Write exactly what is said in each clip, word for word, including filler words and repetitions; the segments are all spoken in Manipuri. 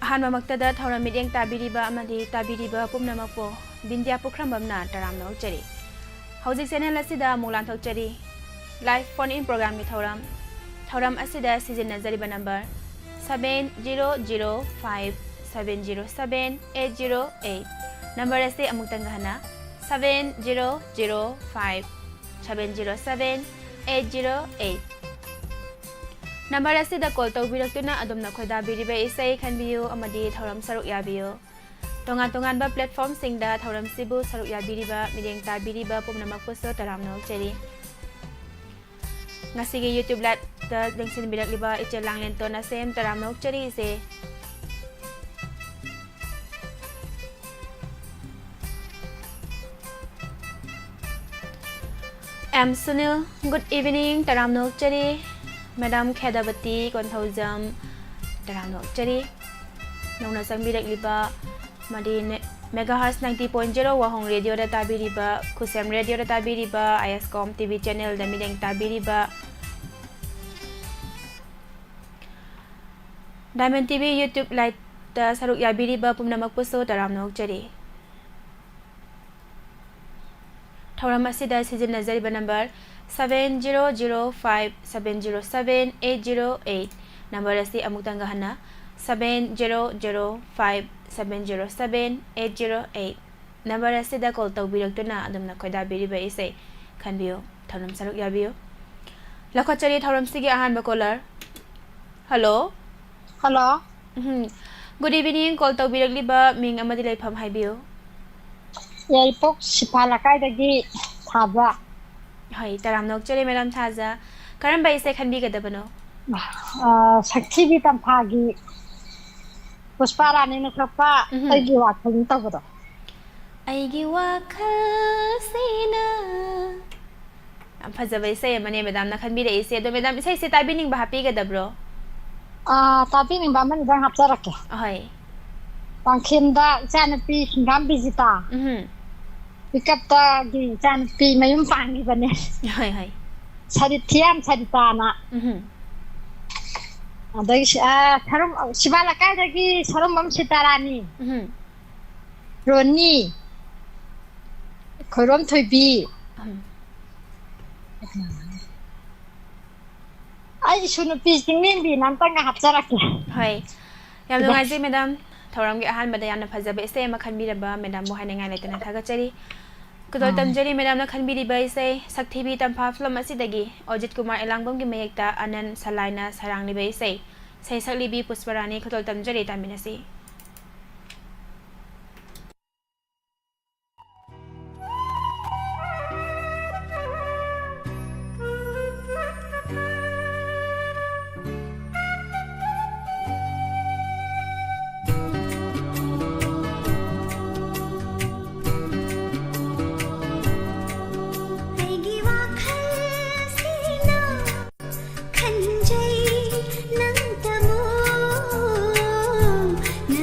ꯑꯍꯥꯟꯕꯃꯛꯇꯗ ꯊꯧꯔꯝ ꯃꯤꯠꯌꯦꯡ ꯇꯥꯕꯤꯔꯤꯕ ꯑꯃꯗꯤ ꯇꯥꯕꯤꯔꯤꯕ ꯄꯨꯝꯅꯃꯛꯄꯨ ꯕꯤꯟꯗ꯭ꯌꯥ ꯄꯨꯈ꯭ꯔꯝꯕꯝꯅ ꯇꯔꯥꯝꯅ ꯑꯣꯛꯆꯔꯤ꯫ ꯍꯧꯖꯤꯛ channel ꯑꯁꯤꯗ ꯑꯃꯨꯛ ꯂꯥꯟꯊꯣꯛꯆꯔꯤ꯫ Live phone in program ꯒꯤ ꯊꯧꯔꯝ꯫ ꯊꯧꯔꯝ ꯑꯁꯤꯗ ꯁꯤꯖꯤꯟꯅꯖꯔꯤꯕ number seven zero zero five seven zero seven eight zero eight꯫ Number ꯑꯁꯤ ꯑꯃꯨꯛꯇꯪꯒ ꯍꯟꯅ, seven zero zero five seven zero seven eight zero eight꯫ Number ꯑꯁꯤꯗ call ꯇꯧꯕꯤꯔꯛꯇꯨꯅ ꯑꯗꯣꯝꯅ ꯈꯣꯏꯗꯥꯕꯤꯔꯤꯕ ꯏꯁꯩ ꯈꯟꯕꯤꯌꯨ ꯑꯃꯗꯤ ꯊꯧꯔꯝ ꯁꯔꯨꯛ ꯌꯥꯕꯤꯌꯨ꯫ ꯇꯣꯉꯥꯟ ꯇꯣꯉꯥꯟꯕ platform ꯁꯤꯡꯗ ꯊꯧꯔꯝꯁꯤꯕꯨ ꯁꯔꯨꯛ ꯌꯥꯕꯤꯔꯤꯕ ꯃꯤꯠꯌꯦꯡ ꯇꯥꯕꯤꯔꯤꯕ ꯄꯨꯝꯅꯃꯛꯄꯨꯁꯨ ꯇꯔꯥꯝꯅ ꯑꯣꯛꯆꯔꯤ꯫ ꯉꯁꯤꯒꯤ YouTube live ꯇ ꯂꯦꯡꯁꯤꯟꯕꯤꯔꯛꯂꯤꯕ ꯏꯆꯦ ꯂꯥꯡꯂꯦꯟꯇꯣꯟ ꯑꯁꯦꯝ ꯇꯔꯥꯝꯅ ꯑꯣꯛꯆꯔꯤ ꯏꯆꯦ꯫ M ꯁꯨꯅꯤꯜ, good evening, ꯇꯔꯥꯝꯅ ꯑꯣꯛꯆꯔꯤ꯫ Madam ꯈꯦꯗꯕꯇꯤ ꯀꯣꯟꯊꯧꯖꯝ, ꯇꯔꯥꯝꯅ ꯑꯣꯛꯆꯔꯤ꯫ ꯅꯧꯅ ꯆꯪꯕꯤꯔꯛꯂꯤꯕ ꯑꯃꯗꯤ ne-, megahertz ninety point zero ꯋꯥꯍꯣꯡ radio ꯗ ꯇꯥꯕꯤꯔꯤꯕ, ꯈꯨꯁꯦꯝ radio ꯗ ꯇꯥꯕꯤꯔꯤꯕ, ꯑꯥꯏ ꯑꯦꯁ ꯀꯣꯝ ꯇꯤ ꯚꯤ channel ꯗ ꯃꯤꯠꯌꯦꯡ ꯇꯥꯕꯤꯔꯤꯕ, Diamond T V YouTube live ꯇ ꯁꯔꯨꯛ ꯌꯥꯕꯤꯔꯤꯕ ꯄꯨꯝꯅꯃꯛꯄꯨꯁꯨ ꯇꯔꯥꯝꯅ ꯑꯣꯛꯆꯔꯤ꯫ ꯊꯧꯔꯝ ꯑꯁꯤꯗ ꯁꯤꯖꯤꯟꯅꯖꯔꯤꯕ number seven zero zero five seven zero seven eight zero eight꯫ Number ꯑꯁꯤ ꯑꯃꯨꯛꯇꯪꯒ ꯍꯟꯅ, seven zero zero five seven zero seven eight zero eight꯫ Number ꯑꯁꯤꯗ call ꯇꯧꯕꯤꯔꯛꯇꯨꯅ ꯑꯗꯣꯝꯅ ꯈꯣꯏꯗꯥꯕꯤꯔꯤꯕ ꯏꯁꯩ ꯈꯟꯕꯤꯌꯨ, ꯊꯧꯔꯝ ꯁꯔꯨꯛ ꯌꯥꯕꯤꯌꯨ꯫ ꯂꯧꯈꯠꯆꯔꯤ ꯊꯧꯔꯝꯁꯤꯒꯤ ꯑꯍꯥꯟꯕ caller꯫ Hello꯫ Hello꯫ ꯎꯝ꯫ Good evening, call ꯇꯧꯕꯤꯔꯛꯂꯤꯕ ꯃꯤꯡ ꯑꯃꯗꯤ ꯂꯩꯐꯝ ꯍꯥꯏꯕꯤꯌꯨ꯫ ꯌꯥꯏꯔꯤꯄꯣꯛ ꯁꯤꯐꯥ ꯂꯩꯀꯥꯏꯗꯒꯤ ꯊꯥꯖ꯫ ꯍꯣꯏ, ꯇꯔꯥꯝꯅ ꯑꯣꯛꯆꯔꯤ, Madam ꯊꯥꯖ꯫ ꯀꯔꯝꯕ ꯏꯁꯩ ꯈꯟꯕꯤꯒꯗꯕꯅꯣ? ꯑꯥ, ꯁꯛꯊꯤꯕꯤ ꯇꯝꯐꯥꯒꯤ ꯄꯨꯁꯄꯥ ꯔꯥꯅꯤꯅ ꯁꯛꯄ ꯎꯝꯍꯨꯝ꯫ ꯑꯩꯒꯤ ꯋꯥꯈꯜ ꯇꯧꯕꯗꯣ꯫ ꯑꯩꯒꯤ ꯋꯥꯈꯜꯁꯤꯅ꯫ ꯌꯥꯝ ꯐꯖꯕ ꯏꯁꯩ ꯑꯃꯅꯦ Madam ꯅ ꯈꯟꯕꯤꯔꯛꯏꯁꯦ꯫ ꯑꯗꯣ Madam, ꯏꯁꯩꯁꯦ ꯇꯥꯕꯤꯅꯤꯡꯕ ꯍꯥꯞꯄꯤꯒꯗꯕ꯭ꯔꯣ? ꯑꯥ, ꯇꯥꯕꯤꯅꯤꯡꯕ ꯑꯃꯅꯤꯗꯪ ꯍꯥꯞꯆꯔꯛꯀꯦ꯫ ꯑꯍꯣꯏ꯫ ꯄꯥꯡꯈꯦꯝꯗ ꯏꯆꯥꯅꯨꯄꯤ ꯍꯪꯒꯥꯝ ꯕꯤꯖꯤꯇꯥ꯫ ꯎꯝꯍꯨꯝ꯫ ꯄꯤꯀꯞꯇꯒꯤ ꯏꯆꯥꯅꯨꯄꯤ ꯃꯌꯨꯝ ꯄꯥꯟꯈꯤꯕꯅꯦ꯫ ꯍꯣꯏ, ꯍꯣꯏ꯫ ꯁꯔꯤꯊꯤꯌꯥꯝ ꯁꯔꯤꯇꯥꯅ꯫ ꯎꯝꯍꯨꯝ꯫ ꯑꯗꯒꯤ ꯁꯤ-, ꯑ, ꯁꯔꯨꯝ, ꯁꯤꯕꯥ ꯂꯩꯀꯥꯏꯗꯒꯤ ꯁꯔꯨꯝꯕꯝ ꯁꯤꯇꯥꯔꯥꯅꯤ, ꯎꯝ꯫ ꯔꯣꯅꯤ, ꯈꯣꯏꯔꯣꯝ ꯊꯣꯏꯕꯤ꯫ ꯎꯝ꯫ ꯑꯩ ꯏꯁꯨ ꯅꯨꯄꯤ ꯆꯤꯡꯂꯦꯝꯕꯤꯅ ꯑꯝꯇꯪꯒ ꯍꯥꯞꯆꯔꯛꯀꯦ꯫ ꯍꯣꯏ, ꯌꯥꯝ ꯅꯨꯡꯉꯥꯏꯖꯩ ꯃꯦꯗꯥꯝ꯫ ꯊꯧꯔꯝꯒꯤ ꯑꯍꯥꯟꯕꯗ ꯌꯥꯝꯅ ꯐꯖꯕ ꯏꯁꯩ ꯑꯃ ꯈꯟꯕꯤꯔꯕ ꯃꯦꯗꯥꯝꯕꯨ ꯍꯥꯏꯅꯤꯡꯉꯥꯏ ꯂꯩꯇꯅ ꯊꯥꯒꯠꯆꯔꯤ꯫ ꯈꯨꯗꯣꯜ ꯑꯥ꯫ ꯇꯝꯖꯔꯤ ꯃꯦꯗꯥꯝꯅ ꯈꯟꯕꯤꯔꯤꯕ ꯏꯁꯩ ꯁꯛꯊꯤꯕꯤ ꯇꯝꯐꯥ ꯐꯤꯂꯝ ꯑꯁꯤꯗꯒꯤ ꯑꯣꯖꯤꯠ ꯀꯨꯃꯥꯔ ꯏꯂꯥꯡꯕꯝꯒꯤ ꯃꯌꯦꯛꯇ ꯑꯅꯟ ꯁꯂꯥꯏꯅ ꯁꯩꯔꯥꯡꯂꯤꯕ ꯏꯁꯩ꯫ ꯏꯁꯩ ꯁꯛꯂꯤꯕꯤ ꯄꯨꯁꯄꯔꯥꯅꯤ꯫ ꯈꯨꯗꯣꯜ ꯇꯝꯖꯔꯤ, ꯇꯥꯃꯤꯟꯅꯁꯤ꯫ ꯑꯩꯒꯤ ꯋꯥꯈꯜꯁꯤꯅ ꯈꯟꯖꯩ ꯅꯪꯇꯕꯨ, ꯅꯪ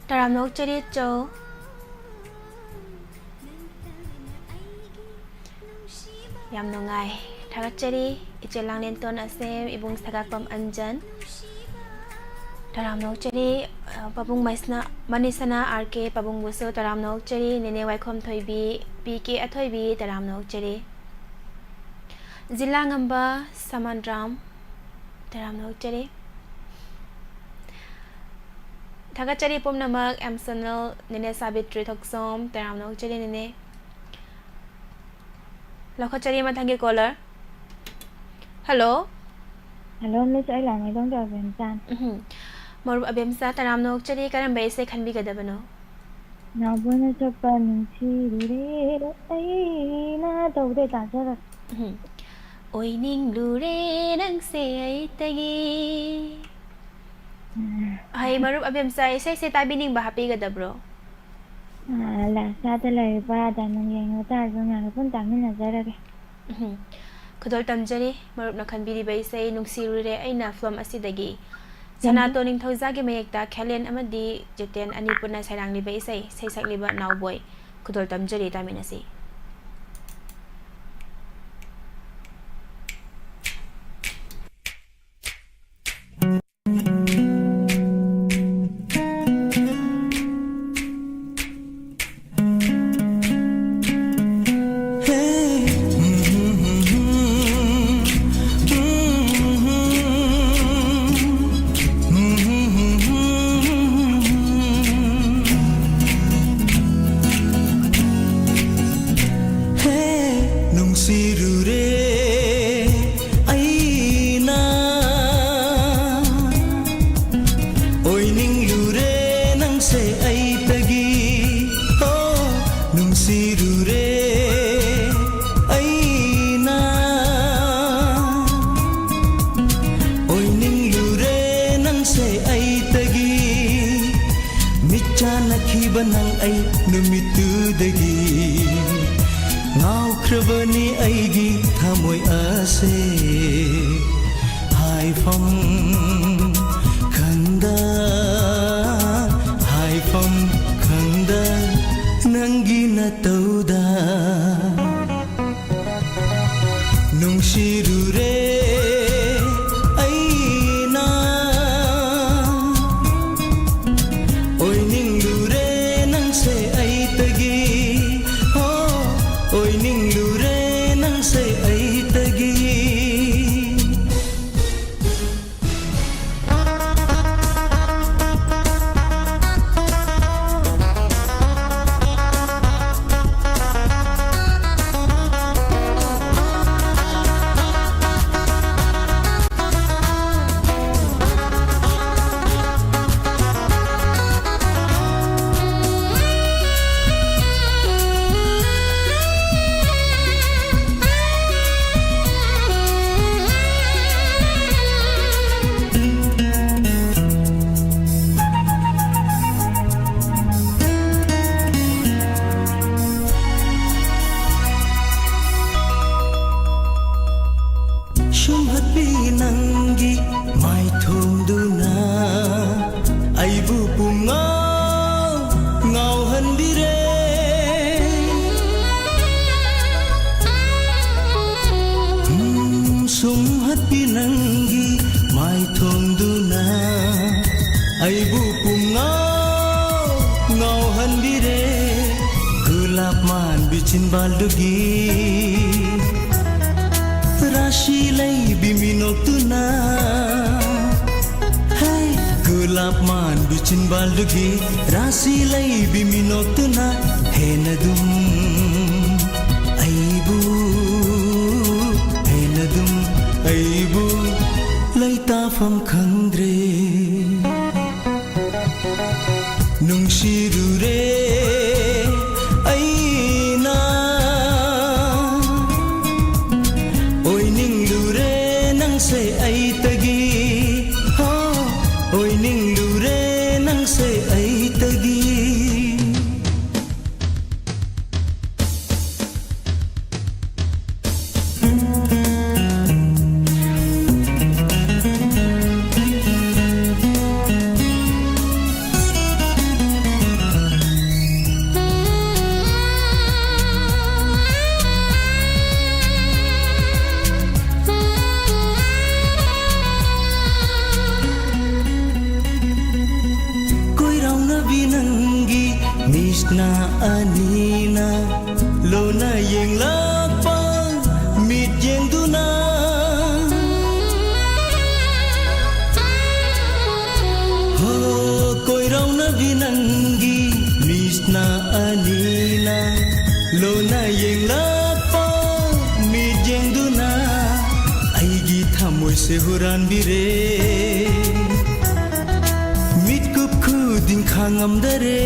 ꯇꯔꯥꯝꯅ ꯑꯣꯛꯆꯔꯤ ꯆꯧ꯫ ꯌꯥꯝ ꯅꯨꯡꯉꯥꯏ꯫ ꯊꯥꯒꯠꯆꯔꯤ ꯏꯆꯦ ꯂꯥꯡꯂꯦꯟꯇꯣꯟ ꯑꯁꯦꯝ, ꯏꯕꯨꯡ ꯁꯒꯥꯛꯄꯝ ꯑꯟꯖꯟ꯫ ꯇꯔꯥꯝꯅ ꯑꯣꯛꯆꯔꯤ, ꯑ, ꯄꯥꯕꯨꯡ ꯃꯩꯁꯅꯥ-, ꯃꯅꯤꯁꯅꯥ ꯑꯥꯔ ꯀꯦ ꯄꯥꯕꯨꯡꯕꯨꯁꯨ ꯇꯔꯥꯝꯅ ꯑꯣꯛꯆꯔꯤ꯫ ꯅꯦꯅꯦ ꯋꯥꯏꯈꯣꯝ ꯊꯣꯏꯕꯤ, ꯄꯤ ꯀꯦ ꯑꯊꯣꯏꯕꯤ, ꯇꯔꯥꯝꯅ ꯑꯣꯛꯆꯔꯤ꯫ ꯖꯤꯂꯥ ꯉꯝꯕ ꯁꯃꯥꯟꯔꯥꯝ, ꯇꯔꯥꯝꯅ ꯑꯣꯛꯆꯔꯤ꯫ ꯊꯥꯒꯠꯆꯔꯤ ꯄꯨꯝꯅꯃꯛ, ꯑꯦꯝ ꯁꯣꯅꯜ, ꯅꯦꯅꯦ ꯁꯥꯕꯤꯇ꯭ꯔꯤ ꯊꯣꯛꯆꯣꯝ, ꯇꯔꯥꯝꯅ ꯑꯣꯛꯆꯔꯤ ꯅꯦꯅꯦ꯫ ꯂꯧꯈꯠꯆꯔꯤ ꯃꯊꯪꯒꯤ ꯀꯣꯂꯔ꯫ ꯍꯜꯂꯣ꯫ ꯍꯜꯂꯣ, ꯃꯤꯁ, ꯑꯩ ꯂꯥꯡꯃꯩꯗꯣꯡꯒꯤ ꯑꯕꯦꯝꯆꯥꯅꯤ꯫ ꯎꯝ꯫ ꯃꯔꯨꯞ ꯑꯕꯦꯝꯆꯥ, ꯇꯔꯥꯝꯅ ꯑꯣꯛꯆꯔꯤ, ꯀꯔꯝꯕ ꯏꯁꯩ ꯈꯟꯕꯤꯒꯗꯕꯅꯣ? ꯅꯥꯎꯕꯣꯏꯅ ꯁꯛꯄ ꯅꯨꯡꯁꯤꯔꯨꯔꯦ ꯑꯩꯅ ꯇꯧꯕꯗꯣ ꯇꯥꯖꯔꯛꯀꯦ꯫ ꯎꯝ꯫ ꯑꯣꯏꯅꯤꯡꯂꯨꯔꯦ ꯅꯪꯁꯦ ꯑꯩꯇꯒꯤ꯫ ꯎꯝ꯫ ꯍꯩ, ꯃꯔꯨꯞ ꯑꯕꯦꯝꯆꯥ, ꯏꯁꯩꯁꯦ ꯇꯥꯕꯤꯅꯤꯡꯕ ꯍꯥꯞꯄꯤꯒꯗꯕ꯭ꯔꯣ? ꯑꯥ, ꯂꯥꯁꯇ ꯂꯩꯔꯤꯕ ꯗꯥꯏꯃꯟ ꯌꯦꯡꯉꯨ ꯇꯥꯔꯁꯨ ꯃꯌꯥꯝꯒ ꯄꯨꯟꯅ ꯇꯥꯃꯤꯟꯅꯖꯔꯒꯦ꯫ ꯎꯝ꯫ ꯈꯨꯗꯣꯜ ꯇꯝꯖꯔꯤ ꯃꯔꯨꯞꯅ ꯈꯟꯕꯤꯔꯤꯕ ꯏꯁꯩ ꯅꯨꯡꯁꯤꯔꯨꯔꯦ ꯑꯩꯅ ꯐꯤꯂꯝ ꯑꯁꯤꯗꯒꯤ꯫ ꯁꯅꯥꯇꯣꯟ ꯅꯤꯡꯊꯧꯖꯥꯒꯤ ꯃꯌꯦꯛꯇ ꯈꯦꯂꯦꯟ ꯑꯃꯗꯤ ꯖꯤꯇꯦꯟ ꯑꯅꯤ ꯄꯨꯟꯅ ꯁꯩꯔꯥꯡꯂꯤꯕ ꯏꯁꯩ, ꯏꯁꯩ ꯁꯛꯂꯤꯕ ꯅꯥꯎꯕꯣꯏ꯫ ꯈꯨꯗꯣꯜ ꯇꯝꯖꯔꯤ, ꯇꯥꯃꯤꯟꯅꯁꯤ꯫ ꯍꯦ, ꯅꯨꯡꯁꯤꯔꯨꯔꯦ ꯑꯩꯅ, ꯑꯣꯏꯅꯤꯡꯂꯨꯔꯦ ꯅꯪꯁꯦ ꯑꯩꯇꯒꯤ꯫ ꯍꯣ, ꯅꯨꯡꯁꯤꯔꯨꯔꯦ ꯑꯩꯅ, ꯑꯣꯏꯅꯤꯡꯂꯨꯔꯦ ꯅꯪꯁꯦ ꯑꯩꯇꯒꯤ꯫ ꯃꯤꯠ ꯆꯥꯟꯅꯈꯤꯕ ꯅꯪ ꯑꯩ ꯅꯨꯃꯤꯠꯇꯨꯗꯒꯤ꯫ ꯉꯥꯎꯈ꯭ꯔꯕꯅꯤ ꯑꯩꯒꯤ ꯊꯃꯣꯏ ꯑꯁꯦ꯫ ꯍꯥꯏꯐꯝ ꯈꯪꯗ, ꯍꯥꯏꯐꯝ ꯆꯤꯟꯕꯥꯜꯗꯨꯒꯤ ꯔꯥꯁꯤ ꯂꯩꯕꯤ ꯃꯤꯅꯣꯛꯇꯨꯅ, ꯍꯩ, ꯒꯨꯂꯥꯞ ꯃꯥꯟꯕꯤ ꯆꯤꯟꯕꯥꯜꯗꯨꯒꯤ ꯔꯥꯁꯤ ꯂꯩꯕꯤ ꯃꯤꯅꯣꯛꯇꯨꯅ ꯍꯦꯟꯅꯗꯨꯝ ꯑꯩꯕꯨ, ꯍꯦꯟꯅꯗꯨꯝ ꯑꯩꯕꯨ ꯂꯩꯇꯥꯐꯝ ꯈꯪꯗ꯭ꯔꯦ꯫ ꯅꯨꯡꯁꯤꯔꯨꯔꯦ ꯑꯩꯅ, ꯑꯣꯏꯅꯤꯡꯂꯨꯔꯦ ꯅꯪꯁꯦ ꯑꯩꯇꯒꯤ, ꯍꯣ, ꯑꯣꯏꯅꯤꯡꯂꯨꯔꯦ ꯅꯪꯁꯦ ꯑꯩꯇꯒꯤ꯫ ꯀꯣꯏꯔꯥꯎꯅꯕꯤ ꯅꯪꯒꯤ ꯃꯤꯠꯅ ꯑꯅꯤꯅ ꯂꯣꯟꯅ ꯌꯦꯡꯂꯛꯄ ꯃꯤꯠꯌꯦꯡꯗꯨꯅ, ꯍꯣ, ꯀꯣꯏꯔꯥꯎꯅꯕꯤ ꯅꯪꯒꯤ ꯃꯤꯠꯅ ꯑꯅꯤꯅ ꯂꯣꯟꯅ ꯌꯦꯡꯂꯛꯄ ꯃꯤꯠꯌꯦꯡꯗꯨꯅ ꯑꯩꯒꯤ ꯊꯃꯣꯏꯁꯦ ꯍꯨꯔꯥꯟꯕꯤꯔꯦ꯫ ꯃꯤꯠꯀꯨꯞ ꯈꯨꯗꯤꯡ ꯈꯥꯡꯉꯝꯗꯔꯦ꯫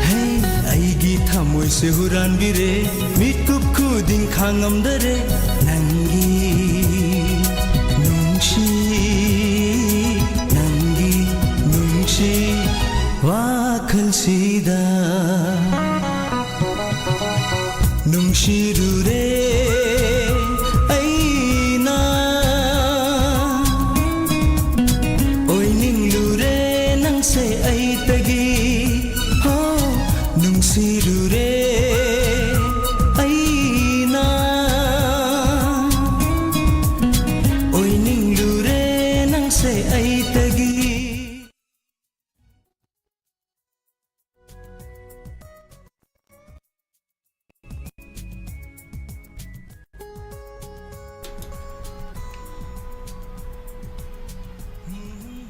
ꯍꯦ, ꯑꯩꯒꯤ ꯊꯃꯣꯏꯁꯦ ꯍꯨꯔꯥꯟꯕꯤꯔꯦ꯫ ꯃꯤꯠꯀꯨꯞ ꯈꯨꯗꯤꯡ ꯈꯥꯡꯉꯝꯗꯔꯦ꯫ ꯅꯪꯒꯤ ꯅꯨꯡꯁꯤ, ꯅꯪꯒꯤ ꯅꯨꯡꯁꯤ ꯋꯥꯈꯜꯁꯤꯗ ꯅꯨꯡꯁꯤꯔꯨꯔꯦ ꯑꯩꯅ, ꯑꯣꯏꯅꯤꯡꯂꯨꯔꯦ ꯅꯪꯁꯦ ꯑꯩꯇꯒꯤ, ꯍꯣ, ꯅꯨꯡꯁꯤꯔꯨꯔꯦ ꯑꯩꯅ, ꯑꯣꯏꯅꯤꯡꯂꯨꯔꯦ ꯅꯪꯁꯦ ꯑꯩꯇꯒꯤ꯫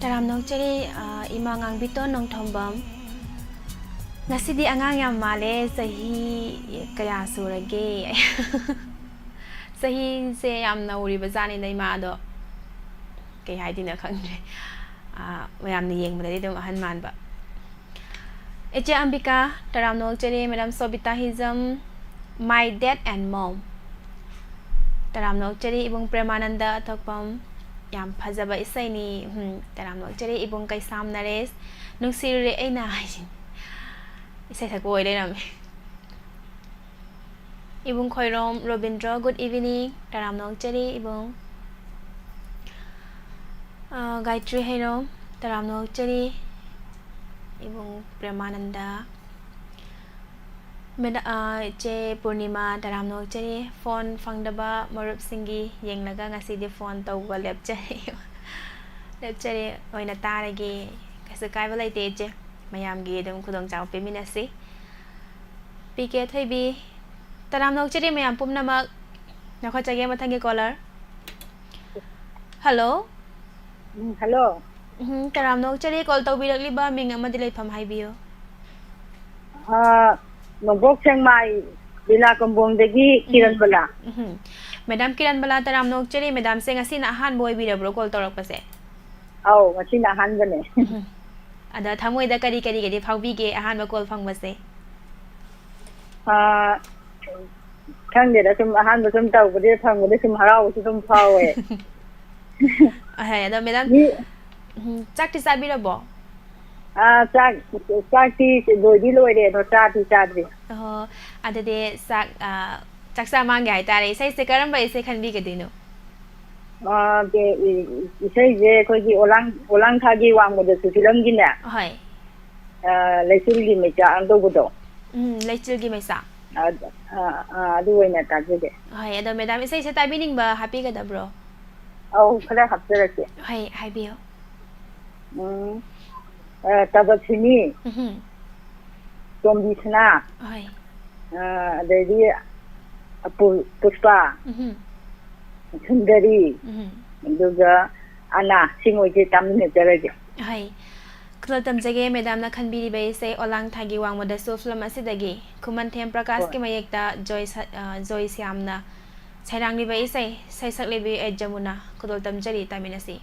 ꯇꯔꯥꯝꯅ ꯑꯣꯛꯆꯔꯤ, ꯑ, ꯏꯃꯥ ꯉꯥꯡꯕꯤꯇꯣꯟ ꯅꯣꯡꯊꯣꯝꯕꯝ꯫ ꯉꯁꯤꯗꯤ ꯑꯉꯥꯡ ꯌꯥꯝ ꯃꯥꯜꯂꯦ, ꯆꯍꯤ ꯀꯌꯥ ꯁꯨꯔꯒꯦ? ꯆꯍꯤꯁꯦ ꯌꯥꯝ ꯅꯧꯔꯤꯕ ꯖꯥꯠꯅꯤꯗ ꯏꯃꯥꯗꯣ꯫ ꯀꯩ ꯍꯥꯏꯗꯣꯏꯅꯣ ꯈꯪꯗ꯭ꯔꯦ꯫ ꯑ, ꯃꯌꯥꯝꯅ ꯌꯦꯡꯕꯗꯗꯤ ꯑꯗꯨꯝ ꯑꯍꯟ ꯃꯥꯟꯕ꯫ ꯏꯆꯦ ꯑꯝꯕꯤꯀꯥ, ꯇꯔꯥꯝꯅ ꯑꯣꯛꯆꯔꯤ꯫ ꯃꯦꯗꯥꯝ ꯁꯣꯕꯤꯇꯥ ꯍꯤꯖꯝ, My Dad and Mom꯫ ꯇꯔꯥꯝꯅ ꯑꯣꯛꯆꯔꯤ꯫ ꯏꯕꯨꯡ ꯄ꯭ꯔꯦꯃꯥꯅꯟꯗ ꯊꯣꯛꯄꯝ, ꯌꯥꯝ ꯐꯖꯕ ꯏꯁꯩꯅꯤ꯫ ꯎꯝ, ꯇꯔꯥꯝꯅ ꯑꯣꯛꯆꯔꯤ꯫ ꯏꯕꯨꯡ ꯀꯩꯁꯥꯝ ꯅꯔꯦꯁ, ꯅꯨꯡꯁꯤꯔꯨꯔꯦ ꯑꯩꯅ ꯍꯥꯏꯁꯤꯅꯤ꯫ ꯏꯁꯩ ꯁꯛꯄ ꯑꯣꯏ ꯂꯩꯔꯝꯃꯦ꯫ ꯏꯕꯨꯡ ꯈꯣꯏꯔꯣꯝ ꯔꯣꯕꯤꯟꯗ꯭ꯔꯣ, good evening, ꯇꯔꯥꯝꯅ ꯑꯣꯛꯆꯔꯤ ꯏꯕꯨꯡ꯫ ꯑ, ꯒꯥꯌꯇ꯭ꯔꯤ ꯍꯩꯔꯣꯝ, ꯇꯔꯥꯝꯅ ꯑꯣꯛꯆꯔꯤ ꯏꯕꯨꯡ ꯄ꯭ꯔꯦꯃꯥꯅꯟꯗ꯫ ꯃꯦꯗꯥ-, ꯑ, ꯏꯆꯦ ꯄꯨꯔꯅꯤꯃꯥ, ꯇꯔꯥꯝꯅ ꯑꯣꯛꯆꯔꯤ꯫ ꯐꯣꯟ ꯐꯪꯗꯕ ꯃꯔꯨꯞꯁꯤꯡꯒꯤ ꯌꯦꯡꯂꯒ ꯉꯁꯤꯗꯤ ꯐꯣꯟ ꯇꯧꯕ ꯂꯦꯞꯆꯔꯦ꯫ ꯂꯦꯞꯆꯔꯦ ꯑꯣꯏꯅ ꯇꯥꯔꯒꯦ꯫ ꯀꯩꯁꯨ ꯀꯥꯏꯕ ꯂꯩꯇꯦ ꯏꯆꯦ꯫ ꯃꯌꯥꯝꯒꯤ ꯑꯗꯨꯝ ꯈꯨꯗꯣꯡꯆꯥꯕ ꯄꯤꯃꯤꯟꯅꯁꯤ꯫ ꯄꯤ ꯀꯦ ꯊꯣꯏꯕꯤ, ꯇꯔꯥꯝꯅ ꯑꯣꯛꯆꯔꯤ ꯃꯌꯥꯝ ꯄꯨꯝꯅꯃꯛ꯫ ꯉꯥꯏꯈꯣ, ꯆꯒꯦ ꯃꯊꯪꯒꯤ caller꯫ Hello꯫ ꯎꯝ, hello꯫ ꯎꯝ, ꯇꯔꯥꯝꯅ ꯑꯣꯛꯆꯔꯤ, call ꯇꯧꯕꯤꯔꯛꯂꯤꯕ ꯃꯤꯡ ꯑꯃꯗꯤ ꯂꯩꯐꯝ ꯍꯥꯏꯕꯤꯌꯨ꯫ ꯑꯥ, ꯅꯣꯡꯄꯣꯛ ꯁꯦꯛꯃꯥꯏ ꯂꯤꯂꯥ ꯀꯝꯕꯣꯡꯗꯒꯤ ꯎꯝ꯫ ꯀꯤꯔꯟꯕꯂꯥ꯫ ꯎꯝ꯫ Madam ꯀꯤꯔꯟꯕꯂꯥ, ꯇꯔꯥꯝꯅ ꯑꯣꯛꯆꯔꯤ꯫ Madamꯁꯦ ꯉꯁꯤꯅ ꯑꯍꯥꯟꯕ ꯑꯣꯏꯕꯤꯔꯕ꯭ꯔꯣ call ꯇꯧꯔꯛꯄꯁꯦ? ꯑꯧ, ꯉꯁꯤꯅ ꯑꯍꯥꯟꯕꯅꯦ꯫ ꯎꯝ꯫ ꯑꯗ ꯊꯃꯣꯏꯗ ꯀꯔꯤ ꯀꯔꯤꯒꯗꯤ ꯐꯥꯎꯕꯤꯒꯦ ꯑꯍꯥꯟꯕ call ꯐꯪꯕꯁꯦ? ꯑꯥ, ꯈꯪꯗꯦꯗ, ꯁꯨꯝ ꯑꯍꯥꯟꯕ ꯁꯨꯝ ꯇꯧꯕꯗꯤ, ꯐꯪꯕꯗꯤ ꯁꯨꯝ ꯍꯔꯥꯎꯕꯁꯨ ꯑꯗꯨꯝ ꯐꯥꯎꯋꯦ꯫ ꯑꯍꯣꯏ, ꯑꯗꯣ madam, ꯃꯤ ꯎꯝ, ꯆꯥꯛꯇꯤ ꯆꯥꯕꯤꯔꯕꯣ? ꯑꯥ, ꯆꯥꯛ, ꯆꯥꯛꯇꯤ ꯂꯣꯏꯗꯤ ꯂꯣꯏꯔꯦ, ꯑꯗꯣ ꯆꯥꯗꯤ ꯆꯥꯗ꯭ꯔꯤ꯫ ꯑꯣꯍꯣ, ꯑꯗꯨꯗꯤ ꯆꯥꯛ, ꯑꯥ, ꯆꯥꯛꯆꯥ ꯃꯥꯡꯒꯦ ꯍꯥꯏꯇꯥꯔꯦ꯫ ꯏꯁꯩꯁꯦ ꯀꯔꯝꯕ ꯏꯁꯩ ꯈꯟꯕꯤꯒꯗꯣꯏꯅꯣ? ꯑꯥ, ꯀꯦ-, ꯏ-, ꯏꯁꯩꯁꯦ ꯑꯩꯈꯣꯏꯒꯤ ꯑꯣꯂꯥꯡ, ꯑꯣꯂꯥꯡ ꯊꯥꯒꯤ ꯋꯥꯡꯃꯗꯁꯨ ꯐꯤꯂꯝꯒꯤꯅꯦ꯫ ꯍꯣꯏ꯫ ꯑꯥ, ꯂꯩꯆꯤꯜꯒꯤ ꯃꯩꯆꯥꯛ ꯑꯅ ꯇꯧꯕꯗꯣ꯫ ꯎꯝ, ꯂꯩꯆꯤꯜꯒꯤ ꯃꯩꯆꯥꯛ꯫ ꯑꯥ, ꯑꯥ, ꯑꯥ, ꯑꯗꯨ ꯑꯣꯏꯅ ꯇꯥꯖꯒꯦ꯫ ꯍꯣꯏ, ꯑꯗꯣ madam, ꯏꯁꯩꯁꯦ ꯇꯥꯕꯤꯅꯤꯡꯕ ꯍꯥꯞꯄꯤꯒꯗꯕ꯭ꯔꯣ? ꯑꯧ, ꯈꯔ ꯍꯥꯞꯆꯔꯛꯀꯦ꯫ ꯍꯣꯏ, ꯍꯥꯏꯕꯤꯌꯨ꯫ ꯎꯝ, ꯑꯥ, ꯇꯕꯁꯤꯅꯤ, ꯎꯝꯍꯨꯝ꯫ ꯇꯣꯝꯕꯤ ꯁꯅꯥ, ꯍꯣꯏ꯫ ꯑꯥ, ꯑꯗꯩꯗꯤ ꯄꯨ-, ꯄꯨꯁꯄꯥ, ꯎꯝꯍꯨꯝ꯫ ꯁꯨꯟꯗꯔꯤ, ꯎꯝꯍꯨꯝ꯫ ꯑꯗꯨꯒ ꯑꯅꯥ ꯁꯤ ꯃꯣꯏꯁꯦ ꯇꯥꯃꯤꯟꯅꯖꯔꯒꯦ꯫ ꯍꯣꯏ꯫ ꯈꯨꯗꯣꯜ ꯇꯝꯖꯒꯦ ꯃꯦꯗꯥꯝꯅ ꯈꯟꯕꯤꯔꯤꯕ ꯏꯁꯩ ꯑꯣꯂꯥꯡ ꯊꯥꯒꯤ ꯋꯥꯡꯃꯗꯁꯨ ꯐꯤꯂꯝ ꯑꯁꯤꯗꯒꯤ ꯈꯨꯃꯟꯊꯦꯝ ꯄ꯭ꯔꯀꯥꯁꯀꯤ ꯍꯣꯏ꯫ ꯃꯌꯦꯛꯇ ꯖꯣꯏ ꯁ-, ꯑ, ꯖꯣꯏ ꯁ꯭ꯌꯥꯝꯅ ꯁꯩꯔꯥꯡꯂꯤꯕ ꯏꯁꯩ ꯁꯩꯁꯛꯂꯤꯕꯤ ꯑꯦ ꯖꯃꯨꯅꯥ ꯈꯨꯗꯣꯜ ꯇꯝꯖꯔꯤ ꯇꯥꯃꯤꯟꯅꯁꯤ꯫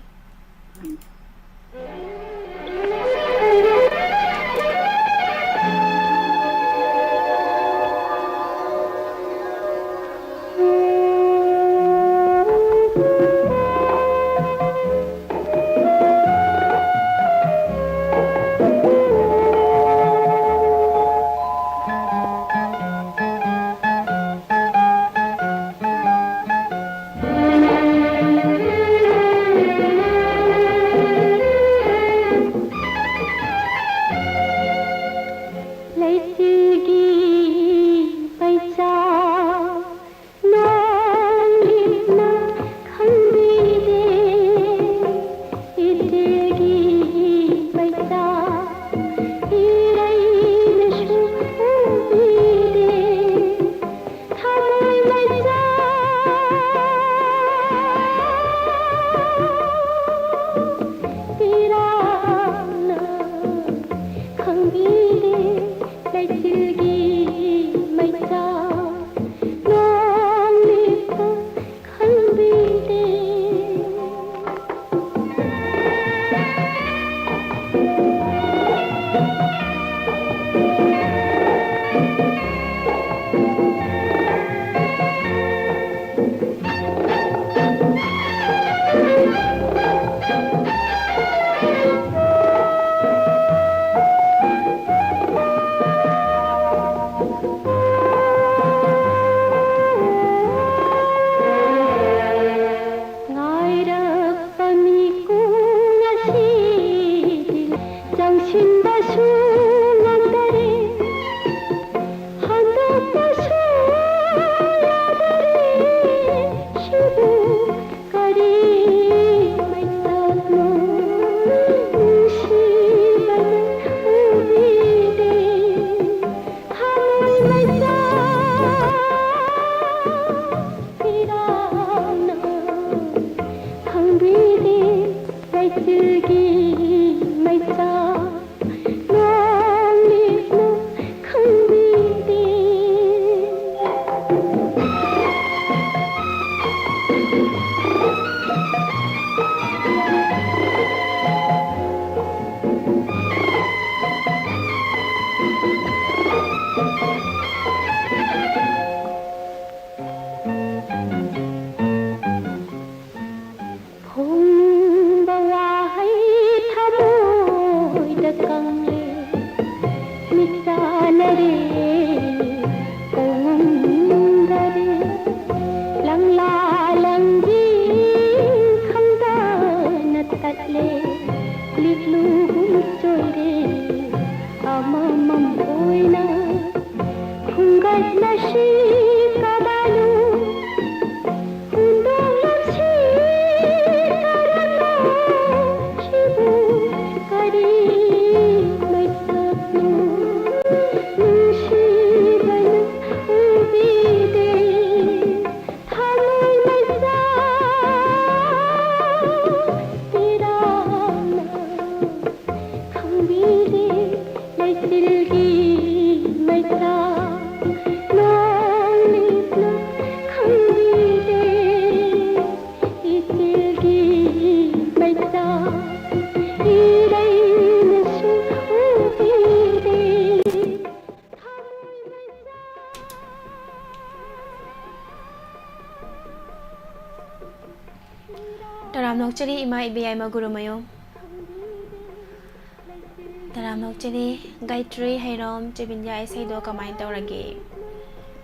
ꯂꯩꯆꯤꯜꯒꯤ ꯃꯩꯆꯥꯛ ꯅꯣꯡꯂꯤꯛꯅ ꯈꯪꯕꯤꯗꯦ꯫ ꯐꯣꯡꯕ ꯋꯥꯍꯩ ꯊꯃꯣꯏꯗ ꯀꯪꯂꯦ, ꯃꯤꯠ ꯆꯥꯅꯔꯦ, ꯀꯧꯉꯝꯗꯔꯦ꯫ ꯂꯪꯂꯥ ꯂꯪꯖꯤꯡ ꯈꯪꯗꯅ ꯇꯠꯂꯦ, ꯂꯤꯛꯂꯨꯒꯨꯝ ꯆꯣꯏꯔꯦ, ꯑꯃꯃꯝ ꯑꯣꯏꯅ ꯈꯨꯝꯒꯠꯂꯁꯤ ꯀꯗꯥꯏꯅꯣ? ꯍꯨꯟꯗꯣꯛꯂꯁꯤ ꯀꯔꯝꯅ ꯁꯤꯕꯨ? ꯀꯔꯤ ꯃꯩꯁꯛꯅꯣ ꯅꯨꯡꯁꯤꯕꯅ ꯎꯕꯤꯗꯦ? ꯊꯃꯣꯏ ꯃꯩꯁꯥ ꯏꯔꯥꯡꯅ ꯈꯪꯕꯤꯗꯦ꯫ ꯂꯩꯆꯤꯜꯒꯤ ꯃꯩꯁꯥ ꯅꯣꯡꯂꯤꯛꯅ ꯈꯪꯕꯤꯗꯦ꯫ ꯏꯆꯦꯜꯒꯤ ꯃꯩꯁꯥ ꯏꯔꯩꯅꯁꯨ ꯎꯕꯤꯗꯦ꯫ ꯇꯔꯥꯝꯅ ꯑꯣꯛꯆꯔꯤ ꯏꯃꯥ ꯏꯕꯦ ꯌꯥꯏꯃ ꯒꯨꯔꯨ ꯃꯌꯣꯝ꯫ ꯇꯔꯥꯝꯅ ꯑꯣꯛꯆꯔꯤ꯫ ꯒꯥꯌꯇ꯭ꯔꯤ ꯍꯩꯔꯣꯝ ꯆꯦꯕꯤꯟꯌꯥ ꯏꯁꯩꯗꯣ ꯀꯃꯥꯏꯅ ꯇꯧꯔꯒꯦ?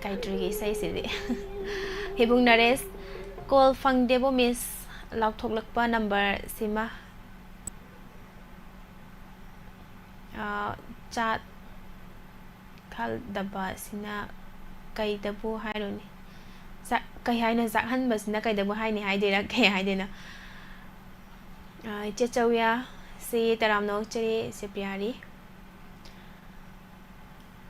ꯒꯥꯌꯇ꯭ꯔꯤꯒꯤ ꯏꯁꯩꯁꯤꯗꯤ꯫ ꯍꯩꯕꯨꯡ ꯅꯔꯦꯁ, ꯀꯣꯜ ꯐꯪꯗꯦꯕꯣ ꯃꯤꯁ, ꯂꯥꯎꯊꯣꯛꯂꯛꯄ ꯅꯝꯕꯔ ꯁꯤꯃ꯫ ꯑꯥ, ꯆꯥꯠ ꯈꯜꯗꯕ ꯑꯁꯤꯅ ꯀꯩꯗꯕꯨ ꯍꯥꯏꯔꯨꯅꯤ? ꯆꯥꯛ-, ꯀꯩ ꯍꯥꯏꯅꯣ? ꯆꯥꯛꯍꯟꯕꯁꯤꯅ ꯀꯩꯗꯕꯨ ꯍꯥꯏꯅꯤ ꯍꯥꯏꯗꯣꯏꯔꯥ? ꯀꯩ ꯍꯥꯏꯗꯣꯏꯅꯣ? ꯑꯥ, ꯏꯆꯦ ꯆꯧꯌꯥ, ꯁꯤ ꯇꯔꯥꯝꯅ ꯑꯣꯛꯆꯔꯤ, ꯏꯆꯦ ꯄꯤꯌꯥꯔꯤ꯫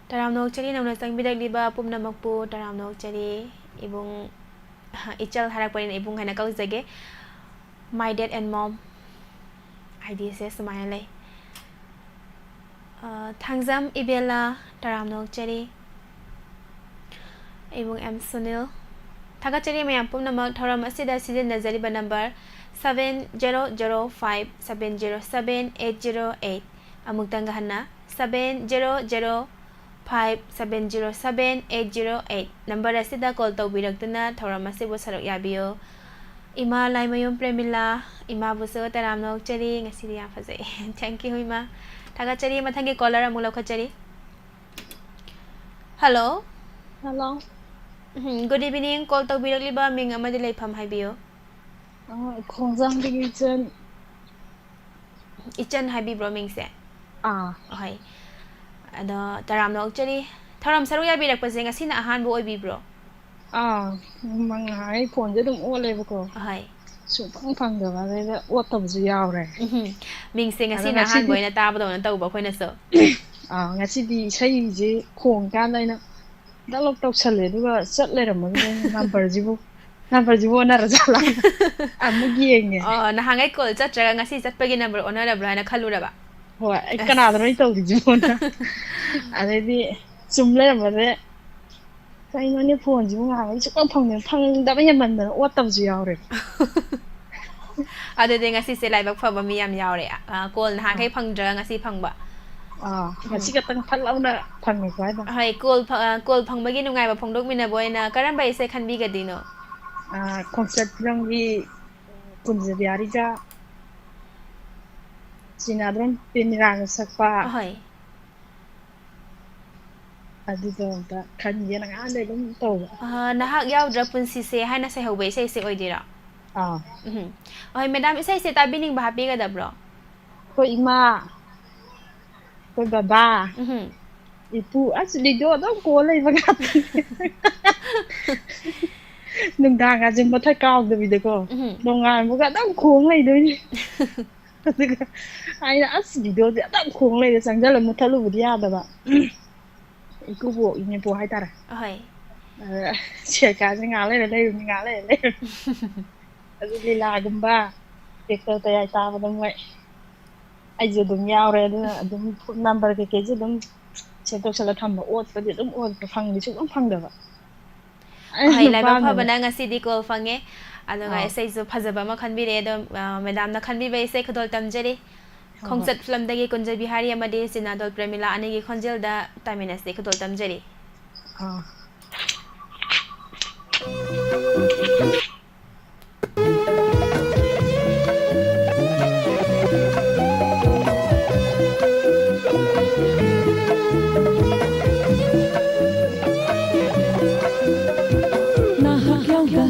ꯇꯔꯥꯝꯅ ꯑꯣꯛꯆꯔꯤ, ꯅꯧꯅ ꯆꯪꯕꯤꯔꯛꯂꯤꯕ ꯄꯨꯝꯅꯃꯛꯄꯨ ꯇꯔꯥꯝꯅ ꯑꯣꯛꯆꯔꯤ꯫ ꯏꯕꯨꯡ, ꯏꯆꯜ ꯍꯥꯏꯔꯛꯄꯅꯤꯅ ꯏꯕꯨꯡ ꯍꯥꯏꯅ ꯀꯧꯖꯒꯦ꯫ My dad and mom, ꯑꯥꯏ ꯗꯤꯁꯦ ꯁꯨꯃꯥꯏꯅ ꯂꯩ꯫ ꯑ, ꯊꯥꯡꯖꯝ ꯏꯕꯦꯜꯂꯥ, ꯇꯔꯥꯝꯅ ꯑꯣꯛꯆꯔꯤ꯫ ꯏꯕꯨꯡ ꯑꯦꯝ ꯁꯨꯅꯤꯜ, ꯊꯥꯒꯠꯆꯔꯤ ꯃꯌꯥꯝ ꯄꯨꯝꯅꯃꯛ꯫ ꯊꯧꯔꯝ ꯑꯁꯤꯗ ꯁꯤꯖꯤꯟꯅꯖꯔꯤꯕ number seven zero zero five seven zero seven eight zero eight꯫ ꯑꯃꯨꯛꯇꯪꯒ ꯍꯟꯅ, seven zero zero five seven zero seven eight zero eight꯫ Number ꯑꯁꯤꯗ ꯀꯣꯜ ꯇꯧꯕꯤꯔꯛꯇꯨꯅ ꯊꯧꯔꯝ ꯑꯁꯤꯕꯨ ꯁꯔꯨꯛ ꯌꯥꯕꯤꯌꯨ꯫ ꯏꯃꯥ ꯂꯥꯏꯃꯌꯨꯝ ꯄ꯭ꯔꯦꯃꯤꯂꯥ, ꯏꯃꯥꯕꯨꯁꯨ ꯇꯔꯥꯝꯅ ꯑꯣꯛꯆꯔꯤ꯫ ꯉꯁꯤꯗꯤ ꯌꯥꯝ ꯐꯖꯩ꯫ Thank you, ꯏꯃꯥ꯫ ꯊꯥꯒꯠꯆꯔꯤ꯫ ꯃꯊꯪꯒꯤ ꯀꯣꯂꯔ ꯑꯃꯨꯛ ꯂꯧꯈꯠꯆꯔꯤ꯫ ꯍꯜꯂꯣ꯫ ꯍꯜꯂꯣ꯫ ꯎꯝ, good evening꯫ ꯀꯣꯜ ꯇꯧꯕꯤꯔꯛꯂꯤꯕ ꯃꯤꯡ ꯑꯃꯗꯤ ꯂꯩꯐꯝ ꯍꯥꯏꯕꯤꯌꯨ꯫ ꯑ, ꯈꯣꯡꯖꯥꯝꯗꯒꯤ ꯏꯆꯟ꯫ ꯏꯆꯟ ꯍꯥꯏꯕꯤꯕ꯭ꯔꯣ ꯃꯤꯡꯁꯦ? ꯑꯥ꯫ ꯑꯍꯣꯏ꯫ ꯑꯗꯣ ꯇꯔꯥꯝꯅ ꯑꯣꯛꯆꯔꯤ꯫ ꯊꯧꯔꯝ ꯁꯔꯨꯛ ꯌꯥꯕꯤꯔꯛꯄꯁꯦ ꯉꯁꯤꯅ ꯑꯍꯥꯟꯕ ꯑꯣꯏꯕꯤꯕ꯭ꯔꯣ? ꯑꯥ, ꯉꯍꯥꯟꯈꯩ ꯐꯣꯟꯁꯦ ꯑꯗꯨꯝ ꯑꯣꯠꯂꯦꯕꯀꯣ꯫ ꯑꯍꯣꯏ꯫ ꯁꯨꯡꯐꯪ ꯐꯪꯗꯕ, ꯑꯗꯩꯗ ꯑꯣꯠꯇꯕꯁꯨ ꯌꯥꯎꯔꯦ꯫ ꯎꯝꯍꯨꯝ꯫ ꯃꯤꯡꯁꯦ ꯑꯗꯣ ꯉꯁꯤꯅ ꯉꯁꯤꯗꯤ ꯑꯍꯥꯟꯕ ꯑꯣꯏꯅ ꯇꯥꯕꯗꯧꯅ ꯇꯧꯕ ꯑꯩꯈꯣꯏꯅꯁꯨ꯫ ꯑꯥ, ꯉꯁꯤꯗꯤ ꯏꯁꯩꯁꯦ ꯈꯣꯡꯉꯤꯀꯥꯟꯗ ꯑꯩꯅ ꯗꯛ ꯂꯧ ꯇꯧꯁꯜꯂꯦ, ꯑꯗꯨꯒ ꯆꯠ ꯂꯩꯔꯝꯃꯒ ꯑꯩꯅ ꯅꯝꯕꯔꯁꯤꯕꯨ, ꯅꯝꯕꯔꯁꯤꯕꯨ ꯑꯣꯟꯅꯔꯖꯥꯠꯂꯥ? ꯑꯃꯨꯛ ꯌꯦꯡꯉꯦ꯫ ꯑꯣ, ꯅꯍꯥꯟꯈꯩ ꯀꯣꯜ ꯆꯠꯇ꯭ꯔꯒ ꯉꯁꯤ ꯆꯠꯄꯒꯤ ꯅꯝꯕꯔ ꯑꯣꯟꯅꯔꯕ꯭ꯔꯥ ꯍꯥꯏꯅ ꯈꯜꯂꯨꯔꯕ? ꯍꯣꯏ, ꯑꯩ ꯑꯁ꯫ ꯀꯅꯥꯗꯅꯣ ꯑꯩ ꯇꯧꯔꯤꯁꯤꯕꯣꯅ꯫ ꯑꯗꯩꯗꯤ ꯁꯨꯝ ꯂꯩꯔꯝꯕꯗꯩ, "ꯀꯩꯅꯣꯅꯦ, ꯐꯣꯟꯁꯤꯕꯨ ꯉꯥꯏꯍꯥꯛ ꯁꯨꯡꯐꯪ ꯐꯪꯗꯦ", ꯐꯪꯗꯕ ꯍꯦꯟꯃꯟꯗꯅ ꯑꯣꯠꯇꯕꯁꯨ ꯌꯥꯎꯔꯦ꯫ ꯑꯗꯨꯗꯤ ꯉꯁꯤꯁꯦ ꯂꯥꯏꯕꯛ ꯐꯕ ꯃꯤ ꯌꯥꯝ ꯌꯥꯎꯔꯦ꯫ ꯑ, ꯀꯣꯜ ꯅꯍꯥꯟꯈꯩ ꯑꯥ꯫ ꯐꯪꯗ꯭ꯔꯒ ꯉꯁꯤ ꯐꯪꯕ꯫ ꯑꯥ, ꯎꯝ꯫ ꯉꯁꯤ ꯈꯛꯇꯪ ꯐꯠ ꯂꯥꯎꯅ ꯐꯪꯉꯛꯄ ꯍꯥꯏꯗꯣ꯫ ꯍꯣꯏ, ꯀꯣꯜ ꯐ-, ꯑ, ꯀꯣꯜ ꯐꯪꯕꯒꯤ ꯅꯨꯡꯉꯥꯏꯕ ꯐꯣꯡꯗꯣꯛꯃꯤꯟꯅꯕ ꯑꯣꯏꯅ ꯀꯔꯝꯕ ꯏꯁꯩ ꯈꯟꯕꯤꯒꯗꯣꯏꯅꯣ? ꯑꯥ, ꯈꯣꯡꯆꯠ ꯐꯤꯂꯝꯒꯤ ꯀꯨꯟꯖꯕꯤꯍꯥꯔꯤꯒ ꯆꯤꯅꯥꯗ꯭ꯔꯣꯝ ꯄ꯭ꯔꯦꯃꯤꯂꯥꯒ ꯁꯛꯄ꯫ ꯑꯍꯣꯏ꯫ ꯑꯗꯨꯗꯣ ꯑꯝꯇ ꯈꯟꯒꯦꯅ ꯉꯔꯥꯡꯗꯩ ꯑꯗꯨꯝ ꯇꯧꯕ꯫ ꯑꯍ, ꯅꯍꯥꯛ ꯌꯥꯎꯗ꯭ꯔ ꯄꯨꯟꯁꯤꯁꯦ ꯍꯥꯏꯅ ꯁꯩꯍꯧꯕ ꯏꯁꯩꯁꯦ ꯑꯣꯏꯗꯣꯏꯔꯣ? ꯑꯥ꯫ ꯎꯝ꯫ ꯑꯍꯣꯏ, ꯃꯦꯗꯥꯝ, ꯏꯁꯩꯁꯦ ꯇꯥꯕꯤꯅꯤꯡꯕ ꯍꯥꯞꯄꯤꯒꯗꯕ꯭ꯔꯣ? ꯑꯩꯈꯣꯏ ꯏꯃꯥ, ꯑꯩꯈꯣꯏ ꯕꯕꯥ, ꯎꯝ꯫ ꯏꯄꯨ, ꯑꯁ, ꯚꯤꯗꯤꯑꯣ ꯑꯗꯨꯝ ꯀꯣꯜ ꯂꯩꯕ ꯉꯥꯛꯇꯅꯦ꯫ ꯅꯨꯡꯗꯥꯡꯒꯁꯦ ꯃꯨꯊꯠ ꯀꯥꯎꯗꯕꯤꯗꯀꯣ, ꯎꯝ꯫ ꯅꯣꯡꯉꯥꯟꯕꯒ ꯑꯗꯨꯝ ꯈꯣꯡ ꯂꯩꯗꯣꯏꯅꯦ꯫ ꯑꯗꯨꯒ ꯑꯩꯅ, "ꯑꯁ, ꯚꯤꯗꯤꯑꯣꯁꯦ ꯑꯗꯨꯝ ꯈꯣꯡ ꯂꯩꯔꯦ, ꯆꯪꯁꯤꯜꯂ ꯃꯨꯠꯊꯠꯂꯨꯕꯗꯤ ꯌꯥꯗꯕ꯫" ꯏꯀꯨꯕꯣꯛ, ꯏꯅꯦꯄꯣꯛ ꯍꯥꯏꯇꯥꯔꯦ꯫ ꯑꯍꯣꯏ꯫ ꯑꯗ ꯁꯦꯜꯀꯥꯁꯦ ꯉꯥꯏꯍꯥꯛ ꯂꯩꯔ ꯂꯩꯔꯨꯅꯤ, ꯉꯥꯏꯍꯥꯛ ꯂꯩꯔ ꯂꯩꯔꯨꯅꯤ꯫ ꯑꯗꯨ ꯂꯤꯂꯥꯒꯨꯝꯕ, ꯇꯦꯛꯇ ꯇꯌꯥꯏ ꯇꯥꯕꯗ ꯃꯣꯏ ꯑꯩꯁꯨ ꯑꯗꯨꯝ ꯌꯥꯎꯔꯦ, ꯑꯗꯨꯅ ꯑꯗꯨꯝ ꯐꯣꯟ ꯅꯝꯕꯔ ꯀꯩꯀꯩꯁꯨ ꯑꯗꯨꯝ ꯁꯦꯞ ꯇꯧꯁꯜꯂ ꯊꯝꯕ, ꯑꯣꯠꯄꯗꯤ ꯑꯗꯨꯝ ꯑꯣꯠꯄ, ꯐꯪꯗꯤ ꯁꯨꯡꯐꯪ ꯐꯪꯗꯕ꯫ ꯑꯩ ꯍꯣꯏ, ꯂꯥꯏꯕꯛ ꯅꯨꯄꯥꯅꯅꯦ꯫ ꯐꯕꯅ ꯉꯁꯤꯗꯤ ꯀꯣꯜ ꯐꯪꯉꯦ꯫ ꯑꯗꯨꯒ ꯑꯥꯎ꯫ ꯏꯁꯩꯁꯨ ꯐꯖꯕ ꯑꯃ ꯈꯟꯕꯤꯔꯛꯑꯦ꯫ ꯑꯗꯣ, ꯑ, ꯃꯦꯗꯥꯝꯅ ꯈꯟꯕꯤꯕ ꯏꯁꯩ ꯈꯨꯗꯣꯜ ꯇꯝꯖꯔꯤ꯫ ꯍꯣꯏ, ꯍꯣꯏ꯫ ꯈꯣꯡꯆꯠ ꯐꯤꯂꯝꯗꯒꯤ ꯀꯨꯟꯖ ꯕꯤꯍꯥꯔꯤ ꯑꯃꯗꯤ ꯆꯤꯅꯥꯗꯣꯜ ꯄ꯭ꯔꯦꯃꯤꯂꯥ ꯑꯅꯤꯒꯤ ꯈꯣꯟꯖꯦꯜꯗ ꯇꯥꯃꯤꯟꯅꯁꯤ꯫ ꯈꯨꯗꯣꯜ ꯇꯝꯖꯔꯤ꯫ ꯑꯥ꯫ ꯅꯍꯥꯛ ꯌꯥꯎꯗ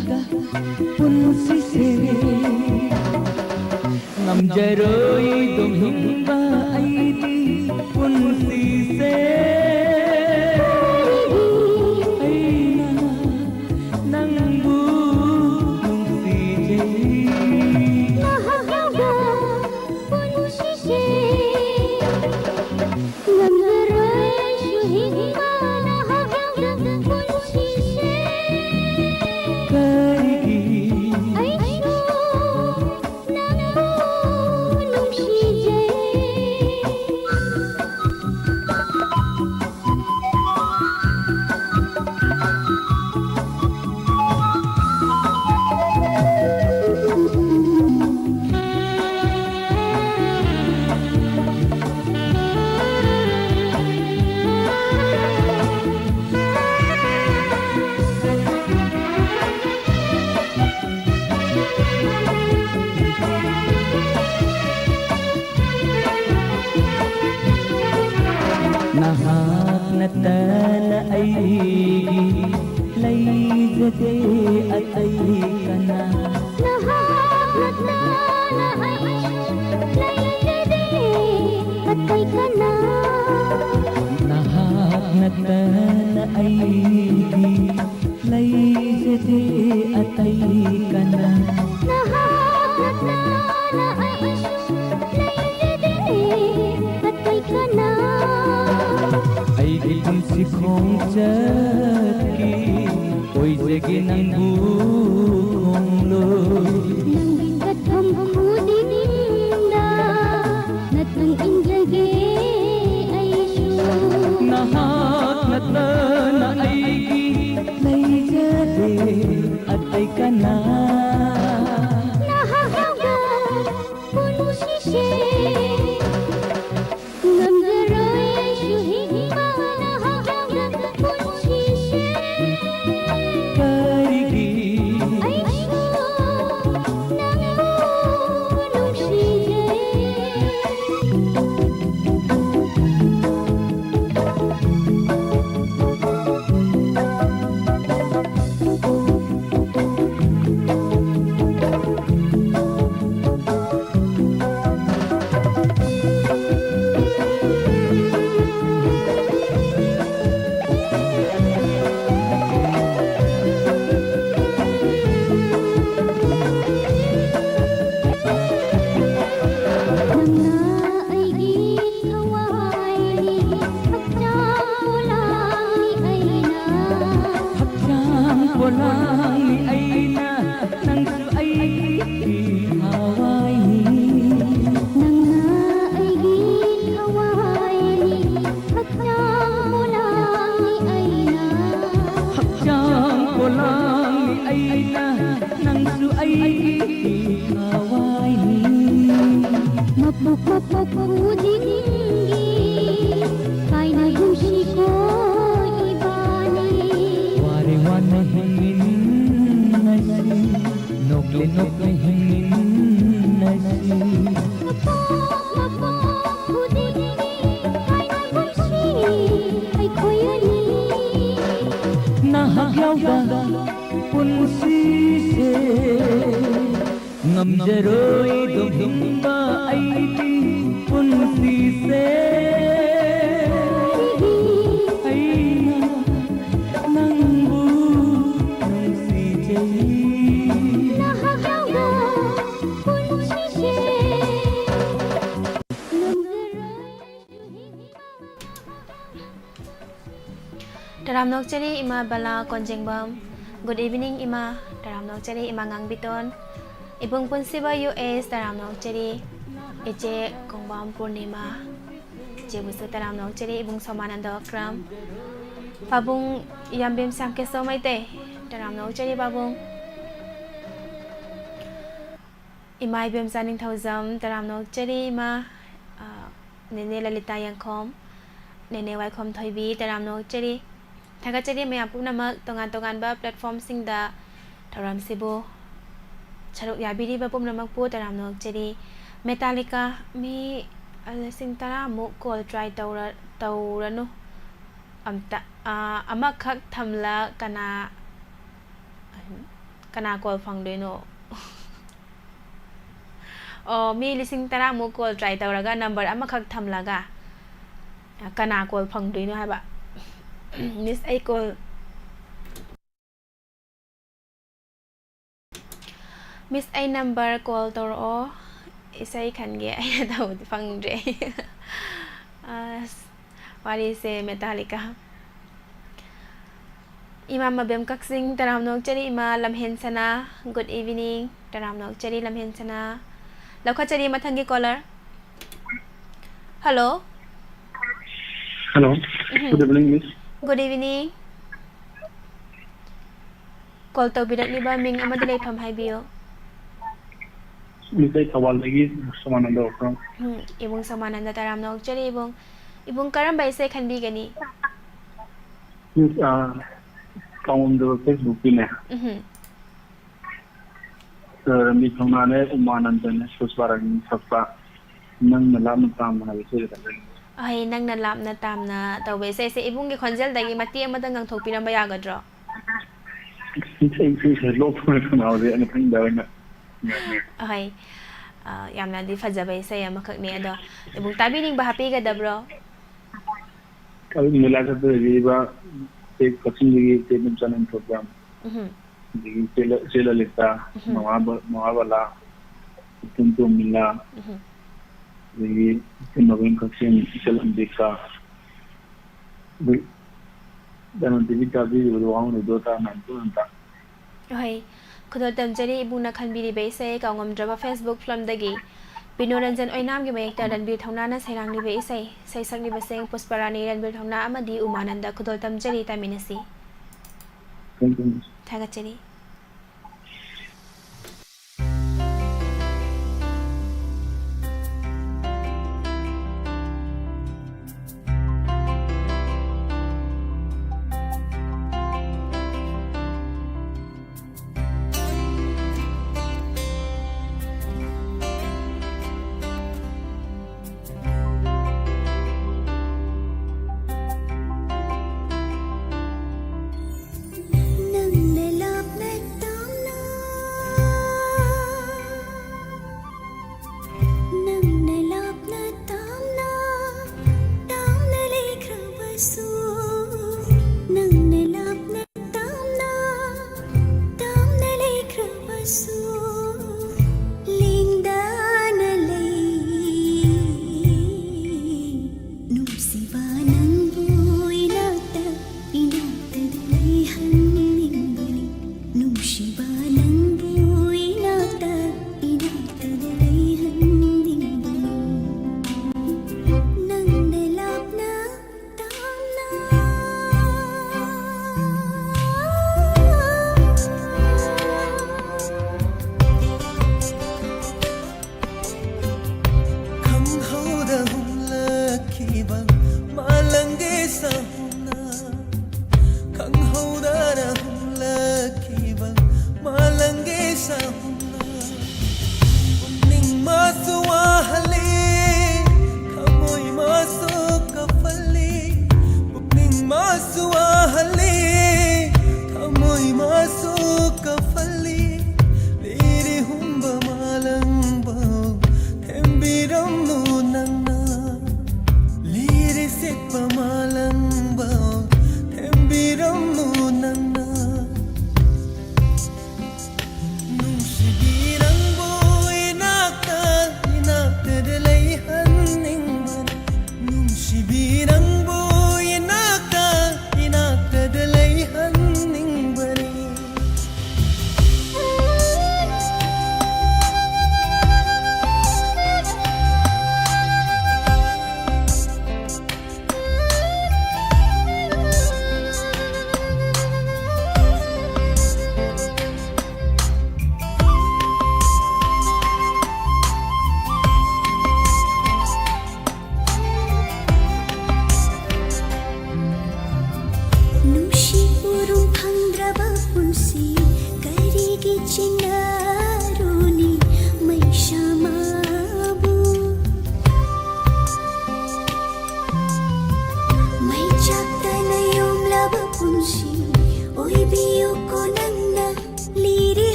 ꯄꯨꯟꯁꯤꯁꯦ ꯉꯝꯖꯔꯣꯏꯗꯧ ꯍꯤꯡꯕ ꯑꯩꯗꯤ ꯄꯨꯟꯁꯤꯁꯦ꯫ ꯑꯩꯅ ꯅꯪꯕꯨ ꯅꯨꯡꯁꯤꯖꯩ꯫ ꯅꯍꯥꯛ ꯌꯥꯎꯗ ꯄꯨꯟꯁꯤꯁꯦ ꯉꯝꯂꯔꯣꯏ ꯑꯩꯁꯨ ꯍꯤꯡꯕ ꯅꯍꯥꯛ ꯌꯥꯎꯗ ꯄꯨꯟꯁꯤꯁꯦ꯫ ꯀꯔꯤꯒꯤ ꯑꯩꯁꯨ ꯅꯪꯕꯨ ꯅꯨꯡꯁꯤꯖꯩ꯫ ꯅꯍꯥꯛ ꯅꯠꯇꯅ ꯑꯩꯒꯤ ꯂꯩꯖꯗꯦ ꯑꯇꯩ ꯀꯅꯥ꯫ ꯅꯍꯥꯛ ꯅꯠꯇꯅ ꯑꯩꯒꯤ ꯂꯩꯖꯗꯦ ꯑꯇꯩ ꯀꯅꯥ꯫ ꯅꯍꯥꯛ ꯅꯠꯇꯅ ꯑꯩꯒꯤ ꯂꯩꯖꯗꯦ ꯑꯇꯩ ꯀꯅꯥ꯫ ꯅꯍꯥꯛ ꯅꯠꯇꯅ ꯑꯩꯁꯨ ꯂꯩꯖꯗꯦ ꯑꯇꯩ ꯀꯅꯥ꯫ ꯑꯩꯒꯤ ꯄꯨꯟꯁꯤ ꯈꯣꯡꯆꯠꯀꯤ ꯑꯣꯏꯖꯒꯦ ꯅꯪꯕꯨ ꯈꯣꯡꯂꯣꯏ꯫ ꯅꯪꯒꯤ ꯆꯠꯐꯝ ꯈꯨꯗꯤꯡꯗ ꯅꯠ ꯅꯍꯥꯛ ꯌꯥꯎꯗ ꯄꯨꯟꯁꯤꯁꯦ ꯉꯝꯖꯔꯣꯏ ꯑꯩꯁꯨ ꯍꯤꯡꯕ, ꯅꯍꯥꯛ ꯌꯥꯎꯗ ꯄꯨꯟꯁꯤꯁꯦ ꯀꯔꯤꯒꯤ ꯑꯩꯁꯨ ꯅꯪꯕꯨ ꯅꯨꯡꯁꯤꯖꯩ꯫ ꯅꯪꯅ ꯑꯩꯒꯤ ꯊꯋꯥꯏꯅꯤ, ꯍꯛꯆꯥꯡ ꯄꯣꯂꯥꯡꯅꯤ ꯑꯩꯅ꯫ ꯍꯛꯆꯥꯡ ꯄꯣꯂꯥꯡꯅꯤ ꯑꯩꯅ, ꯅꯪꯁꯨ ꯑꯩꯒꯤ ꯊꯋꯥꯏꯅꯤ꯫ ꯅꯪꯅ ꯑꯩꯒꯤ ꯊꯋꯥꯏꯅꯤ, ꯍꯛꯆꯥꯡ ꯄꯣꯂꯥꯡꯅꯤ ꯑꯩꯅ꯫ ꯍꯛꯆꯥꯡ ꯄꯣꯂꯥꯡꯅꯤ ꯑꯩꯅ, ꯅꯪꯁꯨ ꯑꯩꯒꯤ ꯊꯋꯥꯏꯅꯤ꯫ ꯃꯄꯣꯛ ꯃꯄꯣꯛ ꯈꯨꯗꯤꯡꯒꯤ ꯀꯥꯏꯅꯒꯨꯝꯁꯤꯀꯣ ꯏꯕꯥꯅꯤ꯫ ꯋꯥꯔꯦ ꯋꯥꯅ ꯍꯤꯡꯃꯤꯟꯅꯁꯤ, ꯅꯣꯛꯂꯦ ꯅꯣꯛꯂꯦ ꯍꯤꯡꯃꯤꯟꯅꯁꯤ꯫ ꯃꯄꯣꯛ ꯃꯄꯣꯛ ꯈꯨꯗꯤꯡꯒꯤ ꯀꯥꯏꯅꯒꯨꯝꯁꯤ ꯑꯩꯈꯣꯏ ꯑꯅꯤ꯫ ꯅꯍꯥꯛ ꯌꯥꯎꯗ ꯄꯨꯟꯁꯤꯁꯦ ꯉꯝꯖꯔꯣꯏꯗꯧ ꯍꯤꯡꯕ ꯑꯩꯒꯤ ꯄꯨꯟꯁꯤꯁꯦ꯫ ꯑꯩꯅ ꯅꯪꯕꯨ ꯅꯨꯡꯁꯤꯖꯩ꯫ ꯅꯍꯥꯛ ꯌꯥꯎꯗ ꯄꯨꯟꯁꯤꯁꯦ ꯉꯝꯖꯔꯣꯏ꯫ ꯇꯔꯥꯝꯅ ꯑꯣꯛꯆꯔꯤ ꯏꯃꯥ ꯕꯂꯥ ꯀꯣꯟꯖꯦꯡꯕꯝ꯫ Good evening ꯏꯃꯥ꯫ ꯇꯔꯥꯝꯅ ꯑꯣꯛꯆꯔꯤ ꯏꯃꯥ ꯉꯥꯡꯕꯤꯇꯣꯟ꯫ ꯏꯕꯨꯡ ꯄꯨꯟꯁꯤꯕ ꯌꯨ ꯑꯦꯁ ꯇꯔꯥꯝꯅ ꯑꯣꯛꯆꯔꯤ꯫ ꯏꯆꯦ ꯀꯣꯡꯕꯥꯝ ꯄꯨꯔꯅꯤꯃꯥ꯫ ꯏꯆꯦꯕꯨꯁꯨ ꯇꯔꯥꯝꯅ ꯑꯣꯛꯆꯔꯤ꯫ ꯏꯕꯨꯡ ꯁꯣꯃꯥꯅꯟꯗ ꯑꯀ꯭ꯔꯝ꯫ ꯄꯥꯕꯨꯡ ꯌꯥꯝꯕꯦꯝ ꯁ꯭ꯌꯥꯝꯀꯦꯁꯣ ꯃꯩꯇꯩ꯫ ꯇꯔꯥꯝꯅ ꯑꯣꯛꯆꯔꯤ ꯄꯥꯕꯨꯡ꯫ ꯏꯃꯥ ꯏꯕꯦꯝꯆꯥ ꯅꯤꯡꯊꯧꯖꯝ, ꯇꯔꯥꯝꯅ ꯑꯣꯛꯆꯔꯤ꯫ ꯏꯃꯥ, ꯑ, ꯅꯦꯅꯦ ꯂꯂꯤꯇꯥ ꯌꯦꯡꯈꯣꯝ, ꯅꯦꯅꯦ ꯋꯥꯏꯈꯣꯝ ꯊꯣꯏꯕꯤ, ꯇꯔꯥꯝꯅ ꯑꯣꯛꯆꯔꯤ꯫ ꯊꯥꯒꯠꯆꯔꯤ ꯃꯌꯥꯝ ꯄꯨꯝꯅꯃꯛ, ꯇꯣꯉꯥꯟ ꯇꯣꯉꯥꯟꯕ platformꯁꯤꯡꯗ ꯊꯧꯔꯝꯁꯤꯕꯨ ꯁꯔꯨꯛ ꯌꯥꯕꯤꯔꯤꯕ ꯄꯨꯝꯅꯃꯛꯄꯨ ꯇꯔꯥꯝꯅ ꯑꯣꯛꯆꯔꯤ꯫ ꯃꯦꯇꯥꯂꯤꯀꯥ, ꯃꯤ ꯂꯤꯁꯤꯡ ꯇꯔꯥꯃꯨꯛ call try ꯇꯧꯔ-, ꯇꯧꯔꯅꯨ꯫ ꯑꯝꯇ, ꯑ, ꯑꯃꯈꯛ ꯊꯝꯂ ꯀꯅꯥ, ꯀꯅꯥ call ꯐꯪꯗꯣꯏꯅꯣ? ꯑꯣ, ꯃꯤ ꯂꯤꯁꯤꯡ ꯇꯔꯥꯃꯨꯛ call try ꯇꯧꯔꯒ number ꯑꯃꯈꯛ ꯊꯝꯂꯒ ꯀꯅꯥ call ꯐꯪꯗꯣꯏꯅꯣ ꯍꯥꯏꯕ? Miss, ꯑꯩ call, Miss, ꯑꯩ number call ꯇꯧꯔꯛꯑꯣ, ꯏꯁꯩ ꯈꯟꯒꯦ꯫ ꯑꯩꯅ ꯇꯧꯕꯗꯤ ꯐꯪꯗ꯭ꯔꯦ꯫ ꯑꯁ, ꯋꯥꯔꯤꯁꯦ ꯃꯦꯇꯥꯂꯤꯀꯥ꯫ ꯏꯃꯥ ꯃꯕꯦꯝ ꯀꯛꯆꯤꯡ, ꯇꯔꯥꯝꯅ ꯑꯣꯛꯆꯔꯤ꯫ ꯏꯃꯥ ꯂꯝꯍꯦꯟ ꯁꯅꯥ, good evening, ꯇꯔꯥꯝꯅ ꯑꯣꯛꯆꯔꯤ ꯂꯝꯍꯦꯟ ꯁꯅꯥ꯫ ꯂꯧꯈꯠꯆꯔꯤ ꯃꯊꯪꯒꯤ caller꯫ Hello꯫ Hello꯫ ꯎꯝ꯫ Good evening, Miss꯫ Good evening꯫ Call ꯇꯧꯕꯤꯔꯛꯂꯤꯕ ꯃꯤꯡ ꯑꯃꯗꯤ ꯂꯩꯐꯝ ꯍꯥꯏꯕꯤꯌꯨ꯫ Miss, ꯑꯩ ꯊꯧꯕꯥꯜꯗꯒꯤ ꯁꯣꯃꯥꯅꯟꯗ ꯑꯣꯛꯈ꯭ꯔꯝ꯫ ꯎꯝ, ꯏꯕꯨꯡ ꯁꯣꯃꯥꯅꯟꯗ, ꯇꯔꯥꯝꯅ ꯑꯣꯛꯆꯔꯤ ꯏꯕꯨꯡ꯫ ꯏꯕꯨꯡ, ꯀꯔꯝꯕ ꯏꯁꯩ ꯈꯟꯕꯤꯒꯅꯤ? Miss, ꯑ, ꯀꯥꯎꯉꯝꯗꯕ Facebookꯀꯤꯅꯦ꯫ ꯎꯝ꯫ ꯑ, ꯔꯟꯕꯤꯔ ꯊꯧꯅꯥꯅꯦ, ꯎꯃꯥꯅꯟꯗꯅꯦ, ꯄꯨꯁꯄꯥꯔꯥꯅꯤꯅ ꯁꯛꯄ ꯅꯪꯅ ꯂꯥꯞꯅ ꯇꯥꯝꯅ ꯍꯥꯏꯕ ꯏꯁꯩꯗꯣ ꯈꯟꯖꯅꯤꯡꯉꯤ꯫ ꯑꯍꯩ, ꯅꯪꯅ ꯂꯥꯞꯅ ꯇꯥꯝꯅ ꯇꯧꯕ ꯏꯁꯩꯁꯦ ꯏꯕꯨꯡꯒꯤ ꯈꯣꯟꯖꯦꯜꯗꯒꯤ ꯃꯇꯦꯛ ꯑꯃꯇ ꯉꯪꯊꯣꯛꯄꯤꯔꯝꯕ ꯌꯥꯒꯗ꯭ꯔꯣ? ꯏꯁꯩ, ꯏꯁꯩ, ꯏꯁꯩ ꯂꯣꯛ ꯊꯨꯡꯅ ꯈꯅꯥꯎꯁꯦ ꯑꯩꯅ ꯈꯪꯗꯕ ꯑꯣꯏꯅ ꯉꯥꯡꯉꯦ꯫ ꯑꯍꯩ, ꯑ, ꯌꯥꯝꯅꯗꯤ ꯐꯖꯕ ꯏꯁꯩ ꯑꯃꯈꯛꯅꯤ꯫ ꯑꯗꯣ ꯏꯕꯨꯡ ꯇꯥꯕꯤꯅꯤꯡꯕ ꯍꯥꯞꯄꯤꯒꯗꯕ꯭ꯔꯣ? ꯑꯗꯨ ꯃꯦꯂꯥ ꯆꯠꯄꯗ ꯏꯕ, ꯇꯦꯛ ꯀꯛꯆꯤꯡꯗꯒꯤ ꯇꯦꯛ ꯅꯝꯆꯥ ꯅꯝꯊꯣꯛꯄ꯫ ꯎꯝ꯫ ꯑꯗꯒꯤ ꯆꯦ ꯂ-, ꯆꯦ ꯂꯂꯤꯇꯥ, ꯎꯝ꯫ ꯃꯃꯥ ꯕ-, ꯃꯃꯥ ꯕꯂꯥ, ꯏꯄꯨꯟ ꯇꯣꯝꯕꯤꯂꯥ, ꯎꯝ꯫ ꯑꯗꯒꯤ ꯏꯆꯦ ꯃꯕꯦꯝ ꯀꯛꯆꯤꯡ, ꯏꯆꯜ ꯑꯝꯕꯤꯀꯥ, ꯑꯗꯩ ꯀꯩꯅꯣꯗꯒꯤ ꯇꯥꯕꯤꯔꯤꯕꯗꯣ ꯋꯥꯍꯪ ꯂꯩꯗꯣ ꯇꯥ ꯃꯌꯥꯝ ꯄꯨꯟꯅ ꯑꯝꯇ꯫ ꯍꯣꯏ, ꯈꯨꯗꯣꯜ ꯇꯝꯖꯔꯤ ꯏꯕꯨꯡꯅ ꯈꯟꯕꯤꯔꯤꯕ ꯏꯁꯩ ꯀꯥꯎꯉꯝꯗ꯭ꯔꯕ Facebook ꯐꯤꯂꯝꯗꯒꯤ ꯕꯤꯅꯨ ꯔꯟꯖꯟ ꯑꯣꯏꯅꯥꯝꯒꯤ ꯃꯌꯦꯛꯇ ꯔꯟꯕꯤꯔ ꯊꯧꯅꯥꯅ ꯁꯩꯔꯥꯡꯂꯤꯕ ꯏꯁꯩ, ꯏꯁꯩ ꯁꯛꯂꯤꯕꯁꯤꯡ ꯄꯨꯁꯄꯔꯥꯅꯤ, ꯔꯟꯕꯤꯔ ꯊꯧꯅꯥ ꯑꯃꯗꯤ ꯎꯃꯥꯅꯟꯗ꯫ ꯈꯨꯗꯣꯜ ꯇꯝꯖꯔꯤ, ꯇꯥꯃꯤꯟꯅꯁꯤ꯫ Thank you, miss꯫ ꯊꯥꯒꯠꯆꯔꯤ꯫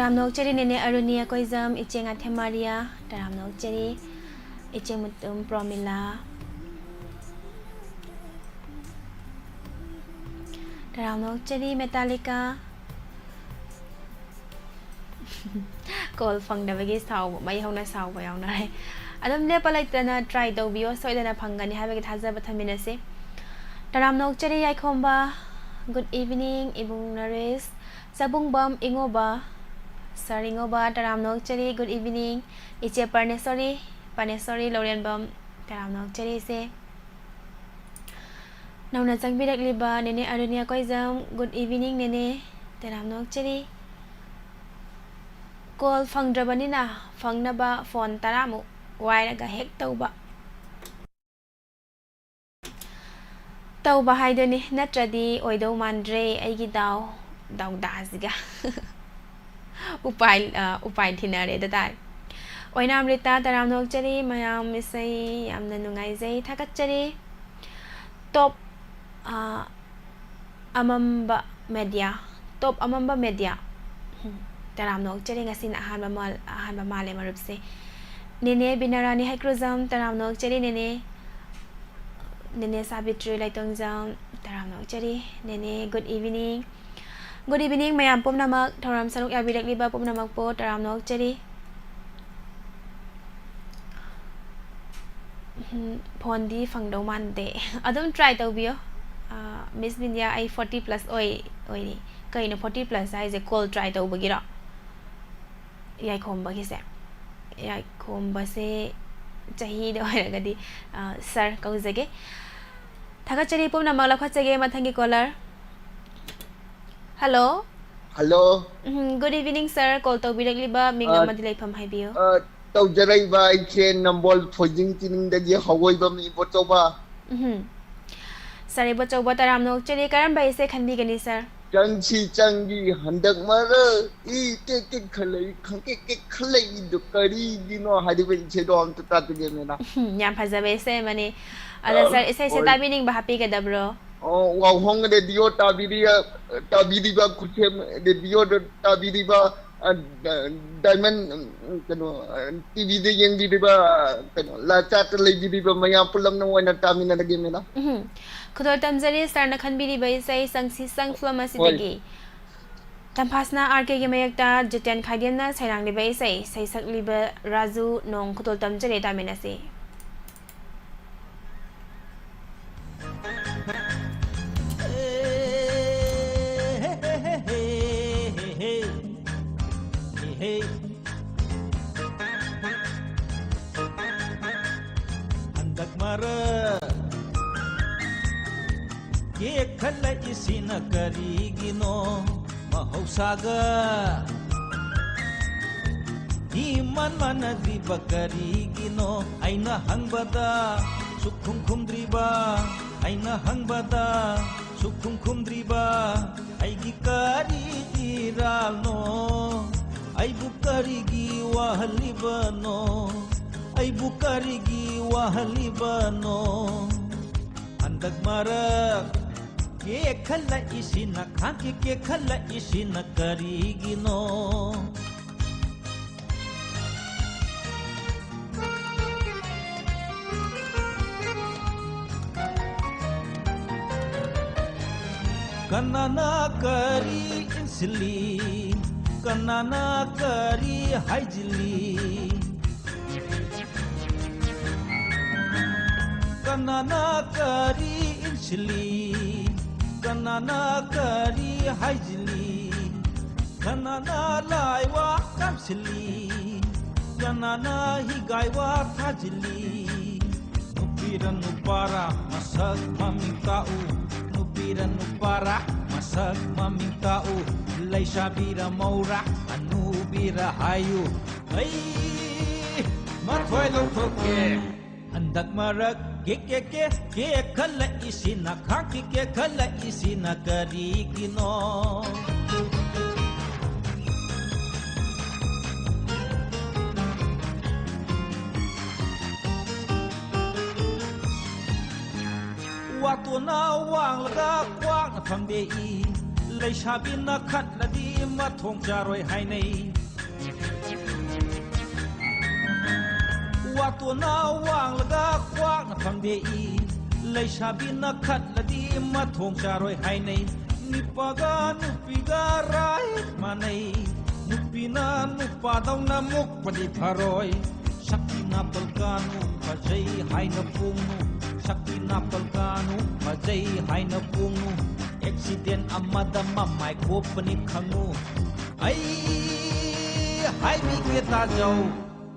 ꯇꯔꯥꯝꯅ ꯑꯣꯛꯆꯔꯤ ꯅꯦꯅꯦ ꯑꯔꯨꯅꯤ ꯑꯀꯣꯏꯖꯝ, ꯏꯆꯦ ꯉꯥꯊꯦꯝ ꯃꯥꯔꯤꯌꯥ, ꯇꯔꯥꯝꯅ ꯑꯣꯛꯆꯔꯤ꯫ ꯏꯆꯦ ꯃꯨꯇꯨꯝ ꯄ꯭ꯔꯣꯃꯤꯂꯥ, ꯇꯔꯥꯝꯅ ꯑꯣꯛꯆꯔꯤ꯫ ꯃꯦꯇꯥꯂꯤꯀꯥ꯫ ꯀꯣꯜ ꯐꯪꯗꯕꯒꯤ ꯁꯥꯎꯕ, ꯃꯩ ꯍꯧꯅ ꯁꯥꯎꯕ ꯌꯥꯎꯅꯔꯦ꯫ ꯑꯗꯨꯝ ꯂꯦꯞꯄ ꯂꯩꯇꯅ try ꯇꯧꯕꯤꯌꯣ, ꯁꯣꯏꯗꯅ ꯐꯪꯒꯅꯤ ꯍꯥꯏꯕꯒꯤ ꯊꯥꯖꯕ ꯊꯝꯃꯤꯟꯅꯁꯤ꯫ ꯇꯔꯥꯝꯅ ꯑꯣꯛꯆꯔꯤ ꯌꯥꯏꯈꯣꯝꯕ, good evening꯫ ꯏꯕꯨꯡ ꯅꯔꯦꯁ, ꯆꯕꯨꯡꯕꯝ ꯏꯉꯣꯕ, sir ꯏꯉꯣꯕ, ꯇꯔꯥꯝꯅ ꯑꯣꯛꯆꯔꯤ, good evening꯫ ꯏꯆꯦ ꯄꯔꯅꯦꯁꯣꯔꯤ, ꯄꯔꯅꯦꯁꯣꯔꯤ ꯂꯧꯔꯦꯟꯕꯝ, ꯇꯔꯥꯝꯅ ꯑꯣꯛꯆꯔꯤ ꯏꯆꯦ꯫ ꯅꯧꯅ ꯆꯪꯕꯤꯔꯛꯂꯤꯕ ꯅꯦꯅꯦ ꯑꯔꯨꯅꯤ ꯑꯀꯣꯏꯖꯝ, good evening ꯅꯦꯅꯦ, ꯇꯔꯥꯝꯅ ꯑꯣꯛꯆꯔꯤ꯫ ꯀꯣꯜ ꯐꯪꯗ꯭ꯔꯕꯅꯤꯅ ꯐꯪꯅꯕ ꯐꯣꯟ ꯇꯔꯥꯃꯨꯛ ꯋꯥꯏꯔꯒ ꯍꯦꯛ ꯇꯧꯕ꯫ ꯇꯧꯕ ꯍꯥꯏꯗꯨꯅꯤ, ꯅꯠꯇ꯭ꯔꯗꯤ ꯑꯣꯏꯗꯧ ꯃꯥꯟꯗ꯭ꯔꯦ ꯑꯩꯒꯤ ꯗꯥꯎ, ꯗꯥꯎꯗꯥꯁꯤꯒ꯫ ꯎꯄꯥꯏ, ꯑ, ꯎꯄꯥꯏ ꯊꯤꯅꯔꯦꯗ ꯇꯥꯔꯦ꯫ ꯑꯣꯏꯅꯥꯝ ꯔꯤꯇꯥ, ꯇꯔꯥꯝꯅ ꯑꯣꯛꯆꯔꯤ꯫ ꯃꯌꯥꯝ ꯏꯁꯩ ꯌꯥꯝꯅ ꯅꯨꯡꯉꯥꯏꯖꯩ, ꯊꯥꯒꯠꯆꯔꯤ꯫ ꯇꯣꯞ, ꯑ, ꯑꯃꯝꯕ ꯃꯦꯗꯤꯌꯥ, ꯇꯣꯞ ꯑꯃꯝꯕ ꯃꯦꯗꯤꯌꯥ꯫ ꯎꯝ, ꯇꯔꯥꯝꯅ ꯑꯣꯛꯆꯔꯤ, ꯉꯁꯤꯅ ꯑꯍꯥꯟꯕ ꯃꯥꯜ-, ꯑꯍꯥꯟꯕ ꯃꯥꯜꯂꯦ ꯃꯔꯨꯞꯁꯦ꯫ ꯅꯦꯅꯦ ꯕꯤꯅꯥꯔꯥꯅꯤ ꯍꯩꯀ꯭ꯔꯨꯖꯝ, ꯇꯔꯥꯝꯅ ꯑꯣꯛꯆꯔꯤ ꯅꯦꯅꯦ꯫ ꯅꯦꯅꯦ ꯁꯥꯕꯤꯇ꯭ꯔꯤ ꯂꯩꯇꯣꯡꯖꯝ, ꯇꯔꯥꯝꯅ ꯑꯣꯛꯆꯔꯤ꯫ ꯅꯦꯅꯦ, good evening꯫ Good evening ꯃꯌꯥꯝ ꯄꯨꯝꯅꯃꯛ, ꯊꯧꯔꯝ ꯁꯔꯨꯛ ꯌꯥꯕꯤꯔꯛꯂꯤꯕ ꯄꯨꯝꯅꯃꯛꯄꯨ ꯇꯔꯥꯝꯅ ꯑꯣꯛꯆꯔꯤ꯫ ꯎꯝ, ꯐꯣꯟꯗꯤ ꯐꯪꯗꯧ ꯃꯥꯟꯗꯦ꯫ ꯑꯗꯨꯝ try ꯇꯧꯕꯤꯌꯣ꯫ ꯑꯥ, ꯃꯤꯁ ꯕꯤꯟꯗꯤꯌꯥ, ꯑꯩ forty plus ꯑꯣꯏ-, ꯑꯣꯏꯔꯤ꯫ ꯀꯩꯅꯣ forty plus ꯍꯥꯏꯁꯦ? Call try ꯇꯧꯕꯒꯤꯔꯣ? ꯌꯥꯏꯈꯣꯝꯕꯒꯤꯁꯦ? ꯌꯥꯏꯈꯣꯝꯕꯁꯦ ꯆꯍꯤꯗ ꯑꯣꯏꯔꯒꯗꯤ, ꯑꯥ, sir ꯀꯧꯖꯒꯦ꯫ ꯊꯥꯒꯠꯆꯔꯤ ꯄꯨꯝꯅꯃꯛ, ꯂꯧꯈꯠꯆꯒꯦ ꯃꯊꯪꯒꯤ caller꯫ Hello꯫ Hello꯫ ꯎꯝ, good evening sir, call ꯇꯧꯕꯤꯔꯛꯂꯤꯕ ꯃꯤꯡ ꯑ, ꯑꯃꯗꯤ ꯂꯩꯐꯝ ꯍꯥꯏꯕꯤꯌꯨ꯫ ꯑ, ꯇꯧꯖꯔꯛꯏꯕ ꯑꯩꯁꯦ ꯅꯝꯕꯣꯜ ꯊꯣꯏꯖꯤꯡ ꯆꯤꯅꯤꯡꯗꯒꯤ ꯍꯧꯑꯣꯏꯕꯝ ꯏꯕꯣꯆꯧꯕ꯫ ꯎꯝ꯫ Sir ꯏꯕꯣꯆꯧꯕ, ꯇꯔꯥꯝꯅ ꯑꯣꯛꯆꯔꯤ, ꯀꯔꯝꯕ ꯏꯁꯩ ꯈꯟꯕꯤꯒꯅꯤ sir? ꯆꯪꯁꯤ ꯆꯪꯁꯤ ꯍꯟꯗꯛ ꯃꯔꯛ ꯏ ꯇꯦꯛ ꯇꯦꯛ ꯈꯜꯂꯛꯏ, ꯈꯪꯇꯦꯛ ꯇꯦꯛ ꯈꯜꯂꯛꯏꯗꯨ ꯀꯔꯤꯒꯤꯅꯣ ꯍꯥꯏꯔꯤꯕ ꯏꯁꯩꯗꯣ ꯑꯝꯇ ꯇꯥꯛꯄꯤꯒꯦꯅꯦꯅ꯫ ꯎꯝ, ꯌꯥꯝ ꯐꯖꯕ ꯏꯁꯩ ꯑꯃꯅꯤ꯫ ꯑꯗ ꯑ, sir, ꯏꯁꯩꯁꯦ ꯍꯣꯏ꯫ ꯇꯥꯕꯤꯅꯤꯡꯕ ꯍꯥꯞꯄꯤꯒꯗꯕ꯭ꯔꯣ? ꯑꯣ, ꯋꯥꯍꯣꯡ ꯔꯦꯗꯤꯑꯣ ꯇꯥꯕꯤꯔꯤ-, ꯇꯥꯕꯤꯔꯤꯕ ꯈꯨꯠꯁꯦꯝ ꯔꯦꯗꯤꯑꯣꯗ ꯇꯥꯕꯤꯔꯤꯕ ꯑ, ꯗ-, ꯗꯥꯏꯃꯟ, ꯎꯝ, ꯀꯩꯅꯣ, ꯑ, ꯇꯤꯚꯤꯗ ꯌꯦꯡꯕꯤꯔꯤꯕ, ꯀꯩꯅꯣ, ꯂꯥꯏꯚ ꯆꯥꯠꯇ ꯂꯩꯕꯤꯔꯤꯕ ꯃꯌꯥꯝ ꯄꯨꯝꯅꯃꯛꯅ ꯑꯣꯏꯅ ꯇꯥꯃꯤꯟꯅꯔꯒꯦ, ꯃꯦꯗꯥꯝ꯫ ꯎꯝ꯫ ꯈꯨꯗꯣꯜ ꯇꯝꯖꯔꯤ, ꯁꯥꯔꯅ ꯈꯟꯕꯤꯔꯤꯕ ꯏꯁꯩ ꯆꯪꯁꯤ ꯆꯪ ꯐꯤꯂꯝ ꯍꯣꯏ꯫ ꯑꯁꯤꯗꯒꯤ ꯇꯝꯐꯥꯁꯅꯥ ꯑꯥꯔ ꯀꯦꯒꯤ ꯃꯥꯌꯦꯛꯇ ꯖꯤꯇꯦꯟ ꯈꯥꯏꯗꯦꯟꯅ ꯁꯩꯔꯥꯡꯂꯤꯕ ꯏꯁꯩ, ꯁꯩꯁꯛꯂꯤꯕ ꯔꯥꯖꯨ ꯅꯣꯡ꯫ ꯈꯨꯗꯣꯜ ꯇꯝꯖꯔꯤ, ꯇꯥꯃꯤꯟꯅꯁꯤ꯫ ꯍꯟꯗꯛ ꯃꯔꯛ ꯀꯦꯛ ꯈꯜꯂꯛꯏꯁꯤꯅ ꯀꯔꯤꯒꯤꯅꯣ? ꯃꯍꯧꯁꯥꯒ ꯏꯃꯥꯟ ꯃꯥꯟꯅꯗ꯭ꯔꯤꯕ ꯀꯔꯤꯒꯤꯅꯣ? ꯑꯩꯅ ꯍꯪꯕꯗ ꯁꯨꯛꯈꯨꯝ ꯈꯨꯝꯗ꯭ꯔꯤꯕ, ꯑꯩꯅ ꯍꯪꯕꯗ ꯁꯨꯛꯈꯨꯝ ꯈꯨꯝꯗ꯭ꯔꯤꯕ, ꯑꯩꯒꯤ ꯀꯔꯤ ꯏꯔꯥꯜꯅꯣ? ꯑꯩꯕꯨ ꯀꯔꯤꯒꯤ ꯋꯥꯍꯜꯂꯤꯕꯅꯣ? ꯑꯩꯕꯨ ꯀꯔꯤꯒꯤ ꯋꯥꯍꯜꯂꯤꯕꯅꯣ? ꯍꯟꯗꯛ ꯃꯔꯛ ꯀꯦꯛ ꯈꯜꯂꯛꯏꯁꯤꯅ, ꯈꯥꯡꯀꯤ ꯀꯦꯛ ꯈꯜꯂꯛꯏꯁꯤꯅ ꯀꯔꯤꯒꯤꯅꯣ? ꯀꯅꯥꯅ ꯀꯔꯤ ꯏꯟꯁꯤꯜꯂꯤ? ꯀꯅꯥꯅ ꯀꯔꯤ ꯍꯥꯏꯖꯤꯜꯂꯤ? ꯀꯅꯥꯅ ꯀꯔꯤ ꯏꯟꯁꯤꯜꯂꯤ? ꯀꯅꯥꯅ ꯀꯔꯤ ꯍꯥꯏꯖꯤꯜꯂꯤ? ꯀꯅꯥꯅ ꯂꯥꯏꯋꯥ ꯀꯥꯝꯁꯤꯜꯂꯤ? ꯀꯅꯥꯅ ꯍꯤꯒꯥꯏꯋꯥ ꯊꯥꯖꯤꯜꯂꯤ? ꯅꯨꯄꯤꯔ ꯅꯨꯄꯥꯔ ꯃꯁꯛ ꯃꯃꯤꯡ ꯇꯥꯛꯎ꯫ ꯅꯨꯄꯤꯔ ꯅꯨꯄꯥꯔ ꯃꯁꯛ ꯃꯃꯤꯡ ꯇꯥꯛꯎ꯫ ꯂꯩꯁꯥꯕꯤꯔ ꯃꯧꯔ ꯍꯅꯨꯕꯤꯔ ꯍꯥꯏꯌꯨ꯫ ꯑꯩ ꯃꯊꯣꯏ ꯂꯧꯊꯣꯛꯀꯦ꯫ ꯍꯟꯗꯛ ꯃꯔꯛ ꯀꯦꯛ ꯀꯦꯛ ꯀꯦꯛ ꯀꯦꯛ ꯈꯜꯂꯛꯏꯁꯤꯅ, ꯈꯥꯡꯀꯤ ꯀꯦꯛ ꯈꯜꯂꯛꯏꯁꯤꯅ ꯀꯔꯤꯒꯤꯅꯣ? ꯋꯥꯇꯣꯟꯅ ꯋꯥꯡꯂꯒ ꯀ꯭ꯋꯥꯛꯅ ꯐꯝꯗꯦꯛꯏ꯫ ꯂꯩꯁꯥꯕꯤꯅ ꯈꯠꯂꯗꯤ ꯃꯊꯣꯡ ꯆꯥꯔꯣꯏ ꯍꯥꯏꯅꯩ꯫ ꯋꯥꯇꯣꯟꯅ ꯋꯥꯡꯂꯒ ꯈ꯭ꯋꯥꯡꯅ ꯐꯪꯗꯦꯛꯏ, ꯂꯩꯁꯥꯕꯤꯅ ꯈꯠꯂꯗꯤ ꯃꯊꯣꯡ ꯆꯥꯔꯣꯏ ꯍꯥꯏꯅꯩ꯫ ꯅꯨꯄꯥꯒ ꯅꯨꯄꯤꯒ right ꯃꯥꯟꯅꯩ, ꯅꯨꯄꯤꯅ ꯅꯨꯄꯥꯗꯧꯅ ꯃꯨꯛꯄꯗꯤ ꯐꯔꯣꯏ꯫ ꯁꯛꯇꯤ ꯅꯥꯄꯜ ꯀꯥꯅꯨ, ꯐꯖꯩ ꯍꯥꯏꯅ ꯐꯣꯡꯅꯨ, ꯁꯛꯇꯤ ꯅꯥꯄꯜ ꯀꯥꯅꯨ, ꯐꯖꯩ ꯍꯥꯏꯅ ꯐꯣꯡꯅꯨ꯫ ꯑꯦꯛꯁꯤꯗꯦꯟ ꯑꯃꯗ ꯃꯃꯥꯏ ꯀꯣꯞꯄꯅꯤ ꯈꯪꯉꯨ꯫ ꯑꯩ ꯍꯥꯏꯕꯤꯒꯦ ꯇꯥꯖꯧ,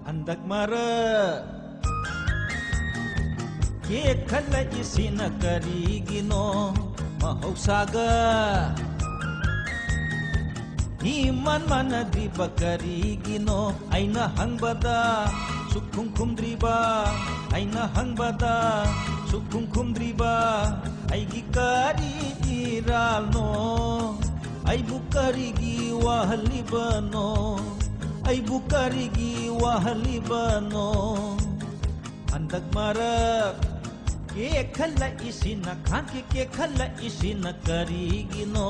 ꯍꯟꯗꯛ ꯃꯔꯛ ꯀꯦꯛ ꯈꯜꯂꯛꯏꯁꯤꯅ ꯀꯔꯤꯒꯤꯅꯣ? ꯃꯍꯧꯁꯥꯒ ꯏꯃꯥꯟ ꯃꯥꯟꯅꯗ꯭ꯔꯤꯕ ꯀꯔꯤꯒꯤꯅꯣ? ꯑꯩꯅ ꯍꯪꯕꯗ ꯁꯨꯛꯈꯨꯝ ꯈꯨꯝꯗ꯭ꯔꯤꯕ, ꯑꯩꯅ ꯍꯪꯕꯗ ꯁꯨꯛꯈꯨꯝ ꯈꯨꯝꯗ꯭ꯔꯤꯕ, ꯑꯩꯒꯤ ꯀꯔꯤ ꯏꯔꯥꯜꯅꯣ? ꯑꯩꯕꯨ ꯀꯔꯤꯒꯤ ꯋꯥꯍꯜꯂꯤꯕꯅꯣ? ꯑꯩꯕꯨ ꯀꯔꯤꯒꯤ ꯋꯥꯍꯜꯂꯤꯕꯅꯣ? ꯍꯟꯗꯛ ꯃꯔꯛ ꯀꯦꯛꯈꯠꯂꯛꯏꯁꯤꯅ, ꯈꯥꯡꯀꯦꯛ ꯀꯦꯛꯈꯠꯂꯛꯏꯁꯤꯅ ꯀꯔꯤꯒꯤꯅꯣ?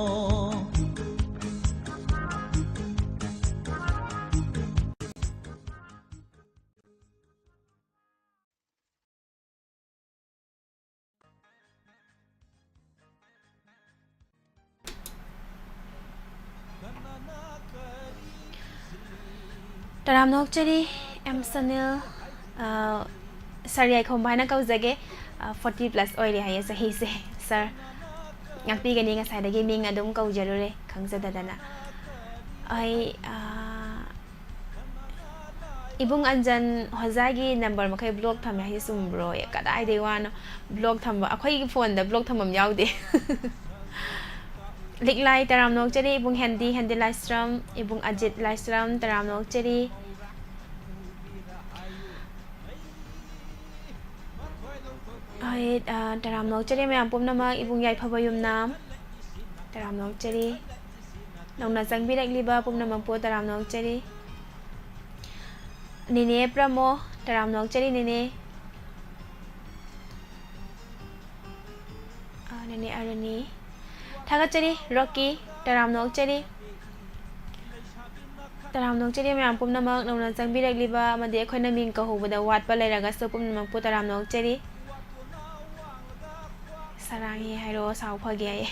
ꯇꯔꯥꯝꯅ ꯑꯣꯛꯆꯔꯤ, ꯑꯦꯝ ꯁꯅꯤꯜ, ꯑ, ꯁꯥꯔ ꯌꯥꯏꯈꯣꯝꯕ ꯍꯥꯏꯅ ꯀꯧꯖꯒꯦ꯫ ꯑ, forty plus ꯑꯣꯏꯔꯦ ꯍꯥꯏꯌꯦ ꯆꯍꯤꯁꯦ꯫ ꯁꯥꯔ, ꯉꯥꯛꯄꯤꯒꯅꯤ, ꯉꯁꯥꯏꯗꯒꯤ ꯃꯤꯡ ꯑꯗꯨꯝ ꯀꯧꯖꯔꯨꯔꯦ ꯈꯪꯖꯗꯗꯅ꯫ ꯑꯩ, ꯑ, ꯏꯕꯨꯡ ꯑꯟꯖꯟ ꯍꯣꯖꯥꯒꯤ ꯅꯝꯕꯔ ꯃꯈꯩ ꯕ꯭ꯂꯣꯛ ꯊꯝꯃꯦ ꯍꯥꯏꯁꯦ ꯆꯨꯝꯕ꯭ꯔꯣ? ꯑꯦ, ꯀꯗꯥꯏꯗꯩ ꯋꯥꯅꯣ? ꯕ꯭ꯂꯣꯛ ꯊꯝꯕ, ꯑꯩꯈꯣꯏꯒꯤ ꯐꯣꯟꯗ ꯕ꯭ꯂꯣꯛ ꯊꯝꯐꯝ ꯌꯥꯎꯗꯦ꯫ ꯂꯤꯛꯂꯥꯏ ꯇꯔꯥꯝꯅ ꯑꯣꯛꯆꯔꯤ, ꯏꯕꯨꯡ ꯍꯦꯟꯗꯤ, ꯍꯦꯟꯗꯤ ꯂꯥꯏꯁ꯭ꯔꯝ, ꯏꯕꯨꯡ ꯑꯖꯤꯠ ꯂꯥꯏꯁ꯭ꯔꯝ, ꯇꯔꯥꯝꯅ ꯑꯣꯛꯆꯔꯤ꯫ ꯍꯣꯏ, ꯑ, ꯇꯔꯥꯝꯅ ꯑꯣꯛꯆꯔꯤ ꯃꯌꯥꯝ ꯄꯨꯝꯅꯃꯛ, ꯏꯕꯨꯡ ꯌꯥꯏꯐꯕ ꯌꯨꯝꯅꯥꯝ, ꯇꯔꯥꯝꯅ ꯑꯣꯛꯆꯔꯤ꯫ ꯅꯧꯅ ꯆꯪꯕꯤꯔꯛꯂꯤꯕ ꯄꯨꯝꯅꯃꯛꯄꯨ ꯇꯔꯥꯝꯅ ꯑꯣꯛꯆꯔꯤ꯫ ꯅꯦꯅꯦ ꯄ꯭ꯔꯃꯣ, ꯇꯔꯥꯝꯅ ꯑꯣꯛꯆꯔꯤ ꯅꯦꯅꯦ꯫ ꯑ, ꯅꯦꯅꯦ ꯑꯔꯨꯅꯤ꯫ ꯊꯥꯒꯠꯆꯔꯤ꯫ ꯔꯣꯀꯤ, ꯇꯔꯥꯝꯅ ꯑꯣꯛꯆꯔꯤ꯫ ꯇꯔꯥꯝꯅ ꯑꯣꯛꯆꯔꯤ ꯃꯌꯥꯝ ꯄꯨꯝꯅꯃꯛ, ꯅꯧꯅ ꯆꯪꯕꯤꯔꯛꯂꯤꯕ ꯑꯃꯗꯤ ꯑꯩꯈꯣꯏꯅ ꯃꯤꯡ ꯀꯧꯍꯧꯕꯗ ꯋꯥꯠꯄ ꯂꯩꯔꯒꯁꯨ ꯄꯨꯝꯅꯃꯛꯄꯨ ꯇꯔꯥꯝꯅ ꯑꯣꯛꯆꯔꯤ꯫ ꯁꯔꯥꯡꯉꯦ ꯍꯥꯏꯔꯛꯑꯣ, ꯁꯥꯎ ꯐꯒꯦ ꯍꯥꯏꯌꯦ꯫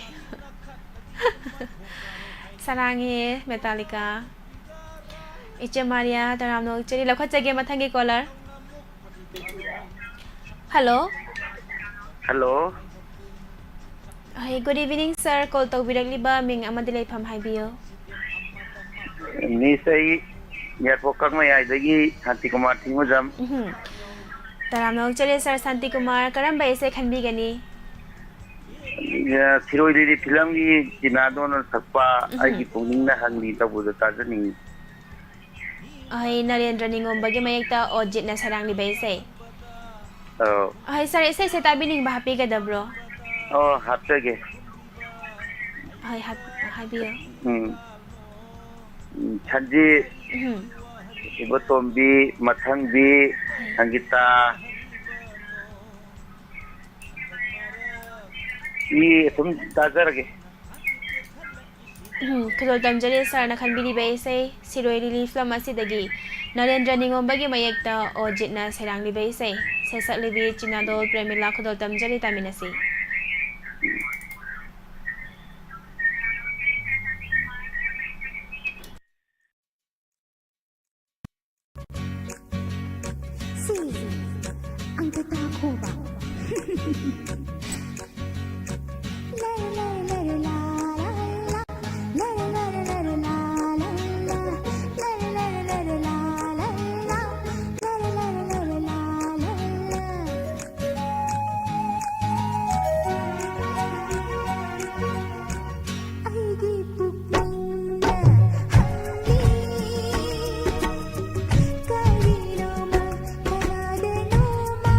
ꯁꯔꯥꯡꯉꯦ ꯃꯦꯇꯥꯂꯤꯀꯥ꯫ ꯏꯆꯦ ꯃꯥꯔꯤꯌꯥ, ꯇꯔꯥꯝꯅ ꯑꯣꯛꯆꯔꯤ꯫ ꯂꯧꯈꯠꯆꯒꯦ ꯃꯊꯪꯒꯤ ꯀꯣꯂꯔ꯫ ꯍꯜꯂꯣ꯫ ꯍꯜꯂꯣ꯫ ꯍꯣꯏ, good evening, sir. ꯀꯣꯜ ꯇꯧꯕꯤꯔꯛꯂꯤꯕ ꯃꯤꯡ ꯑꯃꯗꯤ ꯂꯩꯐꯝ ꯍꯥꯏꯕꯤꯌꯨ꯫ ꯃꯤꯁ, ꯑꯩ ꯌꯥꯏꯄꯣꯛ ꯀꯛꯃꯌꯥꯏꯗꯒꯤ ꯁꯥꯟꯇꯤꯀꯨꯃꯥꯔ ꯊꯤꯡꯉꯨꯖꯝ꯫ ꯎꯝꯍꯨꯝ꯫ ꯇꯔꯥꯝꯅ ꯑꯣꯛꯆꯔꯤ, sir ꯁꯥꯟꯇꯤꯀꯨꯃꯥꯔ꯫ ꯀꯔꯝꯕ ꯏꯁꯩ ꯈꯟꯕꯤꯒꯅꯤ? ꯑ, ꯁꯤꯔꯣꯏ ꯂꯤꯂꯤ ꯐꯤꯂꯝꯒꯤ ꯇꯤꯅꯥꯗꯣꯅ ꯁꯛꯄ ꯎꯝꯍꯨꯝ꯫ ꯑꯩꯒꯤ ꯄꯨꯛꯅꯤꯡꯅ ꯍꯪꯂꯤ ꯇꯧꯕꯗꯣ ꯇꯥꯖꯅꯤꯡꯉꯤ꯫ ꯑꯍꯩ, ꯅꯔꯦꯟꯗ꯭ꯔ ꯅꯤꯉꯣꯝꯕꯒꯤ ꯃꯌꯦꯛꯇ ꯑꯣꯖꯤꯠꯅ ꯁꯩꯔꯥꯡꯂꯤꯕ ꯏꯁꯩ꯫ ꯑꯧ꯫ ꯑꯍꯩ, sir, ꯏꯁꯩꯁꯦ ꯇꯥꯕꯤꯅꯤꯡꯕ ꯍꯥꯞꯄꯤꯒꯗꯕ꯭ꯔꯣ? ꯑꯣ, ꯍꯥꯞꯆꯒꯦ꯫ ꯑꯍꯩ, ꯍꯥꯞ-, ꯍꯥꯏꯕꯤꯌꯨ꯫ ꯎꯝ꯫ ꯎꯝ, ꯁꯟꯖꯤꯠ, ꯎꯝ꯫ ꯏꯕꯣꯇꯣꯝꯕꯤ, ꯃꯊꯪꯕꯤ, ꯑꯍꯩ꯫ ꯁꯪꯒꯤꯇꯥ꯫ ꯃꯤ ꯑꯗꯨꯝ ꯇꯥꯖꯔꯒꯦ꯫ ꯎꯝ, ꯈꯨꯗꯣꯜ ꯇꯝꯖꯔꯤ sirꯅ ꯈꯟꯕꯤꯔꯤꯕ ꯏꯁꯩ ꯁꯤꯔꯣꯏ ꯂꯤꯂꯤ ꯐꯤꯂꯝ ꯑꯁꯤꯗꯒꯤ ꯅꯔꯦꯟꯗ꯭ꯔ ꯅꯤꯉꯣꯝꯕꯒꯤ ꯃꯌꯦꯛꯇ ꯑꯣꯖꯤꯠꯅ ꯁꯩꯔꯥꯡꯂꯤꯕ ꯏꯁꯩ꯫ ꯁꯩꯁꯛꯂꯤꯕꯤ ꯆꯤꯅꯥꯗꯣꯜ ꯄ꯭ꯔꯦꯃꯤꯂꯥ꯫ ꯈꯨꯗꯣꯜ ꯇꯝꯖꯔꯤ, ꯇꯥꯃꯤꯟꯅꯁꯤ꯫ ꯁꯤ ꯑꯝꯇ ꯇꯥꯈꯣꯕ꯫ ꯑꯩꯒꯤ ꯄꯨꯛꯅꯤꯡꯅ ꯍꯪꯂꯤ, ꯀꯔꯤꯅꯣꯃ, ꯀꯅꯥꯗꯅꯣꯃ꯫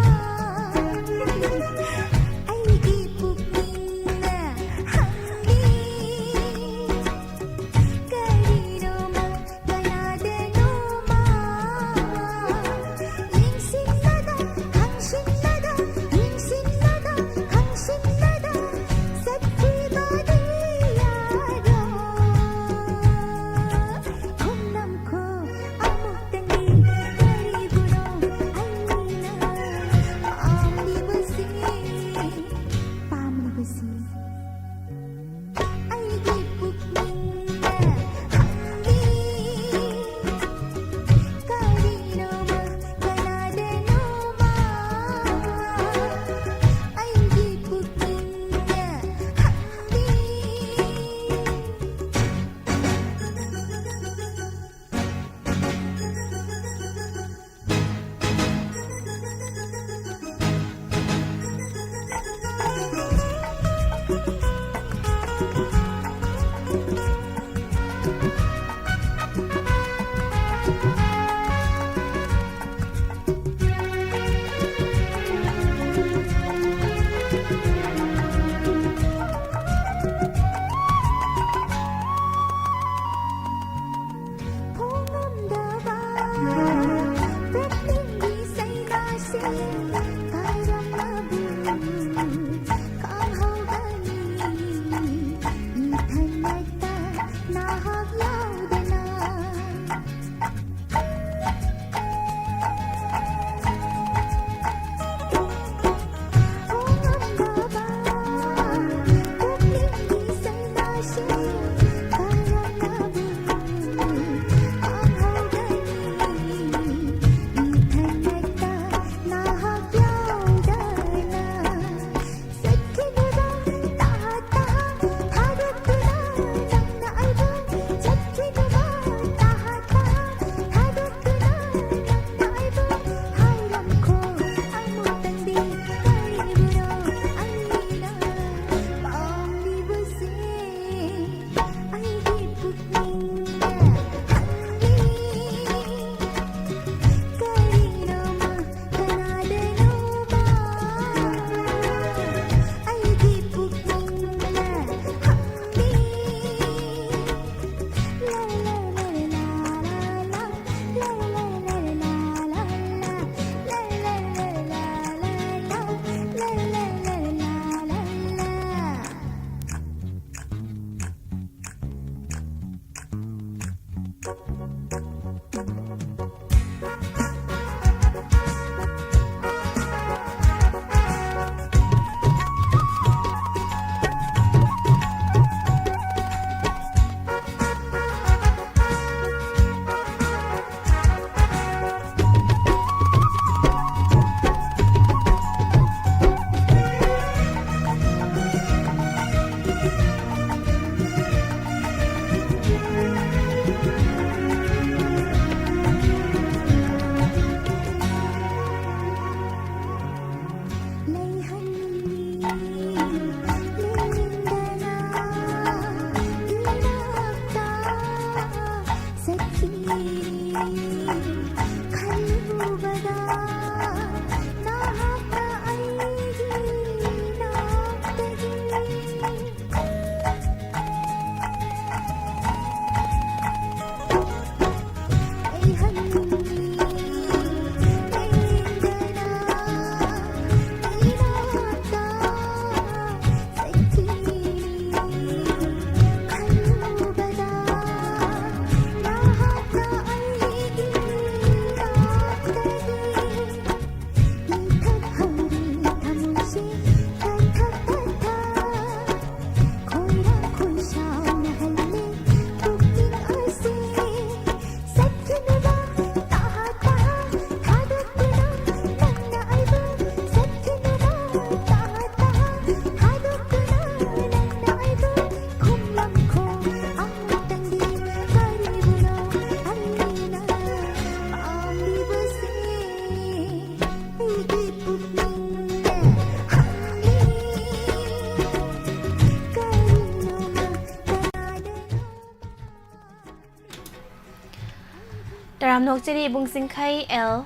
ꯇꯔꯥꯝꯅ ꯑꯣꯛꯆꯔꯤ ꯏꯕꯨꯡ ꯆꯤꯡꯈꯩ ꯑꯦꯜ꯫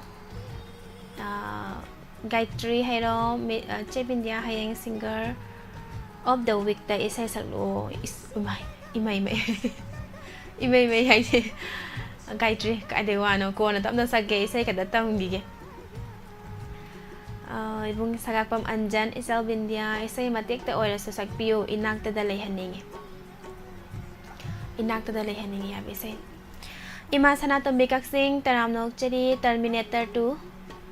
ꯑꯥ, ꯒꯥꯌꯇ꯭ꯔꯤ ꯍꯩꯔꯣꯝ, ꯃꯤ-, ꯑꯥ, ꯆꯦ ꯕꯤꯟꯗꯤꯌꯥ, ꯍꯌꯦꯡ singer of the week ꯇ ꯏꯁꯩ ꯁꯛꯂꯛꯑꯣ꯫ ꯏꯁ, ꯏꯃꯥꯏ, ꯏꯃꯩ, ꯏꯃꯩ꯫ ꯏꯃꯩ, ꯏꯃꯩ ꯍꯥꯏꯁꯦ꯫ ꯒꯥꯌꯇ꯭ꯔꯤ, ꯀꯥꯏꯗꯩ ꯋꯥꯅꯣ? ꯀꯣꯟꯅ ꯇꯞꯅ ꯁꯛꯀꯦ, ꯏꯁꯩ ꯈꯛꯇ ꯇꯝꯈꯤꯒꯦ꯫ ꯑꯥ, ꯏꯕꯨꯡ ꯁꯉꯥꯛꯄꯝ ꯑꯟꯖꯟ, ꯏꯆꯜ ꯕꯤꯟꯗꯤꯌꯥ, ꯏꯁꯩ ꯃꯇꯦꯛꯇ ꯑꯣꯏꯔꯁꯨ ꯁꯛꯄꯤꯌꯨ, ꯏꯅꯥꯛꯇꯗ ꯂꯩꯍꯟꯅꯤꯡꯉꯤ꯫ ꯏꯅꯥꯛꯇꯗ ꯂꯩꯍꯟꯅꯤꯡꯉꯤ ꯍꯥꯏꯕ ꯏꯁꯩ꯫ ꯏꯃꯥ ꯁꯅꯥꯇꯣꯝꯕꯤ ꯀꯛꯆꯤꯡ, ꯇꯔꯥꯝꯅ ꯑꯣꯛꯆꯔꯤ, Terminator two,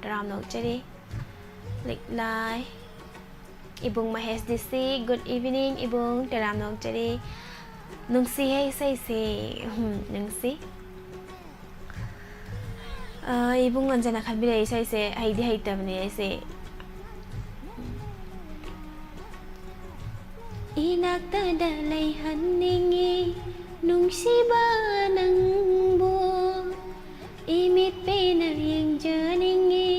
ꯇꯔꯥꯝꯅ ꯑꯣꯛꯆꯔꯤ꯫ ꯂꯤꯛꯂꯥꯏ꯫ ꯏꯕꯨꯡ ꯃꯍꯦꯁ ꯗꯤ ꯁꯤ, good evening ꯏꯕꯨꯡ, ꯇꯔꯥꯝꯅ ꯑꯣꯛꯆꯔꯤ꯫ ꯅꯨꯡꯁꯤꯍꯦ ꯏꯁꯩꯁꯦ꯫ ꯎꯝ, ꯅꯨꯡꯁꯤ꯫ ꯑ, ꯏꯕꯨꯡ ꯑꯟꯖꯅ ꯈꯟꯕꯤꯔꯛꯏ ꯏꯁꯩꯁꯦ ꯍꯩꯗꯤ ꯍꯩꯇꯕꯅꯦ ꯑꯩꯁꯦ꯫ ꯏꯅꯥꯛꯇꯗ ꯂꯩꯍꯟꯅꯤꯡꯉꯤ ꯅꯨꯡꯁꯤꯕ ꯅꯪꯕꯨ, ꯏꯃꯤꯠ ꯄꯦꯟꯅ ꯌꯦꯡꯖꯅꯤꯡꯉꯤ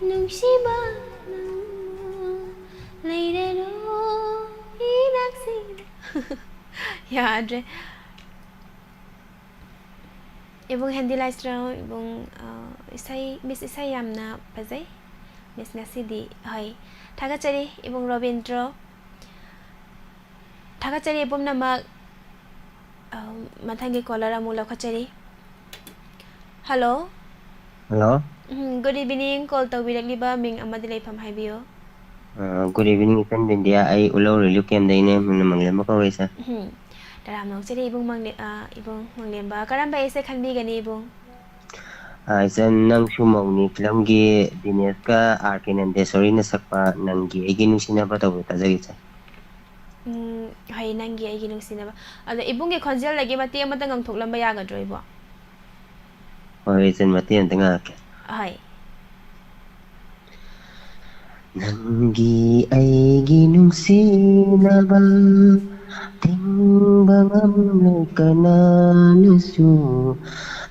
ꯅꯨꯡꯁꯤꯕ ꯅꯪꯕꯨ, ꯂꯩꯔꯅꯨ ꯏꯅꯥꯛꯁꯤꯗ꯫ ꯌꯥꯗ꯭ꯔꯦ꯫ ꯏꯕꯨꯡ ꯍꯦꯟꯗꯤ ꯂꯥꯏꯁ꯭ꯔꯝ, ꯏꯕꯨꯡ, ꯑ, ꯏꯁꯩ, ꯃꯤꯁ ꯏꯁꯩ ꯌꯥꯝꯅ ꯐꯖꯩ꯫ ꯃꯤꯁ ꯉꯁꯤꯗꯤ, ꯍꯣꯏ꯫ ꯊꯥꯒꯠꯆꯔꯤ, ꯏꯕꯨꯡ ꯔꯣꯕꯤꯟꯗ꯭ꯔꯣ꯫ ꯊꯥꯒꯠꯆꯔꯤ ꯄꯨꯝꯅꯃꯛ꯫ ꯑ, ꯃꯊꯪꯒꯤ caller ꯑꯃꯨꯛ ꯂꯧꯈꯠꯆꯔꯤ꯫ Hello꯫ Hello꯫ ꯎꯝ, good evening꯫ Call ꯇꯧꯕꯤꯔꯛꯂꯤꯕ ꯃꯤꯡ ꯑꯃꯗꯤ ꯂꯩꯐꯝ ꯍꯥꯏꯕꯤꯌꯨ꯫ ꯑ, good evening, ꯏꯆꯟ ꯕꯤꯟꯗꯤꯌꯥ꯫ ꯑꯩ ꯎꯂꯧ relief camp ꯗꯩꯅꯦ꯫ ꯃꯤꯡꯅ ꯃꯪꯂꯦꯝꯕ ꯀꯧꯋꯦ, ꯏꯆꯟ꯫ ꯎꯝ꯫ ꯇꯔꯥꯝꯅ ꯑꯣꯛꯆꯔꯤ, ꯏꯕꯨꯡ ꯃꯪꯂꯦ-, ꯑ, ꯏꯕꯨꯡ ꯃꯪꯂꯦꯝꯕ꯫ ꯀꯔꯝꯕ ꯏꯁꯩ ꯈꯟꯕꯤꯒꯅꯤ, ꯏꯕꯨꯡ? ꯑ, ꯏꯆꯟ, ꯅꯪꯁꯨ ꯃꯧꯅꯤ ꯐꯤꯂꯝꯒꯤ ꯗꯤꯅꯦꯁꯀ ꯑꯥꯔ ꯀꯦ ꯅꯟꯗꯦꯁꯣꯔꯤꯅ ꯁꯛꯄ ꯅꯪꯒꯤ ꯑꯩꯒꯤ ꯅꯨꯡꯁꯤꯅꯕ ꯇꯧꯕꯗꯣ ꯇꯥꯖꯒꯦ, ꯏꯆꯟ꯫ ꯎꯝ, ꯍꯣꯏ, ꯅꯪꯒꯤ ꯑꯩꯒꯤ ꯅꯨꯡꯁꯤꯅꯕ꯫ ꯑꯗꯣ ꯏꯕꯨꯡꯒꯤ ꯈꯣꯟꯖꯦꯜꯗꯒꯤ ꯃꯇꯦꯛ ꯑꯃꯇ ꯉꯪꯊꯣꯛꯂꯝꯕ ꯌꯥꯒꯗ꯭ꯔꯣ, ꯏꯕꯨꯡ? ꯍꯣꯏ, ꯏꯆꯟ, ꯃꯇꯦꯛ ꯑꯃꯇ ꯉꯥꯡꯉꯛꯀꯦ꯫ ꯍꯣꯏ꯫ ꯅꯪꯒꯤ ꯑꯩꯒꯤ ꯅꯨꯡꯁꯤꯅꯕ ꯊꯤꯡꯕ ꯉꯝꯂꯣꯏ ꯀꯅꯥꯅꯁꯨ,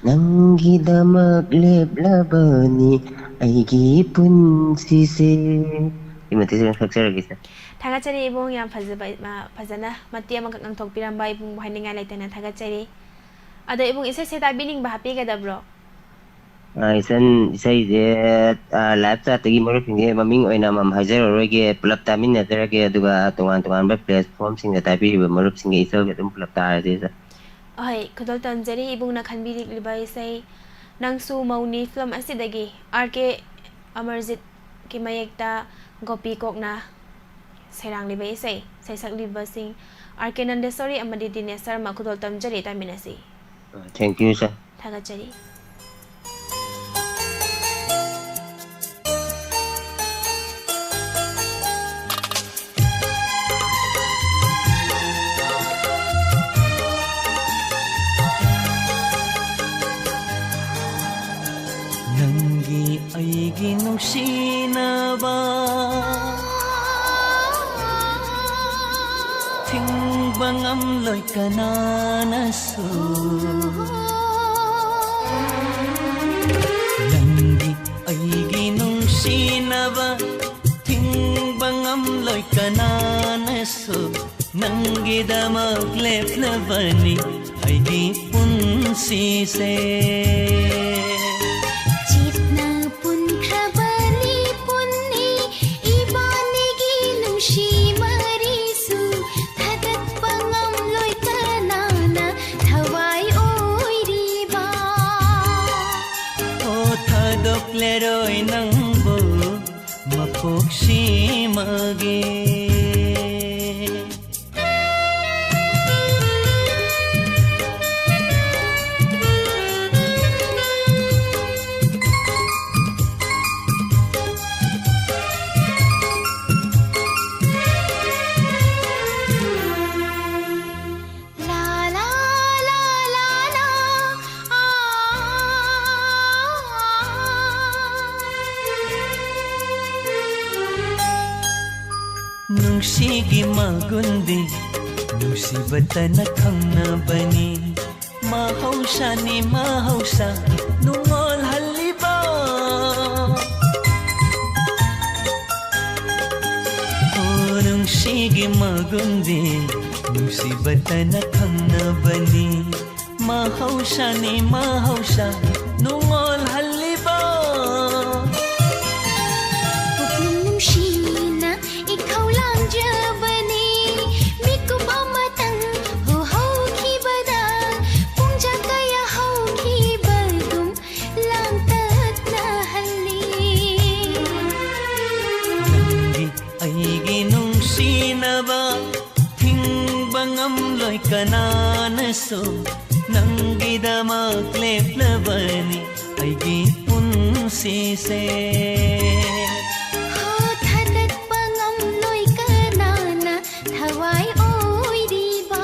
ꯅꯪꯒꯤꯗꯃꯛ ꯂꯦꯞꯂꯕꯅꯤ ꯑꯩꯒꯤ ꯄꯨꯟꯁꯤꯁꯦ꯫ ꯁꯤ ꯃꯇꯦꯛꯁꯤꯃ ꯁꯛꯆꯔꯒꯦ, ꯏꯆꯟ꯫ ꯊꯥꯒꯠꯆꯔꯤ ꯏꯕꯨꯡ, ꯌꯥꯝ ꯐꯖꯕ, ꯃ-, ꯐꯖꯅ ꯃꯇꯦꯛ ꯑꯃꯈꯛ ꯉꯪꯊꯣꯛꯄꯤꯔꯝꯕ ꯏꯕꯨꯡꯕꯨ ꯍꯥꯏꯅꯤꯡꯉꯥꯏ ꯂꯩꯇꯅ ꯊꯥꯒꯠꯆꯔꯤ꯫ ꯑꯗꯣ ꯏꯕꯨꯡ, ꯏꯁꯩꯁꯦ ꯇꯥꯕꯤꯅꯤꯡꯕ ꯍꯥꯞꯄꯤꯒꯗꯕ꯭ꯔꯣ? ꯑ, ꯏꯆꯟ, ꯏꯁꯩꯁꯦ, ꯑ, ꯂꯥꯏꯞ ꯆꯥꯠꯇꯒꯤ ꯃꯔꯨꯞꯁꯤꯡꯁꯦ ꯃꯃꯤꯡ ꯑꯣꯏꯅ ꯑꯃꯃꯝ ꯍꯥꯏꯖꯔꯔꯣꯏꯒꯦ, ꯄꯨꯂꯞ ꯇꯥꯃꯤꯟꯅꯖꯔꯒꯦ, ꯑꯗꯨꯒ ꯇꯣꯉꯥꯟ ꯇꯣꯉꯥꯟꯕ ꯄ꯭ꯂꯦꯠꯐꯣꯝꯁꯤꯡꯗ ꯇꯥꯕꯤꯔꯤꯕ ꯃꯔꯨꯞꯁꯤꯡꯒ ꯏꯆꯜꯒ ꯑꯗꯨꯝ ꯄꯨꯂꯞ ꯇꯥꯔꯁꯦ, ꯏꯆꯟ꯫ ꯑꯍꯣꯏ, ꯈꯨꯗꯣꯜ ꯇꯝꯖꯔꯤ ꯏꯕꯨꯡꯅ ꯈꯟꯕꯤꯔꯤꯕ ꯏꯁꯩ ꯅꯪꯁꯨ ꯃꯧꯅꯤ ꯐꯤꯂꯝ ꯑꯁꯤꯗꯒꯤ ꯑꯥꯔ ꯀꯦ ꯑꯃꯔꯖꯤꯠꯀꯤ ꯃꯌꯦꯛꯇ ꯒꯣꯄꯤ ꯀꯣꯛꯅ ꯁꯩꯔꯥꯡꯂꯤꯕ ꯏꯁꯩ, ꯁꯩꯁꯛꯂꯤꯕꯁꯤꯡ ꯑꯥꯔ ꯀꯦ ꯅꯟꯗꯦꯁꯣꯔꯤ ꯑꯃꯗꯤ ꯗꯤꯅꯦꯁ ꯁꯔꯃ꯫ ꯈꯨꯗꯣꯜ ꯇꯝꯖꯔꯤ, ꯇꯥꯃꯤꯟꯅꯁꯤ꯫ Thank you, sir. ꯊꯥꯒꯠꯆꯔꯤ꯫ ꯅꯪꯒꯤ ꯑꯩꯒꯤ ꯅꯨꯡꯁꯤꯅꯕ ꯊꯤꯡꯕ ꯉꯝꯂꯣꯏ ꯀꯅꯥꯅꯁꯨ꯫ ꯅꯪꯒꯤ ꯑꯩꯒꯤ ꯅꯨꯡꯁꯤꯅꯕ ꯊꯤꯡꯕ ꯉꯝꯂꯣꯏ ꯀꯅꯥꯅꯁꯨ꯫ ꯅꯪꯒꯤꯗꯃꯛ ꯂꯦꯞꯂꯕꯅꯤ ꯑꯩꯒꯤ ꯄꯨꯟꯁꯤꯁꯦ꯫ ꯆꯦꯠꯅ ꯄꯨꯟꯈ꯭ꯔꯕꯅꯤ ꯄꯨꯟꯅꯤ ꯏꯕꯥꯅꯤꯒꯤ ꯅꯨꯡꯁꯤ ꯃꯔꯤꯁꯨ꯫ ꯊꯥꯗꯠꯄ ꯉꯝꯂꯣꯏ ꯀꯅꯥꯅ ꯊꯋꯥꯏ ꯑꯣꯏꯔꯤꯕ꯫ ꯑꯣ, ꯊꯥꯗꯣꯛꯂꯔꯣꯏ ꯅꯪꯕꯨ ꯃꯄꯣꯛꯁꯤꯃꯒꯤ꯫ ꯅꯨꯡꯁꯤꯒꯤ ꯃꯒꯨꯟꯗꯤ ꯅꯨꯡꯁꯤꯕꯇꯅ ꯈꯪꯅꯕꯅꯤ꯫ ꯃꯍꯧꯁꯥꯅꯤ ꯃꯍꯧꯁꯥ ꯅꯨꯡꯉꯣꯜꯍꯜꯂꯤꯕ꯫ ꯑꯣ, ꯅꯨꯡꯁꯤꯒꯤ ꯃꯒꯨꯟꯗꯤ ꯅꯨꯡꯁꯤꯕꯇꯅ ꯈꯪꯅꯕꯅꯤ꯫ ꯃꯍꯧꯁꯥꯅꯤ ꯃꯍꯧꯁꯥ ꯅꯨꯡꯉꯣꯜꯍꯜꯂꯤꯕ꯫ ꯄꯨꯛꯅꯤꯡ ꯅꯨꯡꯁꯤꯅ ꯏꯈꯧ ꯂꯥꯡꯖꯕꯅꯤ꯫ ꯃꯤꯀꯨꯞ ꯑꯃꯇꯪ ꯍꯨꯍꯧꯈꯤꯕꯗ ꯄꯨꯡꯖꯥ ꯀꯌꯥ ꯍꯧꯈꯤꯕꯒꯨꯝ ꯂꯥꯡꯇꯛꯅꯍꯜꯂꯤ꯫ ꯅꯪꯒꯤ ꯑꯩꯒꯤ ꯅꯨꯡꯁꯤꯅꯕ ꯊꯤꯡꯕ ꯉꯝꯂꯣꯏ ꯀꯅꯥꯅꯁꯨ꯫ ꯅꯪꯒꯤꯗꯃꯛ ꯂꯦꯞꯂꯕꯅꯤ ꯑꯩꯒꯤ ꯄꯨꯟꯁꯤꯁꯦ꯫ ꯍꯣ, ꯊꯥꯗꯠꯄ ꯉꯝꯂꯣꯏ ꯀꯅꯥꯅ ꯊꯋꯥꯏ ꯑꯣꯏꯔꯤꯕ꯫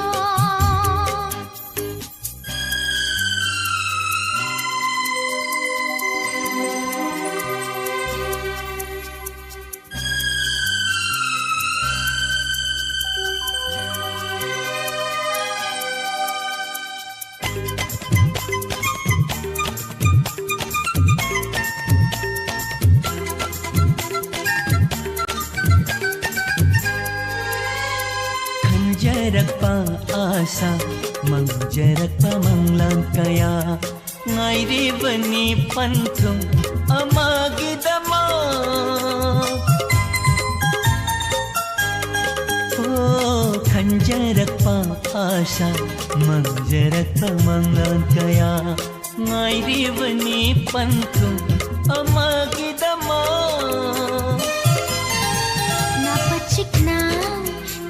ꯈꯟꯖꯔꯛꯄ ꯑꯥꯁꯥ, ꯃꯪꯖꯔꯛꯄ ꯃꯪꯂꯥꯟ ꯀꯌꯥ, ꯉꯥꯏꯔꯤꯕꯅꯤ ꯄꯟꯊꯨꯡ ꯑꯃꯒꯤꯗꯃꯛ꯫ ꯑꯣ, ꯈꯟꯖꯔꯛꯄ ꯑꯥꯁꯥ, ꯃꯪꯖꯔꯛꯄ ꯃꯪꯂꯥꯟ ꯀꯌꯥ, ꯉꯥꯏꯔꯤꯕꯅꯤ ꯄꯟꯊꯨꯡ ꯑꯃꯒꯤꯗꯃꯛ꯫ ꯅꯥꯄ ꯆꯤꯛꯅ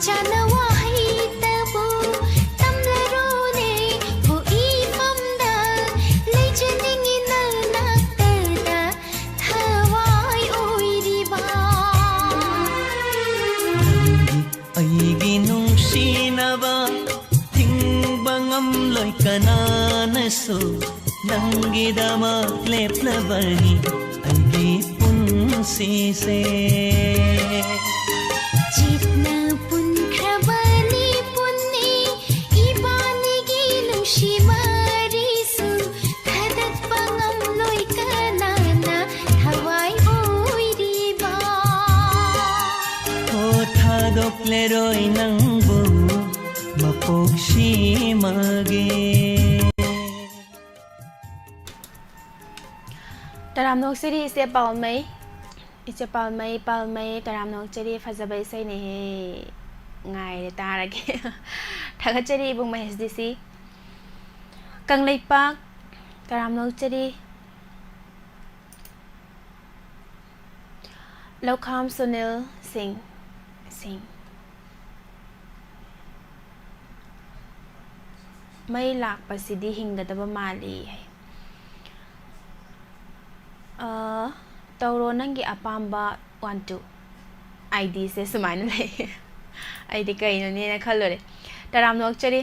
ꯆꯥꯅ ꯋꯥꯍꯩꯇꯕꯨ ꯇꯝꯂꯔꯣꯅꯦ꯫ ꯍꯣ, ꯏꯐꯝꯗ ꯂꯩꯖꯅꯤꯡꯉꯤ ꯅꯅꯥꯛꯇꯗ ꯊꯋꯥꯏ ꯑꯣꯏꯔꯤꯕ꯫ ꯅꯪꯒꯤ ꯑꯩꯒꯤ ꯅꯨꯡꯁꯤꯅꯕ ꯊꯤꯡꯕ ꯉꯝꯂꯣꯏ ꯀꯅꯥꯅꯁꯨ꯫ ꯅꯪꯒꯤꯗꯃꯛ ꯂꯦꯞꯂꯕꯅꯤ ꯑꯩꯒꯤ ꯄꯨꯟꯁꯤꯁꯦ꯫ ꯆꯤꯠꯅ ꯄꯨꯟꯈ꯭ꯔꯕꯅꯤ ꯄꯨꯟꯅꯤ ꯏꯕꯥꯅꯤꯒꯤ ꯅꯨꯡꯁꯤ ꯃꯔꯤꯁꯨ꯫ ꯊꯥꯗꯠꯄ ꯉꯝꯂꯣꯏ ꯀꯅꯥꯅ ꯊꯋꯥꯏ ꯑꯣꯏꯔꯤꯕ꯫ ꯑꯣ, ꯊꯥꯗꯣꯛꯂꯔꯣꯏ ꯅꯪꯕꯨ ꯃꯄꯣꯛꯁꯤꯃꯒꯤ꯫ ꯇꯔꯥꯝꯅ ꯑꯣꯛꯆꯔꯤ ꯏꯆꯦ ꯄꯥꯜꯃꯩ꯫ ꯏꯆꯦ ꯄꯥꯜꯃꯩ, ꯄꯥꯜꯃꯩ, ꯇꯔꯥꯝꯅ ꯑꯣꯛꯆꯔꯤ, ꯐꯖꯕ ꯏꯁꯩꯅꯦꯍꯦ꯫ ꯉꯥꯏꯔꯦ, ꯇꯥꯔꯒꯦ꯫ ꯊꯥꯒꯠꯆꯔꯤ ꯏꯕꯨꯡ ꯃꯍꯦꯁ ꯗꯤ ꯁꯤ꯫ ꯀꯪꯂꯩꯄꯥꯛ, ꯇꯔꯥꯝꯅ ꯑꯣꯛꯆꯔꯤ꯫ ꯂꯧꯈꯥꯝ ꯁꯨꯅꯤꯜ ꯁꯤꯡ, ꯁꯤꯡ꯫ ꯃꯩ ꯂꯥꯛꯄꯁꯤꯗꯤ ꯍꯤꯡꯒꯗꯕ ꯃꯥꯜꯂꯤ ꯍꯥꯏ꯫ ꯑ, ꯇꯧꯔꯣ ꯅꯪꯒꯤ ꯑꯄꯥꯝꯕ one two꯫ ꯑꯥꯏ ꯗꯤꯁꯦ ꯁꯨꯃꯥꯏꯅ ꯂꯩ꯫ ꯑꯩꯗꯤ ꯀꯩꯅꯣꯅꯦꯅ ꯈꯜꯂꯨꯔꯦ꯫ ꯇꯔꯥꯝꯅ ꯑꯣꯛꯆꯔꯤ꯫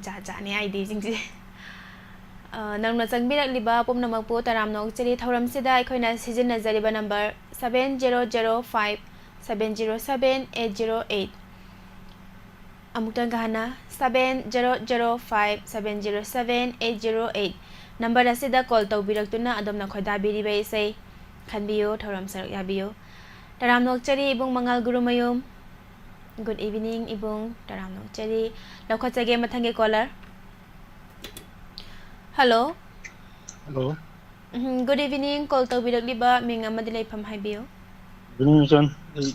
ꯖꯥꯠ ꯖꯥꯠꯅꯤ ꯑꯥꯏ ꯗꯤꯁꯤꯡꯁꯦ꯫ ꯑ, ꯅꯧꯅ ꯆꯪꯕꯤꯔꯛꯂꯤꯕ ꯄꯨꯝꯅꯃꯛꯄꯨ ꯇꯔꯥꯝꯅ ꯑꯣꯛꯆꯔꯤ꯫ ꯊꯧꯔꯝꯁꯤꯗ ꯑꯩꯈꯣꯏꯅ ꯁꯤꯖꯤꯟꯅꯖꯔꯤꯕ number seven zero zero five seven zero seven eight zero eight꯫ ꯑꯃꯨꯛꯇꯪꯒ ꯍꯟꯅ, seven zero zero five seven zero seven eight zero eight꯫ Number ꯑꯁꯤꯗ call ꯇꯧꯕꯤꯔꯛꯇꯨꯅ ꯑꯗꯣꯝꯅ ꯈꯣꯏꯗꯥꯕꯤꯔꯤꯕ ꯏꯁꯩ ꯈꯟꯕꯤꯌꯨ, ꯊꯧꯔꯝ ꯁꯔꯨꯛ ꯌꯥꯕꯤꯌꯨ꯫ ꯇꯔꯥꯝꯅ ꯑꯣꯛꯆꯔꯤ ꯏꯕꯨꯡ ꯃꯉꯥꯜ ꯒꯨꯔꯨꯃꯌꯨꯝ꯫ Good evening ꯏꯕꯨꯡ, ꯇꯔꯥꯝꯅ ꯑꯣꯛꯆꯔꯤ꯫ ꯂꯧꯈꯠꯆꯒꯦ ꯃꯊꯪꯒꯤ caller꯫ Hello꯫ Hello꯫ ꯎꯝ, good evening, call ꯇꯧꯕꯤꯔꯛꯂꯤꯕ ꯃꯤꯡ ꯑꯃꯗꯤ ꯂꯩꯐꯝ ꯍꯥꯏꯕꯤꯌꯨ꯫ Good evening, ꯏꯆꯟ꯫ ꯑꯩ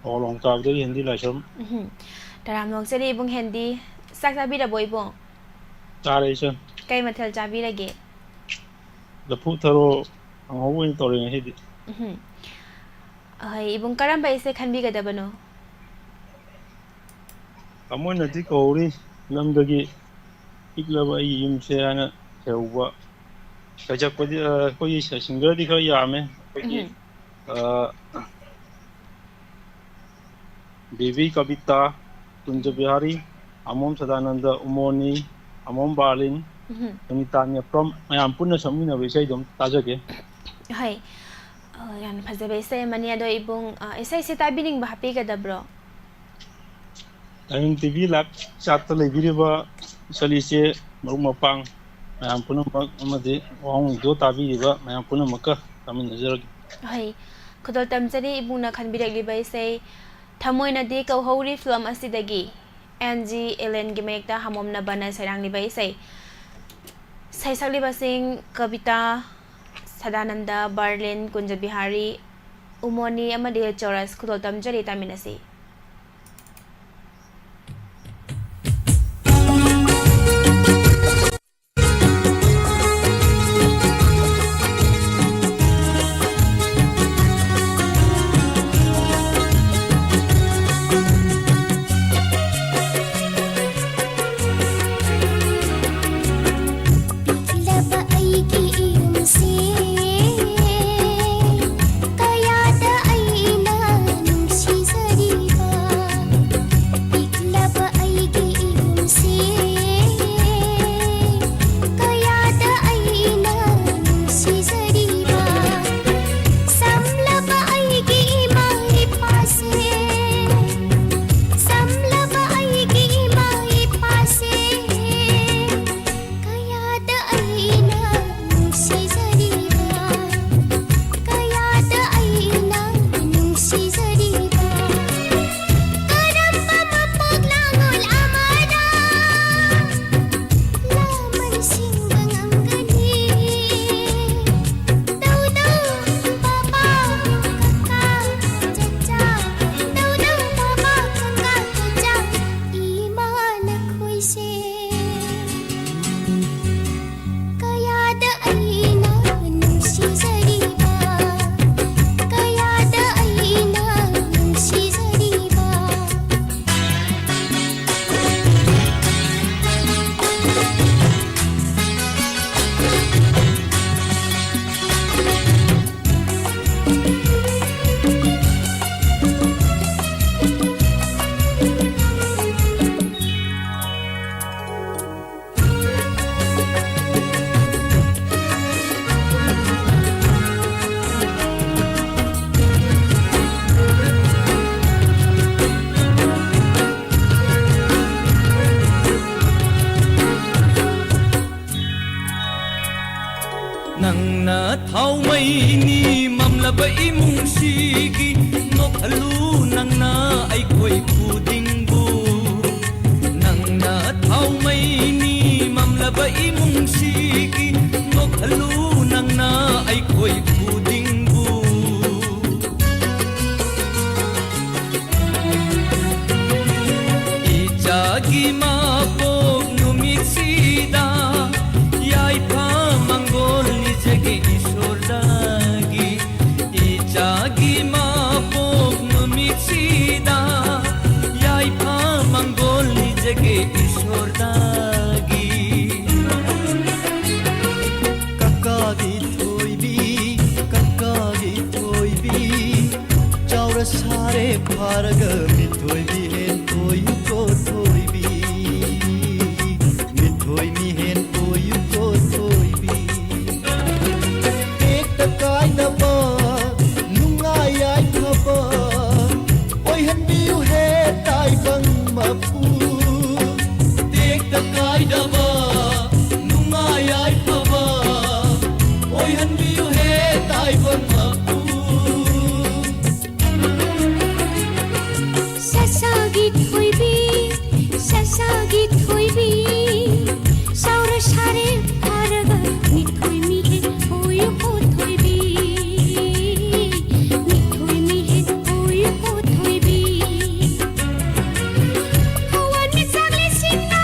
ꯄꯥꯎꯂꯣꯡ ꯇꯥꯕꯗꯒꯤ ꯍꯦꯟꯗꯤ ꯂꯥꯏꯁ꯭ꯔꯝ꯫ ꯎꯝ, ꯇꯔꯥꯝꯅ ꯑꯣꯛꯆꯔꯤ ꯏꯕꯨꯡ ꯍꯦꯟꯗꯤ꯫ ꯆꯥꯛ ꯆꯥꯕꯤꯔꯕꯣ ꯏꯕꯨꯡ? ꯆꯥꯔꯦ, ꯏꯆꯟ꯫ ꯀꯩ ꯃꯊꯦꯜ ꯆꯥꯕꯤꯔꯒꯦ? ꯂꯐꯨ ꯊꯔꯣ ꯀꯥꯡꯍꯧ ꯑꯣꯏꯅ ꯇꯧꯔꯦ ꯉꯁꯤꯗꯤ꯫ ꯎꯝ꯫ ꯑꯍꯣꯏ, ꯏꯕꯨꯡ ꯀꯔꯝꯕ ꯏꯁꯩ ꯈꯟꯕꯤꯒꯗꯕꯅꯣ? ꯊꯃꯣꯏꯅꯗꯤ ꯀꯧꯍꯧꯔꯤ ꯐꯤꯂꯝꯗꯒꯤ ꯄꯤꯛꯂꯕ ꯑꯩꯒꯤ ꯌꯨꯝꯁꯦ ꯍꯥꯏꯅ ꯂꯩꯍꯧꯕ꯫ ꯁꯩꯁꯛꯄꯗꯤ, ꯑ, ꯑꯩꯈꯣꯏꯒꯤ ꯁ-, singerꯗꯤ ꯈꯔ ꯌꯥꯝꯃꯦ꯫ ꯑꯩꯈꯣꯏꯒꯤ, ꯎꯝ꯫ ꯑ, ꯕꯦꯕꯤ ꯀꯕꯤꯇꯥ, ꯀꯨꯟꯖ ꯎꯝ꯫ ꯕꯤꯍꯥꯔꯤ, ꯑꯃꯣꯝ ꯁꯗꯥꯅꯟꯗ, ꯎꯃꯣꯅꯤ, ꯑꯃꯣꯝ ꯕꯥꯔꯂꯤꯟ, ꯎꯝ꯫ ꯁꯨꯅꯤꯇꯥ ꯅꯦꯄ꯭ꯔꯝ, ꯃꯌꯥꯝ ꯄꯨꯟꯅ ꯁꯛꯃꯤꯟꯅꯕ ꯏꯁꯩꯗꯣ ꯑꯝꯇ ꯇꯥꯖꯒꯦ꯫ ꯍꯣꯏ꯫ ꯑ, ꯌꯥꯝꯅ ꯐꯖꯕ ꯏꯁꯩ ꯑꯃꯅꯤ꯫ ꯑꯗꯣ ꯏꯕꯨꯡ, ꯑ, ꯏꯁꯩꯁꯦ ꯇꯥꯕꯤꯅꯤꯡꯕ ꯍꯥꯞꯄꯤꯒꯗꯕ꯭ꯔꯣ? ꯇꯥꯏꯕꯪ ꯇꯤ ꯚꯤ live chatꯇ ꯂꯩꯕꯤꯔꯤꯕ ꯏꯆꯜ ꯏꯆꯦ, ꯃꯔꯨꯞ ꯃꯄꯥꯡ ꯃꯌꯥꯝ ꯄꯨꯝꯅꯃꯛ ꯑꯃꯗꯤ ꯋꯥꯍꯪꯗꯣ ꯇꯥꯕꯤꯔꯤꯕ ꯃꯌꯥꯝ ꯄꯨꯝꯅꯃꯛꯀ ꯇꯥꯃꯤꯟꯅꯖꯔꯒꯦ꯫ ꯍꯣꯏ, ꯈꯨꯗꯣꯜ ꯇꯝꯖꯔꯤ ꯏꯕꯨꯡꯅ ꯈꯟꯕꯤꯔꯛꯂꯤꯕ ꯏꯁꯩ ꯊꯃꯣꯏꯅꯗꯤ ꯀꯧꯍꯧꯔꯤ ꯐꯤꯂꯝ ꯑꯁꯤꯗꯒꯤ ꯑꯦꯟ ꯖꯤ ꯑꯦꯂꯦꯟꯒꯤ ꯃꯌꯦꯛꯇ ꯍꯥꯃꯣꯝꯅꯕꯅ ꯁꯩꯔꯥꯡꯂꯤꯕ ꯏꯁꯩ꯫ ꯁꯩꯁꯛꯂꯤꯕꯁꯤꯡ ꯀꯕꯤꯇꯥ, ꯁꯗꯥꯅꯟꯗ, ꯕꯔꯂꯤꯟ, ꯀꯨꯟꯖꯕꯤꯍꯥꯔꯤ, ꯎꯃꯣꯅꯤ ꯑꯃꯗꯤ ꯆꯣꯔꯁ꯫ ꯈꯨꯗꯣꯜ ꯇꯝꯖꯔꯤ, ꯇꯥꯃꯤꯟꯅꯁꯤ꯫ ꯄꯤꯛꯂꯕ ꯑꯩꯒꯤ ꯏꯌꯨꯝꯁꯦ, ꯀꯌꯥꯗ ꯑꯩꯅ ꯅꯨꯡꯁꯤꯖꯔꯤꯕ꯫ ꯄꯤꯛꯂꯕ ꯑꯩꯒꯤ ꯏꯌꯨꯝꯁꯦ, ꯀꯌꯥꯗ ꯑꯩꯅ ꯅꯨꯡꯁꯤꯖꯔꯤꯕ꯫ ꯁꯝꯂꯕ ꯑꯩꯒꯤ ꯏꯃꯥ ꯏꯄꯥꯁꯦ, ꯁꯝꯂꯕ ꯑꯩꯒꯤ ꯏꯃꯥ ꯏꯄꯥꯁꯦ, ꯀꯌꯥꯗ ꯑꯩꯅ ꯅꯨꯡꯁꯤꯖꯔꯤꯕ, ꯀꯌꯥꯗ ꯑꯩꯅ ꯅꯨꯡꯁꯤꯖꯔꯤꯕ꯫ ꯀꯔꯝꯕ ꯃꯄꯣꯛ ꯂꯥꯡꯑꯣꯜ ꯑꯃꯗ ꯂꯥꯃꯟ ꯁꯤꯡꯕ ꯉꯝꯒꯅꯤ? ꯇꯧꯗꯧ ꯕꯕꯥ, ꯀꯀꯥ, ꯆꯆꯥ, ꯇꯧꯗꯧ ꯕꯕꯥ, ꯀꯀꯥ, ꯆꯆꯥ, ꯏꯃꯥ ꯅꯈꯣꯏꯁꯦ꯫ ꯀꯌꯥꯗ ꯑꯩꯅ ꯅꯨꯡꯁꯤꯖꯔꯤꯕ, ꯀꯌꯥꯗ ꯑꯩꯅ ꯅꯨꯡꯁꯤꯖꯔꯤꯕ꯫ ꯅꯪꯅ ꯊꯥꯎꯃꯩꯅꯤ ꯃꯝꯂꯕ ꯏꯃꯨꯡꯁꯤꯒꯤ, ꯅꯣꯛꯍꯜꯂꯨ ꯅꯪꯅ ꯑꯩꯈꯣꯏ ꯈꯨꯗꯤꯡꯕꯨ꯫ ꯅꯪꯅ ꯊꯥꯎꯃꯩꯅꯤ ꯃꯝꯂꯕ ꯏꯃꯨꯡꯁꯤꯒꯤ ꯅꯣꯛꯍꯜꯂꯨ ꯅꯪꯅ ꯑꯩꯈꯣꯏ ꯈꯨꯗꯤꯡꯕꯨ꯫ ꯏꯆꯥꯒꯤ ꯃꯄꯣꯛ ꯅꯨꯃꯤꯠꯁꯤꯗ ꯌꯥꯏꯐ ꯃꯪꯒꯣꯜ ꯅꯤꯖꯒꯦ ꯏꯁꯣꯔꯗꯒꯤ꯫ ꯏꯆꯥꯒꯤ ꯃꯄꯣꯛ ꯅꯨꯃꯤꯠꯁꯤꯗ ꯌꯥꯏꯐ ꯃꯪꯒꯣꯜ ꯅꯤꯖꯒꯦ ꯏꯁꯣꯔꯗꯒꯤ꯫ ꯀꯀꯥꯒꯤ ꯊꯣꯏꯕꯤ, ꯀꯀꯥꯒꯤ ꯊꯣꯏꯕꯤ, ꯆꯥꯎꯔ ꯁꯥꯔꯦ ꯐꯥꯔꯒ ꯃꯤꯊꯣꯏꯕꯤ ꯍꯦꯟ ꯑꯣꯏꯌꯨꯀꯣ ꯊꯣꯏꯕꯤ, ꯃꯤꯊꯣꯏ ꯃꯤꯍꯦꯟ ꯑꯣꯏꯌꯨꯀꯣ ꯊꯣꯏꯕꯤ꯫ ꯇꯦꯛꯇ ꯀꯥꯏꯗꯕ ꯅꯨꯡꯉꯥꯏ ꯌꯥꯏꯐꯕ ꯑꯣꯏꯍꯟꯕꯤꯌꯨ ꯍꯦ ꯇꯥꯏꯕꯪ ꯃꯄꯨ꯫ ꯇꯦꯛꯇ ꯀꯥꯏꯗꯕ ꯅꯨꯡꯉꯥꯏ ꯌꯥꯏꯐꯕ ꯑꯣꯏꯍꯟꯕꯤꯌꯨ ꯍꯦ ꯇꯥꯏꯕꯪ ꯃꯄꯨ꯫ ꯁꯁꯥꯒꯤ ꯊꯣꯏꯕꯤ, ꯁꯁꯥꯒꯤ ꯊꯣꯏꯕꯤ, ꯁꯥꯎꯔ ꯁꯥꯔꯦ ꯐꯥꯔꯒ ꯃꯤꯊꯣꯏ ꯃꯤꯍꯦꯟ ꯑꯣꯏꯌꯨꯀꯣ ꯊꯣꯏꯕꯤ, ꯃꯤꯊꯣꯏ ꯃꯤꯍꯦꯟ ꯑꯣꯏꯌꯨꯀꯣ ꯊꯣꯏꯕꯤ꯫ ꯊꯋꯥꯟꯃꯤꯆꯥꯛ ꯂꯤꯁꯤꯡꯅ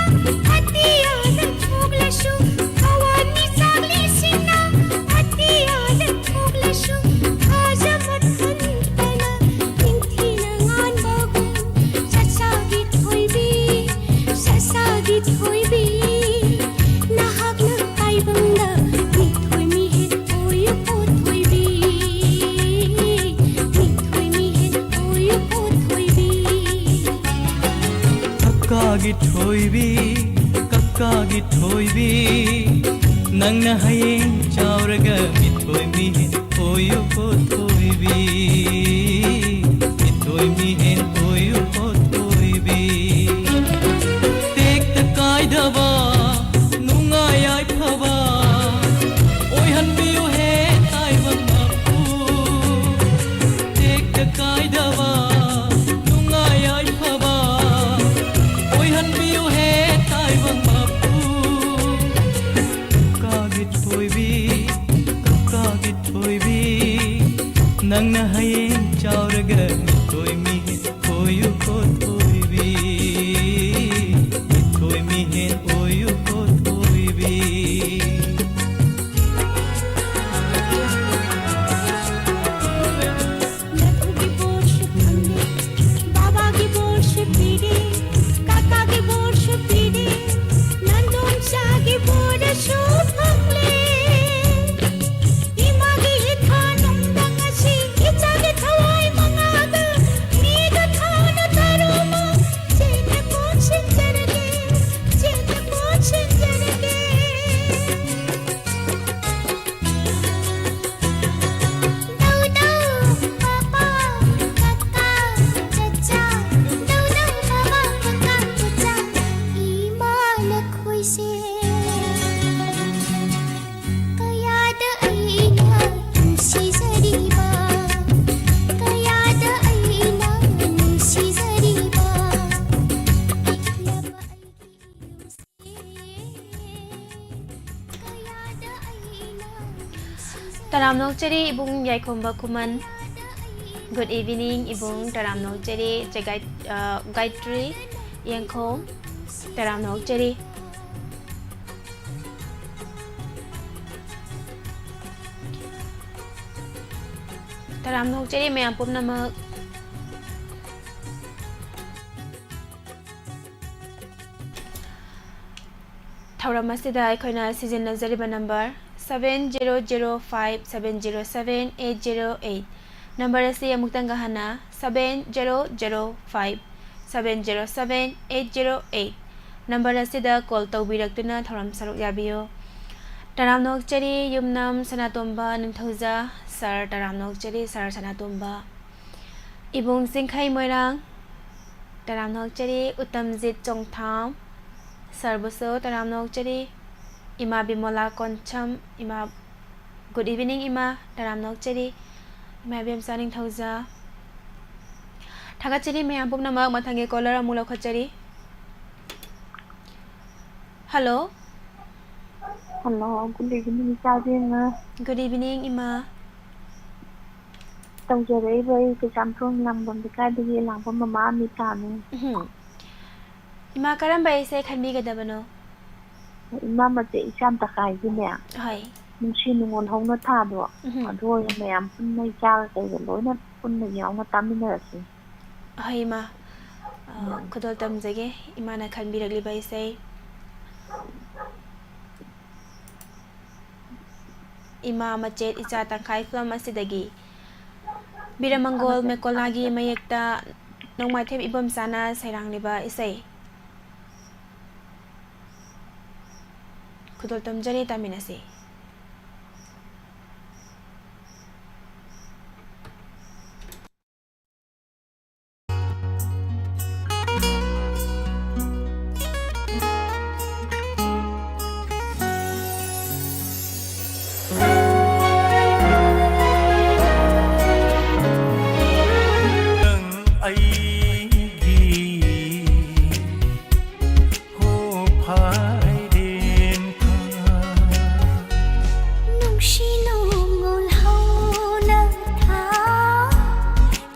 ꯑꯇꯤꯌꯥꯗ ꯊꯣꯛꯂꯁꯨ, ꯊꯋꯥꯟꯃꯤꯆꯥꯛ ꯂꯤꯁꯤꯡꯅ ꯑꯇꯤꯌꯥꯗ ꯊꯣꯛꯂꯁꯨ, ꯊꯥꯖꯕ ꯊꯟꯇꯅ ꯅꯤꯡꯊꯤꯅ ꯉꯥꯟꯕꯒꯨꯝ, ꯁꯁꯥꯒꯤ ꯊꯣꯏꯕꯤ, ꯁꯁꯥꯒꯤ ꯊꯣꯏꯕꯤ, ꯅꯍꯥꯛꯅ ꯇꯥꯏꯕꯪꯗ ꯃꯤꯊꯣꯏ ꯃꯤꯍꯦꯟ ꯑꯣꯏꯌꯨꯀꯣ ꯊꯣꯏꯕꯤ, ꯃꯤꯊꯣꯏ ꯃꯤꯍꯦꯟ ꯑꯣꯏꯌꯨꯀꯣ ꯊꯣꯏꯕꯤ꯫ ꯀꯀꯥꯒꯤ ꯊꯣꯏꯕꯤ, ꯀꯀꯥꯒꯤ ꯊꯣꯏꯕꯤ, ꯅꯪꯅ ꯍꯌꯦꯡ ꯆꯥꯎꯔꯒ ꯃꯤꯊꯣꯏ ꯃꯤꯍꯦꯟ ꯑꯣꯏꯌꯨꯀꯣ ꯊꯣꯏꯕꯤ, ꯃꯤꯊꯣꯏ ꯃꯤꯍꯦꯟ ꯑꯣꯏꯌꯨꯀꯣ ꯊꯣꯏꯕꯤ꯫ ꯇꯦꯛꯇ ꯀꯥꯏꯗꯕ ꯅꯨꯡꯉꯥꯏ ꯌꯥꯏꯐꯕ ꯑꯣꯏꯍꯟꯕꯤꯌꯨ ꯍꯦ ꯇꯥꯏꯕꯪ ꯃꯄꯨ꯫ ꯇꯦꯛꯇ ꯀꯥꯏꯗꯕ ꯅꯨꯡꯉꯥꯏ ꯌꯥꯏꯐꯕ ꯑꯣꯏꯍꯟꯕꯤꯌꯨ ꯍꯦ ꯇꯥꯏꯕꯪ ꯃꯄꯨ꯫ ꯅꯪꯅ ꯍꯌꯦꯡ ꯆꯥꯎꯔꯒ ꯃꯤꯊꯣꯏ ꯃꯤꯍꯦꯟ ꯑꯣꯏꯌꯨꯀꯣ ꯊꯣꯏꯕꯤ, ꯃꯤꯊꯣꯏ ꯃꯤꯍꯦꯟ ꯑꯣꯏꯌꯨꯀꯣ ꯊꯣꯏꯕꯤ꯫ ꯅꯊꯨꯒꯤ ꯕꯣꯔꯁꯨ ꯐꯪꯂꯦ, ꯕꯥꯕꯥꯒꯤ ꯕꯣꯔꯁꯨ ꯄꯤꯔꯦ, ꯀꯥꯀꯥꯒꯤ ꯕꯣꯔꯁꯨ ꯄꯤꯔꯦ, ꯅꯟꯗꯣꯝꯆꯥꯒꯤ ꯕꯣꯔꯁꯨ ꯐꯪꯂꯦ꯫ ꯏꯃꯥꯒꯤ ꯏꯊꯥ ꯅꯨꯡꯗꯪ ꯑꯁꯤ ꯏꯆꯥꯒꯤ ꯊꯋꯥꯏ ꯃꯉꯥꯗ ꯃꯤꯗ ꯊꯥꯅ ꯇꯔꯨꯃ ꯆꯦꯟꯅ ꯀꯣꯟꯁꯤꯟꯖꯔꯒꯦ, ꯆꯦꯟꯅ ꯀꯣꯟꯁꯤꯟꯖꯔꯒꯦ꯫ ꯗꯧ ꯗꯧ ꯄꯥꯄꯥ ꯀꯀꯥ ꯆꯆꯥ, ꯗꯧ ꯗꯧ ꯄꯥꯄꯥ ꯀꯀꯥ ꯆꯆꯥ, ꯏꯃꯥ ꯅꯈꯣꯏꯁꯦ ꯀꯌꯥꯗ ꯑꯩꯅ ꯅꯨꯡꯁꯤꯖꯔꯤꯕ, ꯀꯌꯥꯗ ꯑꯩꯅ ꯅꯨꯡꯁꯤꯖꯔꯤꯕ, ꯄꯤꯛꯂꯕ ꯑꯩꯒꯤ ꯏꯌꯨꯁꯦ ꯀꯌꯥꯗ ꯑꯩꯅ ꯅꯨꯡꯁꯤꯖꯔꯤꯕ꯫ ꯇꯔꯥꯝꯅ ꯑꯣꯛꯆꯔꯤ ꯏꯕꯨꯡ ꯌꯥꯏꯈꯣꯝꯕ ꯈꯨꯃꯟ꯫ Good evening ꯏꯕꯨꯡ, ꯇꯔꯥꯝꯅ ꯑꯣꯛꯆꯔꯤ꯫ ꯆꯦ ꯒꯥꯏ-, ꯑ, ꯒꯥꯏꯇ꯭ꯔꯤ ꯌꯦꯡꯈꯣꯝ, ꯇꯔꯥꯝꯅ ꯑꯣꯛꯆꯔꯤ꯫ ꯇꯔꯥꯝꯅ ꯑꯣꯛꯆꯔꯤ ꯃꯌꯥꯝ ꯄꯨꯝꯅꯃꯛ꯫ ꯊꯧꯔꯝ ꯑꯁꯤꯗ ꯑꯩꯈꯣꯏꯅ ꯁꯤꯖꯤꯟꯅꯖꯔꯤꯕ number seven zero zero five seven zero seven eight zero eight꯫ Number ꯑꯁꯤ ꯑꯃꯨꯛꯇꯪꯒ ꯍꯟꯅ, seven zero zero five seven zero seven eight zero eight꯫ Number ꯑꯁꯤꯗ call ꯇꯧꯕꯤꯔꯛꯇꯨꯅ ꯊꯧꯔꯝ ꯁꯔꯨꯛ ꯌꯥꯕꯤꯌꯨ꯫ ꯇꯔꯥꯝꯅ ꯑꯣꯛꯆꯔꯤ ꯌꯨꯝꯅꯥꯝ ꯁꯅꯥꯇꯣꯝꯕ ꯅꯤꯡꯊꯧꯖꯥ꯫ Sir, ꯇꯔꯥꯝꯅ ꯑꯣꯛꯆꯔꯤ, Sir ꯁꯅꯥꯇꯣꯝꯕ꯫ ꯏꯕꯨꯡ ꯆꯤꯡꯈꯩ ꯃꯣꯏꯔꯥꯡ, ꯇꯔꯥꯝꯅ ꯑꯣꯛꯆꯔꯤ꯫ ꯎꯇꯝꯖꯤꯠ ꯆꯣꯡꯊꯥꯝ, Sir ꯕꯨꯁꯨ ꯇꯔꯥꯝꯅ ꯑꯣꯛꯆꯔꯤ꯫ ꯏꯃꯥ ꯕꯤꯃꯣꯂꯥ ꯀꯣꯟꯁꯝ, ꯏꯃꯥ, good evening ꯏꯃꯥ, ꯇꯔꯥꯝꯅ ꯑꯣꯛꯆꯔꯤ꯫ ꯏꯃꯥ ꯏꯕꯦꯝꯆꯥ ꯅꯤꯡꯊꯧꯖꯥ, ꯊꯥꯒꯠꯆꯔꯤ ꯃꯌꯥꯝ ꯄꯨꯝꯅꯃꯛ꯫ ꯃꯊꯪꯒꯤ caller ꯑꯃꯨꯛ ꯂꯧꯈꯠꯆꯔꯤ꯫ Hello꯫ Hello, good evening ꯏꯆꯥ ꯏꯕꯦꯝꯃ꯫ Good evening ꯏꯃꯥ꯫ ꯇꯧꯖꯔꯛꯏꯕ ꯑꯩ ꯀꯩꯁꯥꯝꯊꯣꯡ ꯂꯥꯡꯕꯝ ꯂꯩꯀꯥꯏꯗꯒꯤ ꯂꯥꯡꯕꯝ ꯃꯃꯥ ꯑꯃꯤꯇꯥꯅꯤ꯫ ꯎꯝ꯫ ꯏꯃꯥ, ꯀꯔꯝꯕ ꯏꯁꯩ ꯈꯟꯕꯤꯒꯗꯕꯅꯣ? ꯏꯃꯥ ꯃꯆꯦ ꯏꯆꯥꯝ ꯇꯈꯥꯏꯒꯤꯅꯦ꯫ ꯍꯣꯏ꯫ ꯅꯨꯡꯁꯤ ꯅꯨꯡꯉꯣꯜ ꯍꯧꯅ ꯊꯥꯗꯣ꯫ ꯎꯝ꯫ ꯑꯗꯨ ꯑꯣꯏꯅ ꯃꯌꯥꯝ ꯄꯨꯟꯅ ꯏꯆꯥꯒ ꯀꯩꯒ ꯂꯣꯏꯅ ꯄꯨꯟꯅ ꯌꯥꯎꯅ ꯇꯥꯃꯤꯟꯅꯔꯁꯤ꯫ ꯍꯣꯏ, ꯏꯃꯥ꯫ ꯑ, ꯎꯝ꯫ ꯈꯨꯗꯣꯜ ꯇꯝꯖꯒꯦ, ꯏꯃꯥꯅ ꯈꯟꯕꯤꯔꯛꯂꯤꯕ ꯏꯁꯩ꯫ ꯏꯃꯥ ꯃꯆꯦꯠ ꯏꯆꯥ ꯇꯪꯈꯥꯏ ꯐꯤꯂꯝ ꯑꯁꯤꯗꯒꯤ ꯕꯤꯔꯃꯪꯒꯣꯜ ꯃꯦꯀꯣꯂꯥꯒꯤ ꯃꯌꯦꯛꯇ ꯅꯣꯡꯃꯥꯏꯊꯦꯝ ꯏꯕꯣꯝꯆꯥꯅ ꯁꯩꯔꯥꯡꯂꯤꯕ ꯏꯁꯩ꯫ ꯈꯨꯗꯣꯜ ꯇꯝꯖꯔꯤ, ꯇꯥꯃꯤꯟꯅꯁꯤ꯫ ꯅꯪ ꯑꯩꯒꯤ ꯍꯣ ꯐꯥꯏꯔꯦꯟ ꯊꯥ꯫ ꯅꯨꯡꯁꯤ ꯅꯨꯡꯉꯣꯜ ꯍꯧꯅ ꯊꯥ,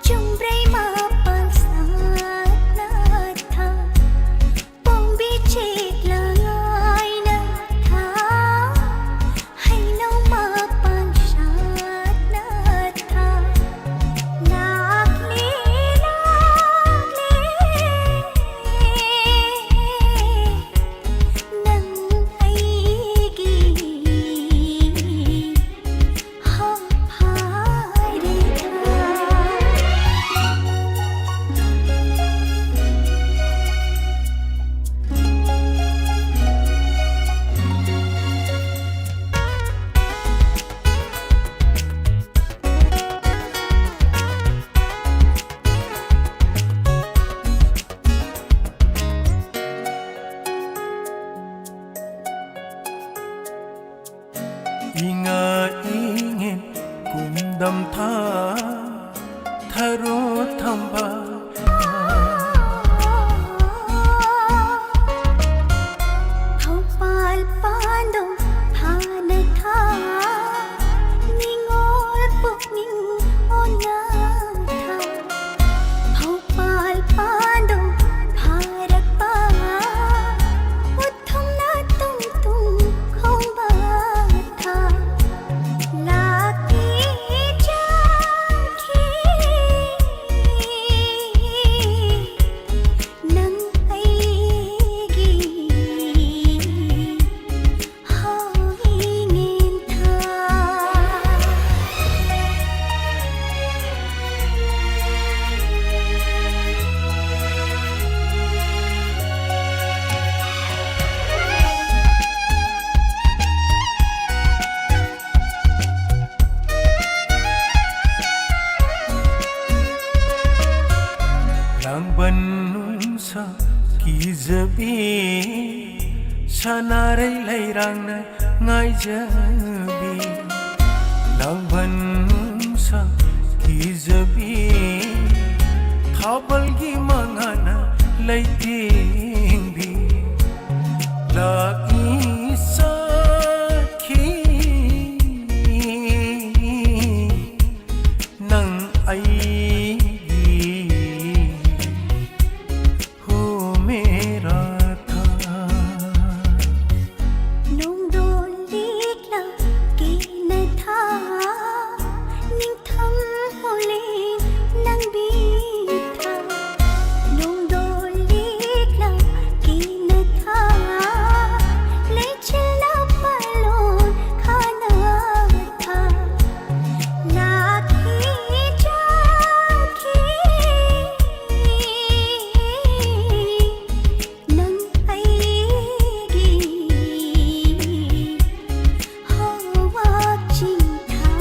ꯆꯨꯝꯕ꯭ꯔꯩ ꯃꯄꯥꯟ ꯁꯥꯠꯅ ꯊꯥ, ꯄꯣꯝꯕꯤ ꯆꯦꯠꯂꯥꯏꯅ ꯊꯥ, ꯍꯩꯅꯧ ꯃꯄꯥꯟ ꯁꯥꯠꯅ ꯊꯥ, ꯂꯥꯛꯂꯦ, ꯂꯥꯛꯂꯦ꯫ ꯅꯪ ꯑꯩꯒꯤ ꯍꯥ ꯐꯥꯔꯦ ꯊꯥ꯫ ꯏꯉꯥ ꯏꯉꯦꯟ ꯀꯨꯝꯗꯝ ꯊꯥ ꯊꯔꯣ ꯊꯝꯕꯥꯜ꯫ ꯊꯧꯕꯥꯜ ꯄꯥꯟꯗꯝ ꯊꯥꯅ ꯊꯥ ꯅꯤꯉꯣꯜ ꯄꯨꯛꯅꯤꯡ ꯑꯣꯟꯅ ꯁꯅꯥꯔꯩ ꯂꯩꯔꯥꯡꯅ ꯉꯥꯏꯖꯕꯤ, ꯂꯥꯡꯕꯟ ꯅꯨꯡꯁꯥ ꯀꯤꯖꯕꯤ, ꯊꯥꯕꯜꯒꯤ ꯃꯉꯥꯅ ꯂꯩꯇꯦꯡꯕꯤ, ꯂꯥꯛꯏ ꯁꯥꯈꯤ ꯅꯪ ꯑꯩꯒꯤ ꯍꯣ ꯃꯦꯔꯥ ꯊꯥ꯫ ꯅꯣꯡꯗꯣꯜ ꯂꯤꯛꯂꯥ ꯀꯦꯅ ꯊꯥ, ꯅꯤꯡꯊꯝ ꯍꯣꯂꯦ ꯅꯪꯕꯤ ꯊꯥ꯫ ꯅꯣꯡꯗꯣꯜ ꯂꯤꯛꯂꯥ ꯀꯦꯅ ꯊꯥ, ꯂꯩꯆꯤꯜꯅ ꯄꯥꯂꯣꯟ ꯈꯥꯅ ꯊꯥ꯫ ꯂꯥꯛꯈꯤ ꯆꯠꯈꯤ ꯅꯪ ꯑꯩꯒꯤ ꯍꯋꯥ ꯆꯤꯡꯊꯥ꯫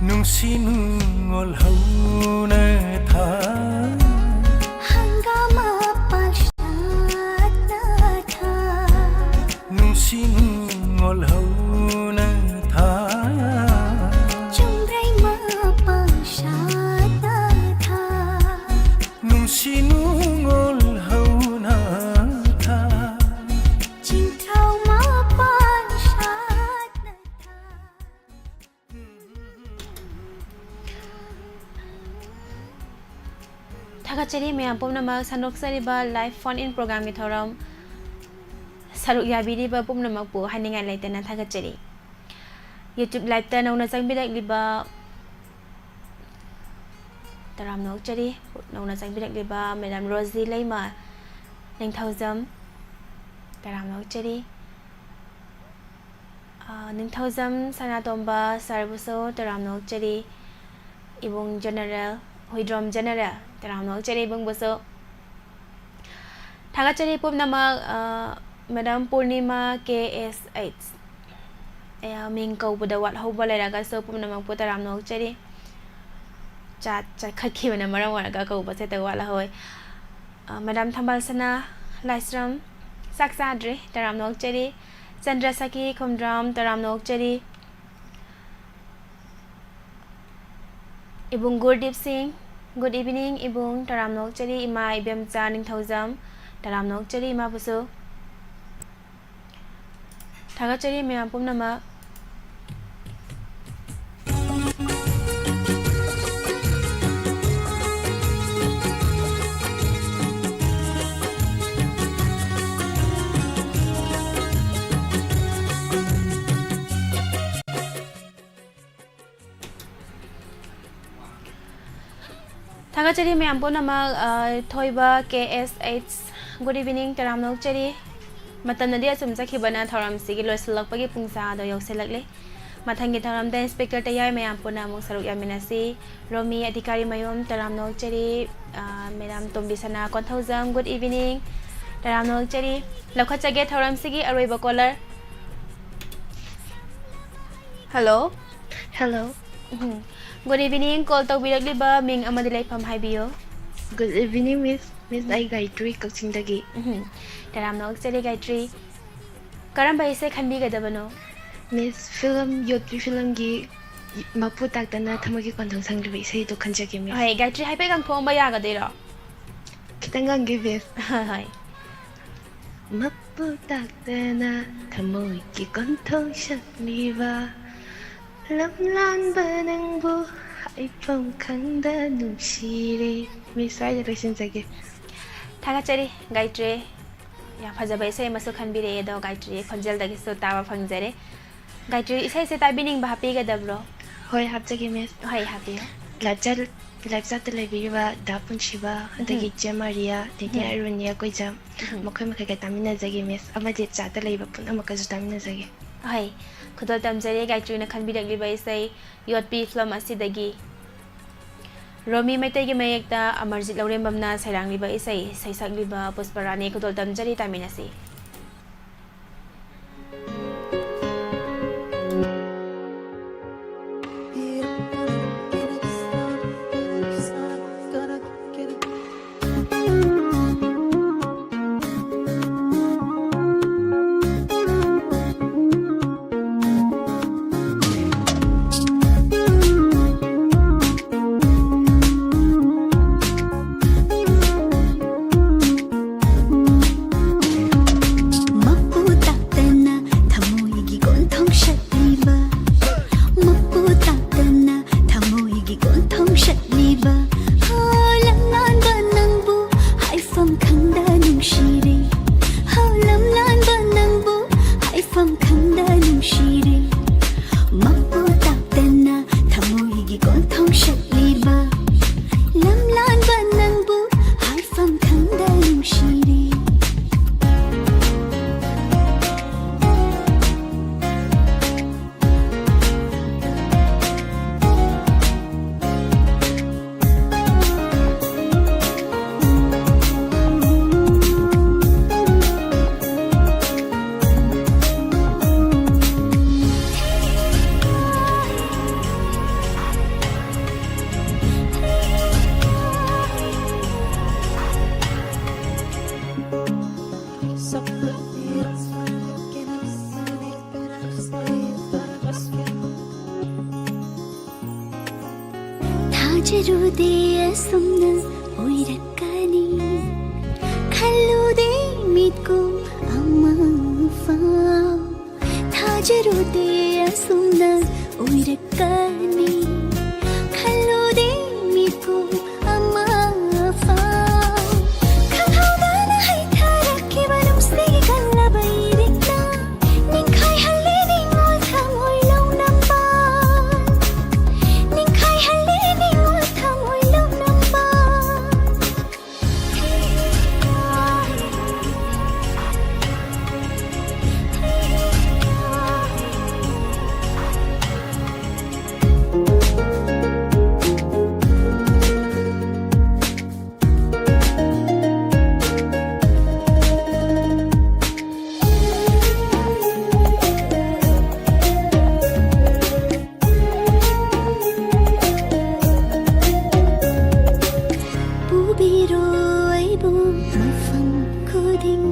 ꯅꯨꯡꯁꯤ ꯅꯨꯡꯉꯣꯜ ꯍꯧꯅ ꯊꯥ꯫ ꯍꯪꯒꯥꯝ ꯃꯄꯥꯜ ꯁꯥꯠꯅ ꯊꯥ꯫ ꯅꯨꯡꯁꯤ ꯅꯨꯡꯉꯣꯜ ꯍꯧꯅ ꯊꯥ꯫ ꯆꯨꯝꯕ꯭ꯔꯩ ꯃꯄꯥꯜ ꯁꯥꯠꯅ ꯊꯥ꯫ ꯅꯨꯡꯁꯤ ꯅꯨꯡꯉꯣꯜ ꯍꯧꯅ ꯊꯥ꯫ ꯆꯤꯡꯊ꯭ꯔꯥꯎ ꯃꯄꯥꯜ ꯁꯥꯠꯅ ꯊꯥ꯫ ꯊꯥꯒꯠꯆꯔꯤ ꯃꯌꯥꯝ ꯄꯨꯝꯅꯃꯛ, ꯁꯟꯗꯣꯛꯆꯔꯤꯕ live phone in programꯒꯤ ꯊꯧꯔꯝ ꯁꯔꯨꯛ ꯌꯥꯕꯤꯔꯤꯕ ꯄꯨꯝꯅꯃꯛꯄꯨ ꯍꯥꯏꯅꯤꯡꯉꯥꯏ ꯂꯩꯇꯅ ꯊꯥꯒꯠꯆꯔꯤ꯫ YouTube liveꯇ ꯅꯧꯅ ꯆꯪꯕꯤꯔꯛꯂꯤꯕ ꯇꯔꯥꯝꯅ ꯑꯣꯛꯆꯔꯤ꯫ ꯅꯧꯅ ꯆꯪꯕꯤꯔꯛꯂꯤꯕ Madam ꯔꯣꯖꯤ ꯂꯩꯃ ꯅꯤꯡꯊꯧꯖꯝ, ꯇꯔꯥꯝꯅ ꯑꯣꯛꯆꯔꯤ꯫ ꯑ, ꯅꯤꯡꯊꯧꯖꯝ ꯁꯅꯥꯇꯣꯝꯕ sirꯕꯨꯁꯨ ꯇꯔꯥꯝꯅ ꯑꯣꯛꯆꯔꯤ꯫ ꯏꯕꯨꯡ General, ꯍꯨꯏꯗ꯭ꯔꯣꯝ General, ꯇꯔꯥꯝꯅ ꯑꯣꯛꯆꯔꯤ ꯏꯕꯨꯡꯕꯨꯁꯨ꯫ ꯊꯥꯒꯠꯆꯔꯤ ꯄꯨꯝꯅꯃꯛ, ꯑ, Madam ꯄꯨꯔꯅꯤꯃꯥ ꯀꯦ ꯑꯦꯁ ꯑꯩꯆ꯫ ꯑꯌꯥ, ꯃꯤꯡ ꯀꯧꯕꯗ ꯋꯥꯠꯍꯧꯕ ꯂꯩꯔꯒꯁꯨ ꯄꯨꯝꯅꯃꯛꯄꯨ ꯇꯔꯥꯝꯅ ꯑꯣꯛꯆꯔꯤ꯫ ꯆꯥꯠ ꯆꯠꯈꯠꯈꯤꯕꯅ ꯃꯔꯝ ꯑꯣꯏꯔꯒ ꯀꯧꯕꯁꯦ ꯍꯦꯛꯇ ꯋꯥꯠꯍꯧꯋꯦ꯫ ꯑ, ꯃꯦꯗꯥꯝ ꯊꯝꯕꯥꯜꯁꯅꯥ ꯂꯥꯏꯁ꯭ꯔꯝ, ꯆꯥꯛ ꯆꯥꯗ꯭ꯔꯤ, ꯇꯔꯥꯝꯅ ꯑꯣꯛꯆꯔꯤ꯫ ꯆꯟꯗ꯭ꯔꯁꯈꯤ ꯈꯨꯝꯗ꯭ꯔꯥꯝ, ꯇꯔꯥꯝꯅ ꯑꯣꯛꯆꯔꯤ꯫ ꯏꯕꯨꯡ ꯒꯨꯔꯗꯤꯞ ꯁꯤꯡ, good evening ꯏꯕꯨꯡ, ꯇꯔꯥꯝꯅ ꯑꯣꯛꯆꯔꯤ꯫ ꯏꯃꯥ ꯏꯕꯦꯝꯆꯥ ꯅꯤꯡꯊꯧꯖꯝ, ꯇꯔꯥꯝꯅ ꯑꯣꯛꯆꯔꯤ ꯏꯃꯥꯕꯨꯁꯨ꯫ ꯊꯥꯒꯠꯆꯔꯤ ꯃꯌꯥꯝ ꯄꯨꯝꯅꯃꯛ꯫ ꯊꯥꯒꯠꯆꯔꯤ ꯃꯌꯥꯝ ꯄꯨꯝꯅꯃꯛ꯫ ꯑ, ꯊꯣꯏꯕ ꯀꯦ ꯑꯦꯁ ꯑꯩꯆ, good evening, ꯇꯔꯥꯝꯅ ꯑꯣꯛꯆꯔꯤ꯫ ꯃꯇꯝꯅꯗꯤ ꯑꯁꯨꯝ ꯆꯠꯈꯤꯕꯅ ꯊꯧꯔꯝꯁꯤꯒꯤ ꯂꯣꯏꯁꯤꯜꯂꯛꯄꯒꯤ ꯄꯨꯡ ꯆꯥꯗꯣ ꯌꯧꯁꯤꯜꯂꯛꯂꯦ꯫ ꯃꯊꯪꯒꯤ ꯊꯧꯔꯝꯗ ꯏꯟꯁꯄꯦꯛꯇꯔ ꯇꯌꯥꯏ ꯃꯌꯥꯝ ꯄꯨꯟꯅ ꯑꯃꯨꯛ ꯁꯔꯨꯛ ꯌꯥꯃꯤꯟꯅꯁꯤ꯫ ꯔꯣꯃꯤ ꯑꯙꯤꯀꯥꯔꯤ ꯃꯌꯨꯝ, ꯇꯔꯥꯝꯅ ꯑꯣꯛꯆꯔꯤ꯫ ꯑ, ꯃꯦꯗꯥꯝ ꯇꯣꯝꯕꯤꯁꯅꯥ ꯀꯣꯟꯊꯧꯖꯝ, good evening, ꯇꯔꯥꯝꯅ ꯑꯣꯛꯆꯔꯤ꯫ ꯂꯧꯈꯠꯆꯒꯦ ꯊꯧꯔꯝꯁꯤꯒꯤ ꯑꯔꯣꯏꯕ caller꯫ Hello꯫ Hello꯫ ꯎꯝ꯫ Good evening, call ꯇꯧꯕꯤꯔꯛꯂꯤꯕ ꯃꯤꯡ ꯑꯃꯗꯤ ꯂꯩꯐꯝ ꯍꯥꯏꯕꯤꯌꯨ꯫ Good evening, Miss꯫ Miss, ꯎꯝ꯫ ꯑꯩ ꯒꯥꯌꯇ꯭ꯔꯤ, ꯀꯛꯆꯤꯡꯗꯒꯤ꯫ ꯎꯝ꯫ ꯇꯔꯥꯝꯅ ꯑꯣꯛꯆꯔꯤ ꯒꯥꯌꯇ꯭ꯔꯤ꯫ ꯀꯔꯝꯕ ꯏꯁꯩ ꯈꯟꯕꯤꯒꯗꯕꯅꯣ? Miss, film, ꯌꯣꯠꯄꯤ filmꯒꯤ ꯃꯄꯨ ꯇꯥꯛꯇꯅ ꯊꯃꯣꯏꯒꯤ ꯀꯣꯟꯊꯧ ꯁꯪꯂꯤꯕ ꯏꯁꯩꯗꯨ ꯈꯟꯖꯒꯦ, Miss꯫ ꯍꯣꯏ, ꯒꯥꯌꯇ꯭ꯔꯤ ꯍꯥꯏꯐꯦꯠ ꯉꯪꯊꯣꯛꯑꯝꯕ ꯌꯥꯒꯗꯣꯏꯔꯣ? ꯈꯤꯇꯪ ꯉꯪꯒꯦ, Miss꯫ ꯍꯣꯏ, ꯍꯣꯏ꯫ ꯃꯄꯨ ꯇꯥꯛꯇꯅ ꯊꯃꯣꯏꯒꯤ ꯀꯣꯟꯊꯧ ꯁꯛꯂꯤꯕ ꯂꯝꯂꯥꯟꯕ ꯅꯪꯕꯨ ꯍꯥꯏꯐꯝ ꯈꯪꯗ ꯅꯨꯡꯁꯤꯔꯦ꯫ Miss, ꯁ꯭ꯋꯥꯏꯗ ꯂꯣꯏꯁꯤꯟꯖꯒꯦ꯫ ꯊꯥꯒꯠꯆꯔꯤ, ꯒꯥꯌꯇ꯭ꯔꯤ꯫ ꯌꯥꯝ ꯐꯖꯕ ꯏꯁꯩ ꯑꯃꯁꯨ ꯈꯟꯕꯤꯔꯛꯑꯦ, ꯑꯗꯣ ꯒꯥꯌꯇ꯭ꯔꯤꯒꯤ ꯈꯣꯟꯖꯦꯜꯗꯒꯤꯁꯨ ꯇꯥꯕ ꯐꯪꯖꯔꯦ꯫ ꯒꯥꯌꯇ꯭ꯔꯤ, ꯏꯁꯩꯁꯦ ꯇꯥꯕꯤꯅꯤꯡꯕ ꯍꯥꯞꯄꯤꯒꯗꯕ꯭ꯔꯣ? ꯍꯣꯏ, ꯍꯥꯞꯆꯒꯦ, Miss꯫ ꯍꯣꯏ, ꯍꯥꯞꯄꯤꯌꯨ꯫ ꯂꯥꯏꯞ ꯆꯥꯠ-, ꯂꯥꯏꯞ ꯆꯥꯠꯇ ꯂꯩꯕꯤꯔꯤꯕ ꯗꯥ ꯄꯨꯟꯁꯤꯕ, ꯑꯗꯒꯤ ꯎꯝ꯫ ꯆꯦ ꯃꯥꯔꯤꯌꯥ, ꯅꯦꯅꯦ ꯎꯝ꯫ ꯑꯔꯨꯅꯤꯌꯥ ꯀꯣꯏꯖꯝ, ꯎꯝ꯫ ꯃꯈꯣꯏ ꯃꯈꯩꯒ ꯇꯥꯃꯤꯟꯅꯖꯒꯦ, Miss꯫ ꯑꯃꯗꯤ ꯆꯥꯠꯇ ꯂꯩꯕ ꯄꯨꯝꯅꯃꯛꯀꯁꯨ ꯇꯥꯃꯤꯟꯅꯖꯒꯦ꯫ ꯍꯣꯏ, ꯈꯨꯗꯣꯜ ꯇꯝꯖꯔꯤ ꯒꯥꯌꯇ꯭ꯔꯤꯅ ꯈꯟꯕꯤꯔꯛꯂꯤꯕ ꯏꯁꯩ ꯌꯣꯠꯄꯤ film ꯑꯁꯤꯗꯒꯤ꯫ ꯔꯣꯃꯤ ꯃꯩꯇꯩꯒꯤ ꯃꯌꯦꯛꯇ ꯑꯃꯔꯖꯤꯠ ꯂꯧꯔꯦꯝꯕꯝꯅ ꯁꯩꯔꯥꯡꯂꯤꯕ ꯏꯁꯩ, ꯁꯩꯁꯛꯂꯤꯕ ꯄꯨꯁꯄꯔꯥꯅꯤ꯫ ꯈꯨꯗꯣꯜ ꯇꯝꯖꯔꯤ, ꯇꯥꯃꯤꯟꯅꯁꯤ꯫ ꯊꯥꯖꯔꯨꯗꯦ ꯑꯁꯨꯝꯅ ꯑꯣꯏꯔꯛꯀꯅꯤ, ꯈꯜꯂꯨꯗꯦ ꯃꯤꯠꯀꯨꯝ ꯑꯃꯐꯥꯎ꯫ ꯊꯥꯖꯔꯨꯗꯦ ꯑꯁꯨꯝꯅ ꯑꯣꯏꯔꯛꯀꯅꯤ, ꯈꯜꯂꯨꯗꯦ ꯃꯤꯠꯀꯨꯝ ꯑꯃꯐꯥꯎ꯫ ꯈꯪꯍꯧꯗꯅ ꯍꯩꯊꯔꯛꯈꯤꯕ ꯅꯨꯡꯁꯤꯒꯤ ꯀꯜꯂꯕ ꯏꯔꯤꯛꯅ ꯅꯤꯡꯈꯥꯏꯍꯜꯂꯦ ꯅꯤꯡꯉꯣꯜ ꯊꯃꯣꯏ ꯂꯧꯅꯝꯕ, ꯅꯤꯡꯈꯥꯏꯍꯜꯂꯦ ꯅꯤꯡꯉꯣꯜ ꯊꯃꯣꯏ ꯂꯧꯅꯝꯕ꯫ ꯄꯨꯕꯤꯔꯣ ꯑꯩꯕꯨ ꯃꯐꯝ ꯈꯨꯗꯤꯡ,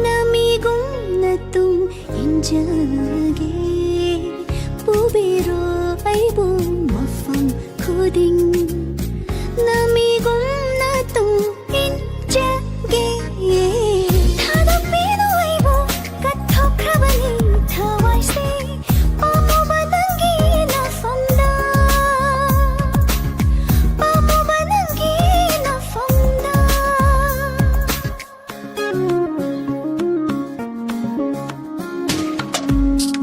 ꯅꯃꯤꯒꯨꯝꯅ ꯇꯨꯡ ꯏꯟꯖꯒꯦ꯫ ꯄꯨꯕꯤꯔꯣ ꯑꯩꯕꯨ ꯃꯐꯝ ꯈꯨꯗꯤꯡ, ꯅꯃꯤꯒꯨꯝꯅ ꯇꯨꯡ ꯏꯟꯖꯒꯦ꯫ ꯊꯥꯗꯣꯛꯄꯤꯅꯨ ꯑꯩꯕꯨ, ꯀꯠꯊꯣꯛꯈ꯭ꯔꯕꯅꯤ ꯊꯋꯥꯏꯁꯦ꯫ ꯄꯥꯝꯃꯨꯕ ꯅꯪꯒꯤ ꯅꯐꯝꯗ, ꯄꯥꯝꯃꯨꯕ ꯅꯪꯒꯤ ꯅꯐꯝꯗ꯫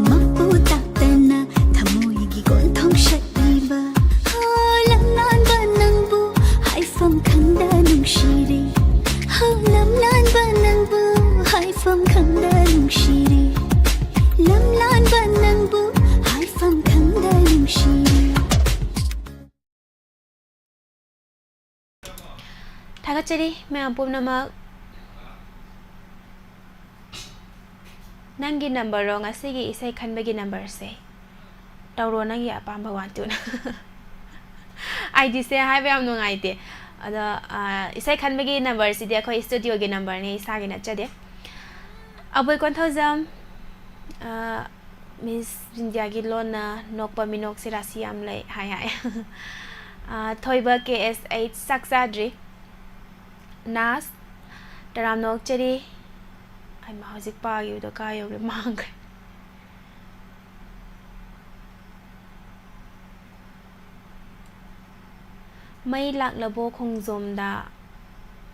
ꯃꯄꯨ ꯇꯥꯛꯇꯅ ꯊꯃꯣꯏꯒꯤ ꯀꯣꯟꯊꯣꯡ ꯁꯠꯂꯤꯕ, ꯍꯣ, ꯂꯝꯂꯥꯟꯕ ꯅꯪꯕꯨ ꯍꯥꯏꯐꯝ ꯈꯪꯗ ꯅꯨꯡꯁꯤꯔꯦ꯫ ꯍꯣ, ꯂꯝꯂꯥꯟꯕ ꯅꯪꯕꯨ ꯍꯥꯏꯐꯝ ꯈꯪꯗ ꯅꯨꯡꯁꯤꯔꯦ꯫ ꯂꯝꯂꯥꯟꯕ ꯅꯪꯕꯨ ꯍꯥꯏꯐꯝ ꯈꯪꯗ ꯅꯨꯡꯁꯤꯔꯦ꯫ ꯊꯥꯒꯠꯆꯔꯤ ꯃꯌꯥꯝ ꯄꯨꯝꯅꯃꯛ꯫ ꯅꯪꯒꯤ ꯅꯝꯕꯔꯔꯣ ꯉꯁꯤꯒꯤ ꯏꯁꯩ ꯈꯟꯕꯒꯤ ꯅꯝꯕꯔꯁꯦ? ꯇꯧꯔꯣ ꯅꯪꯒꯤ ꯑꯄꯥꯝꯕ ꯋꯥꯟ ꯇꯨꯅ꯫ ꯑꯥꯏ ꯗꯤꯁꯦ ꯍꯥꯏꯕ ꯌꯥꯝ ꯅꯨꯡꯉꯥꯏꯇꯦ꯫ ꯑꯗꯣ, ꯑꯥ, ꯏꯁꯩ ꯈꯟꯕꯒꯤ ꯅꯝꯕꯔꯁꯤꯗꯤ ꯑꯩꯈꯣꯏ ꯁ꯭ꯇꯨꯗꯤꯑꯣꯒꯤ ꯅꯝꯕꯔꯅꯦ, ꯏꯁꯥꯒꯤ ꯅꯠꯆꯗꯦ꯫ ꯑꯕꯣꯏ ꯀꯣꯟꯊꯧꯖꯝ, ꯑꯥ, ꯃꯤꯁ ꯏꯟꯗꯤꯌꯥꯒꯤ ꯂꯣꯟꯅ ꯅꯣꯛꯄ ꯃꯤꯅꯣꯛꯁꯦ ꯔꯥꯁꯤ ꯌꯥꯝ ꯂꯩ ꯍꯥꯏ ꯍꯥꯏ꯫ ꯑꯥ, ꯊꯣꯏꯕ ꯀꯦ ꯑꯦꯁ ꯑꯩꯆ ꯆꯥꯛ ꯆꯥꯗ꯭ꯔꯤ꯫ ꯅꯥꯁ, ꯇꯔꯥꯝꯅ ꯑꯣꯛꯆꯔꯤ꯫ ꯍꯩꯃꯥ, ꯍꯧꯖꯤꯛ ꯄꯥꯈꯤꯕꯗꯣ ꯀꯥꯏ ꯌꯧꯈ꯭ꯔꯦ? ꯃꯥꯡꯈ꯭ꯔꯦ꯫ ꯃꯩ ꯂꯥꯛꯂꯕꯣ ꯈꯣꯡꯖꯣꯝꯗ?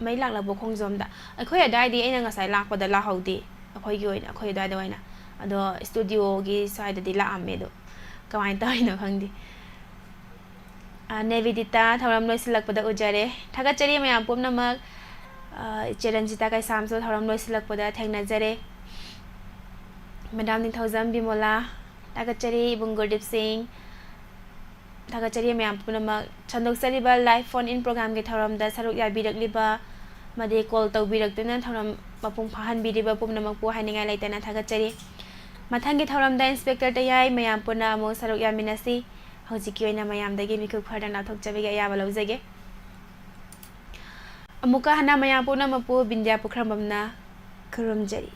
ꯃꯩ ꯂꯥꯛꯂꯕꯣ ꯈꯣꯡꯖꯣꯝꯗ? ꯑꯩꯈꯣꯏ ꯑꯗꯨꯋꯥꯏꯗꯤ ꯑꯩꯅ ꯉꯁꯥꯏ ꯂꯥꯛꯄꯗ ꯂꯥꯛꯍꯧꯗꯦ, ꯑꯩꯈꯣꯏꯒꯤ ꯑꯣꯏꯅ, ꯑꯩꯈꯣꯏ ꯑꯗꯨꯋꯥꯏꯗ ꯑꯣꯏꯅ꯫ ꯑꯗꯣ ꯁ꯭ꯇꯨꯗꯤꯑꯣꯒꯤ ꯁ꯭ꯋꯥꯏꯗꯗꯤ ꯂꯥꯛꯑꯝꯃꯦ, ꯑꯗꯣ ꯀꯃꯥꯏꯅ ꯇꯧꯔꯤꯅꯣ ꯈꯪꯗꯦ꯫ ꯑ, ꯅꯦꯕꯤꯗꯤꯇꯥ, ꯊꯧꯔꯝ ꯂꯣꯏꯁꯤꯜꯂꯛꯄꯗ ꯎꯖꯔꯦ꯫ ꯊꯥꯒꯠꯆꯔꯤ ꯃꯌꯥꯝ ꯄꯨꯝꯅꯃꯛ꯫ ꯑ, ꯏꯆꯦ ꯔꯟꯖꯤꯇꯥ ꯀꯩꯁꯥꯝꯁꯨ ꯊꯧꯔꯝ ꯂꯣꯏꯁꯤꯜꯂꯛꯄꯗ ꯊꯦꯡꯅꯖꯔꯦ꯫ ꯃꯦꯗꯥꯝ ꯅꯤꯡꯊꯧꯖꯝ ꯕꯤꯃꯣꯂꯥ, ꯊꯥꯒꯠꯆꯔꯤ꯫ ꯏꯕꯨꯡ ꯒꯨꯔꯗꯤꯞ ꯁꯤꯡ, ꯊꯥꯒꯠꯆꯔꯤ ꯃꯌꯥꯝ ꯄꯨꯝꯅꯃꯛ꯫ ꯁꯟꯗꯣꯛꯆꯔꯤꯕ live phone in programꯒꯤ ꯊꯧꯔꯝꯗ ꯁꯔꯨꯛ ꯌꯥꯕꯤꯔꯛꯂꯤꯕ ꯑꯃꯗꯤ call ꯇꯧꯕꯤꯔꯛꯇꯨꯅ ꯊꯧꯔꯝ ꯃꯄꯨꯡ ꯐꯥꯍꯟꯕꯤꯔꯤꯕ ꯄꯨꯝꯅꯃꯛꯄꯨ ꯍꯥꯏꯅꯤꯡꯉꯥꯏ ꯂꯩꯇꯅ ꯊꯥꯒꯠꯆꯔꯤ꯫ ꯃꯊꯪꯒꯤ ꯊꯧꯔꯝꯗ ꯏꯟꯁꯄꯦꯛꯇꯔ ꯇꯌꯥꯏ ꯃꯌꯥꯝ ꯄꯨꯟꯅ ꯑꯃꯨꯛ ꯁꯔꯨꯛ ꯌꯥꯃꯤꯟꯅꯁꯤ꯫ ꯍꯧꯖꯤꯛꯀꯤ ꯑꯣꯏꯅ ꯃꯌꯥꯝꯗꯒꯤ ꯃꯤꯀꯨꯞ ꯈꯔꯗꯪ ꯂꯥꯞꯊꯣꯛꯆꯕꯒꯤ ꯑꯌꯥꯕ ꯂꯧꯖꯒꯦ꯫ ꯑꯃꯨꯛꯀ ꯍꯟꯅ ꯃꯌꯥꯝ ꯄꯨꯝꯅꯃꯛꯄꯨ ꯕꯤꯟꯗ꯭ꯌꯥ ꯄꯨꯈ꯭ꯔꯝꯕꯝꯅ ꯈꯨꯔꯨꯝꯖꯔꯤ꯫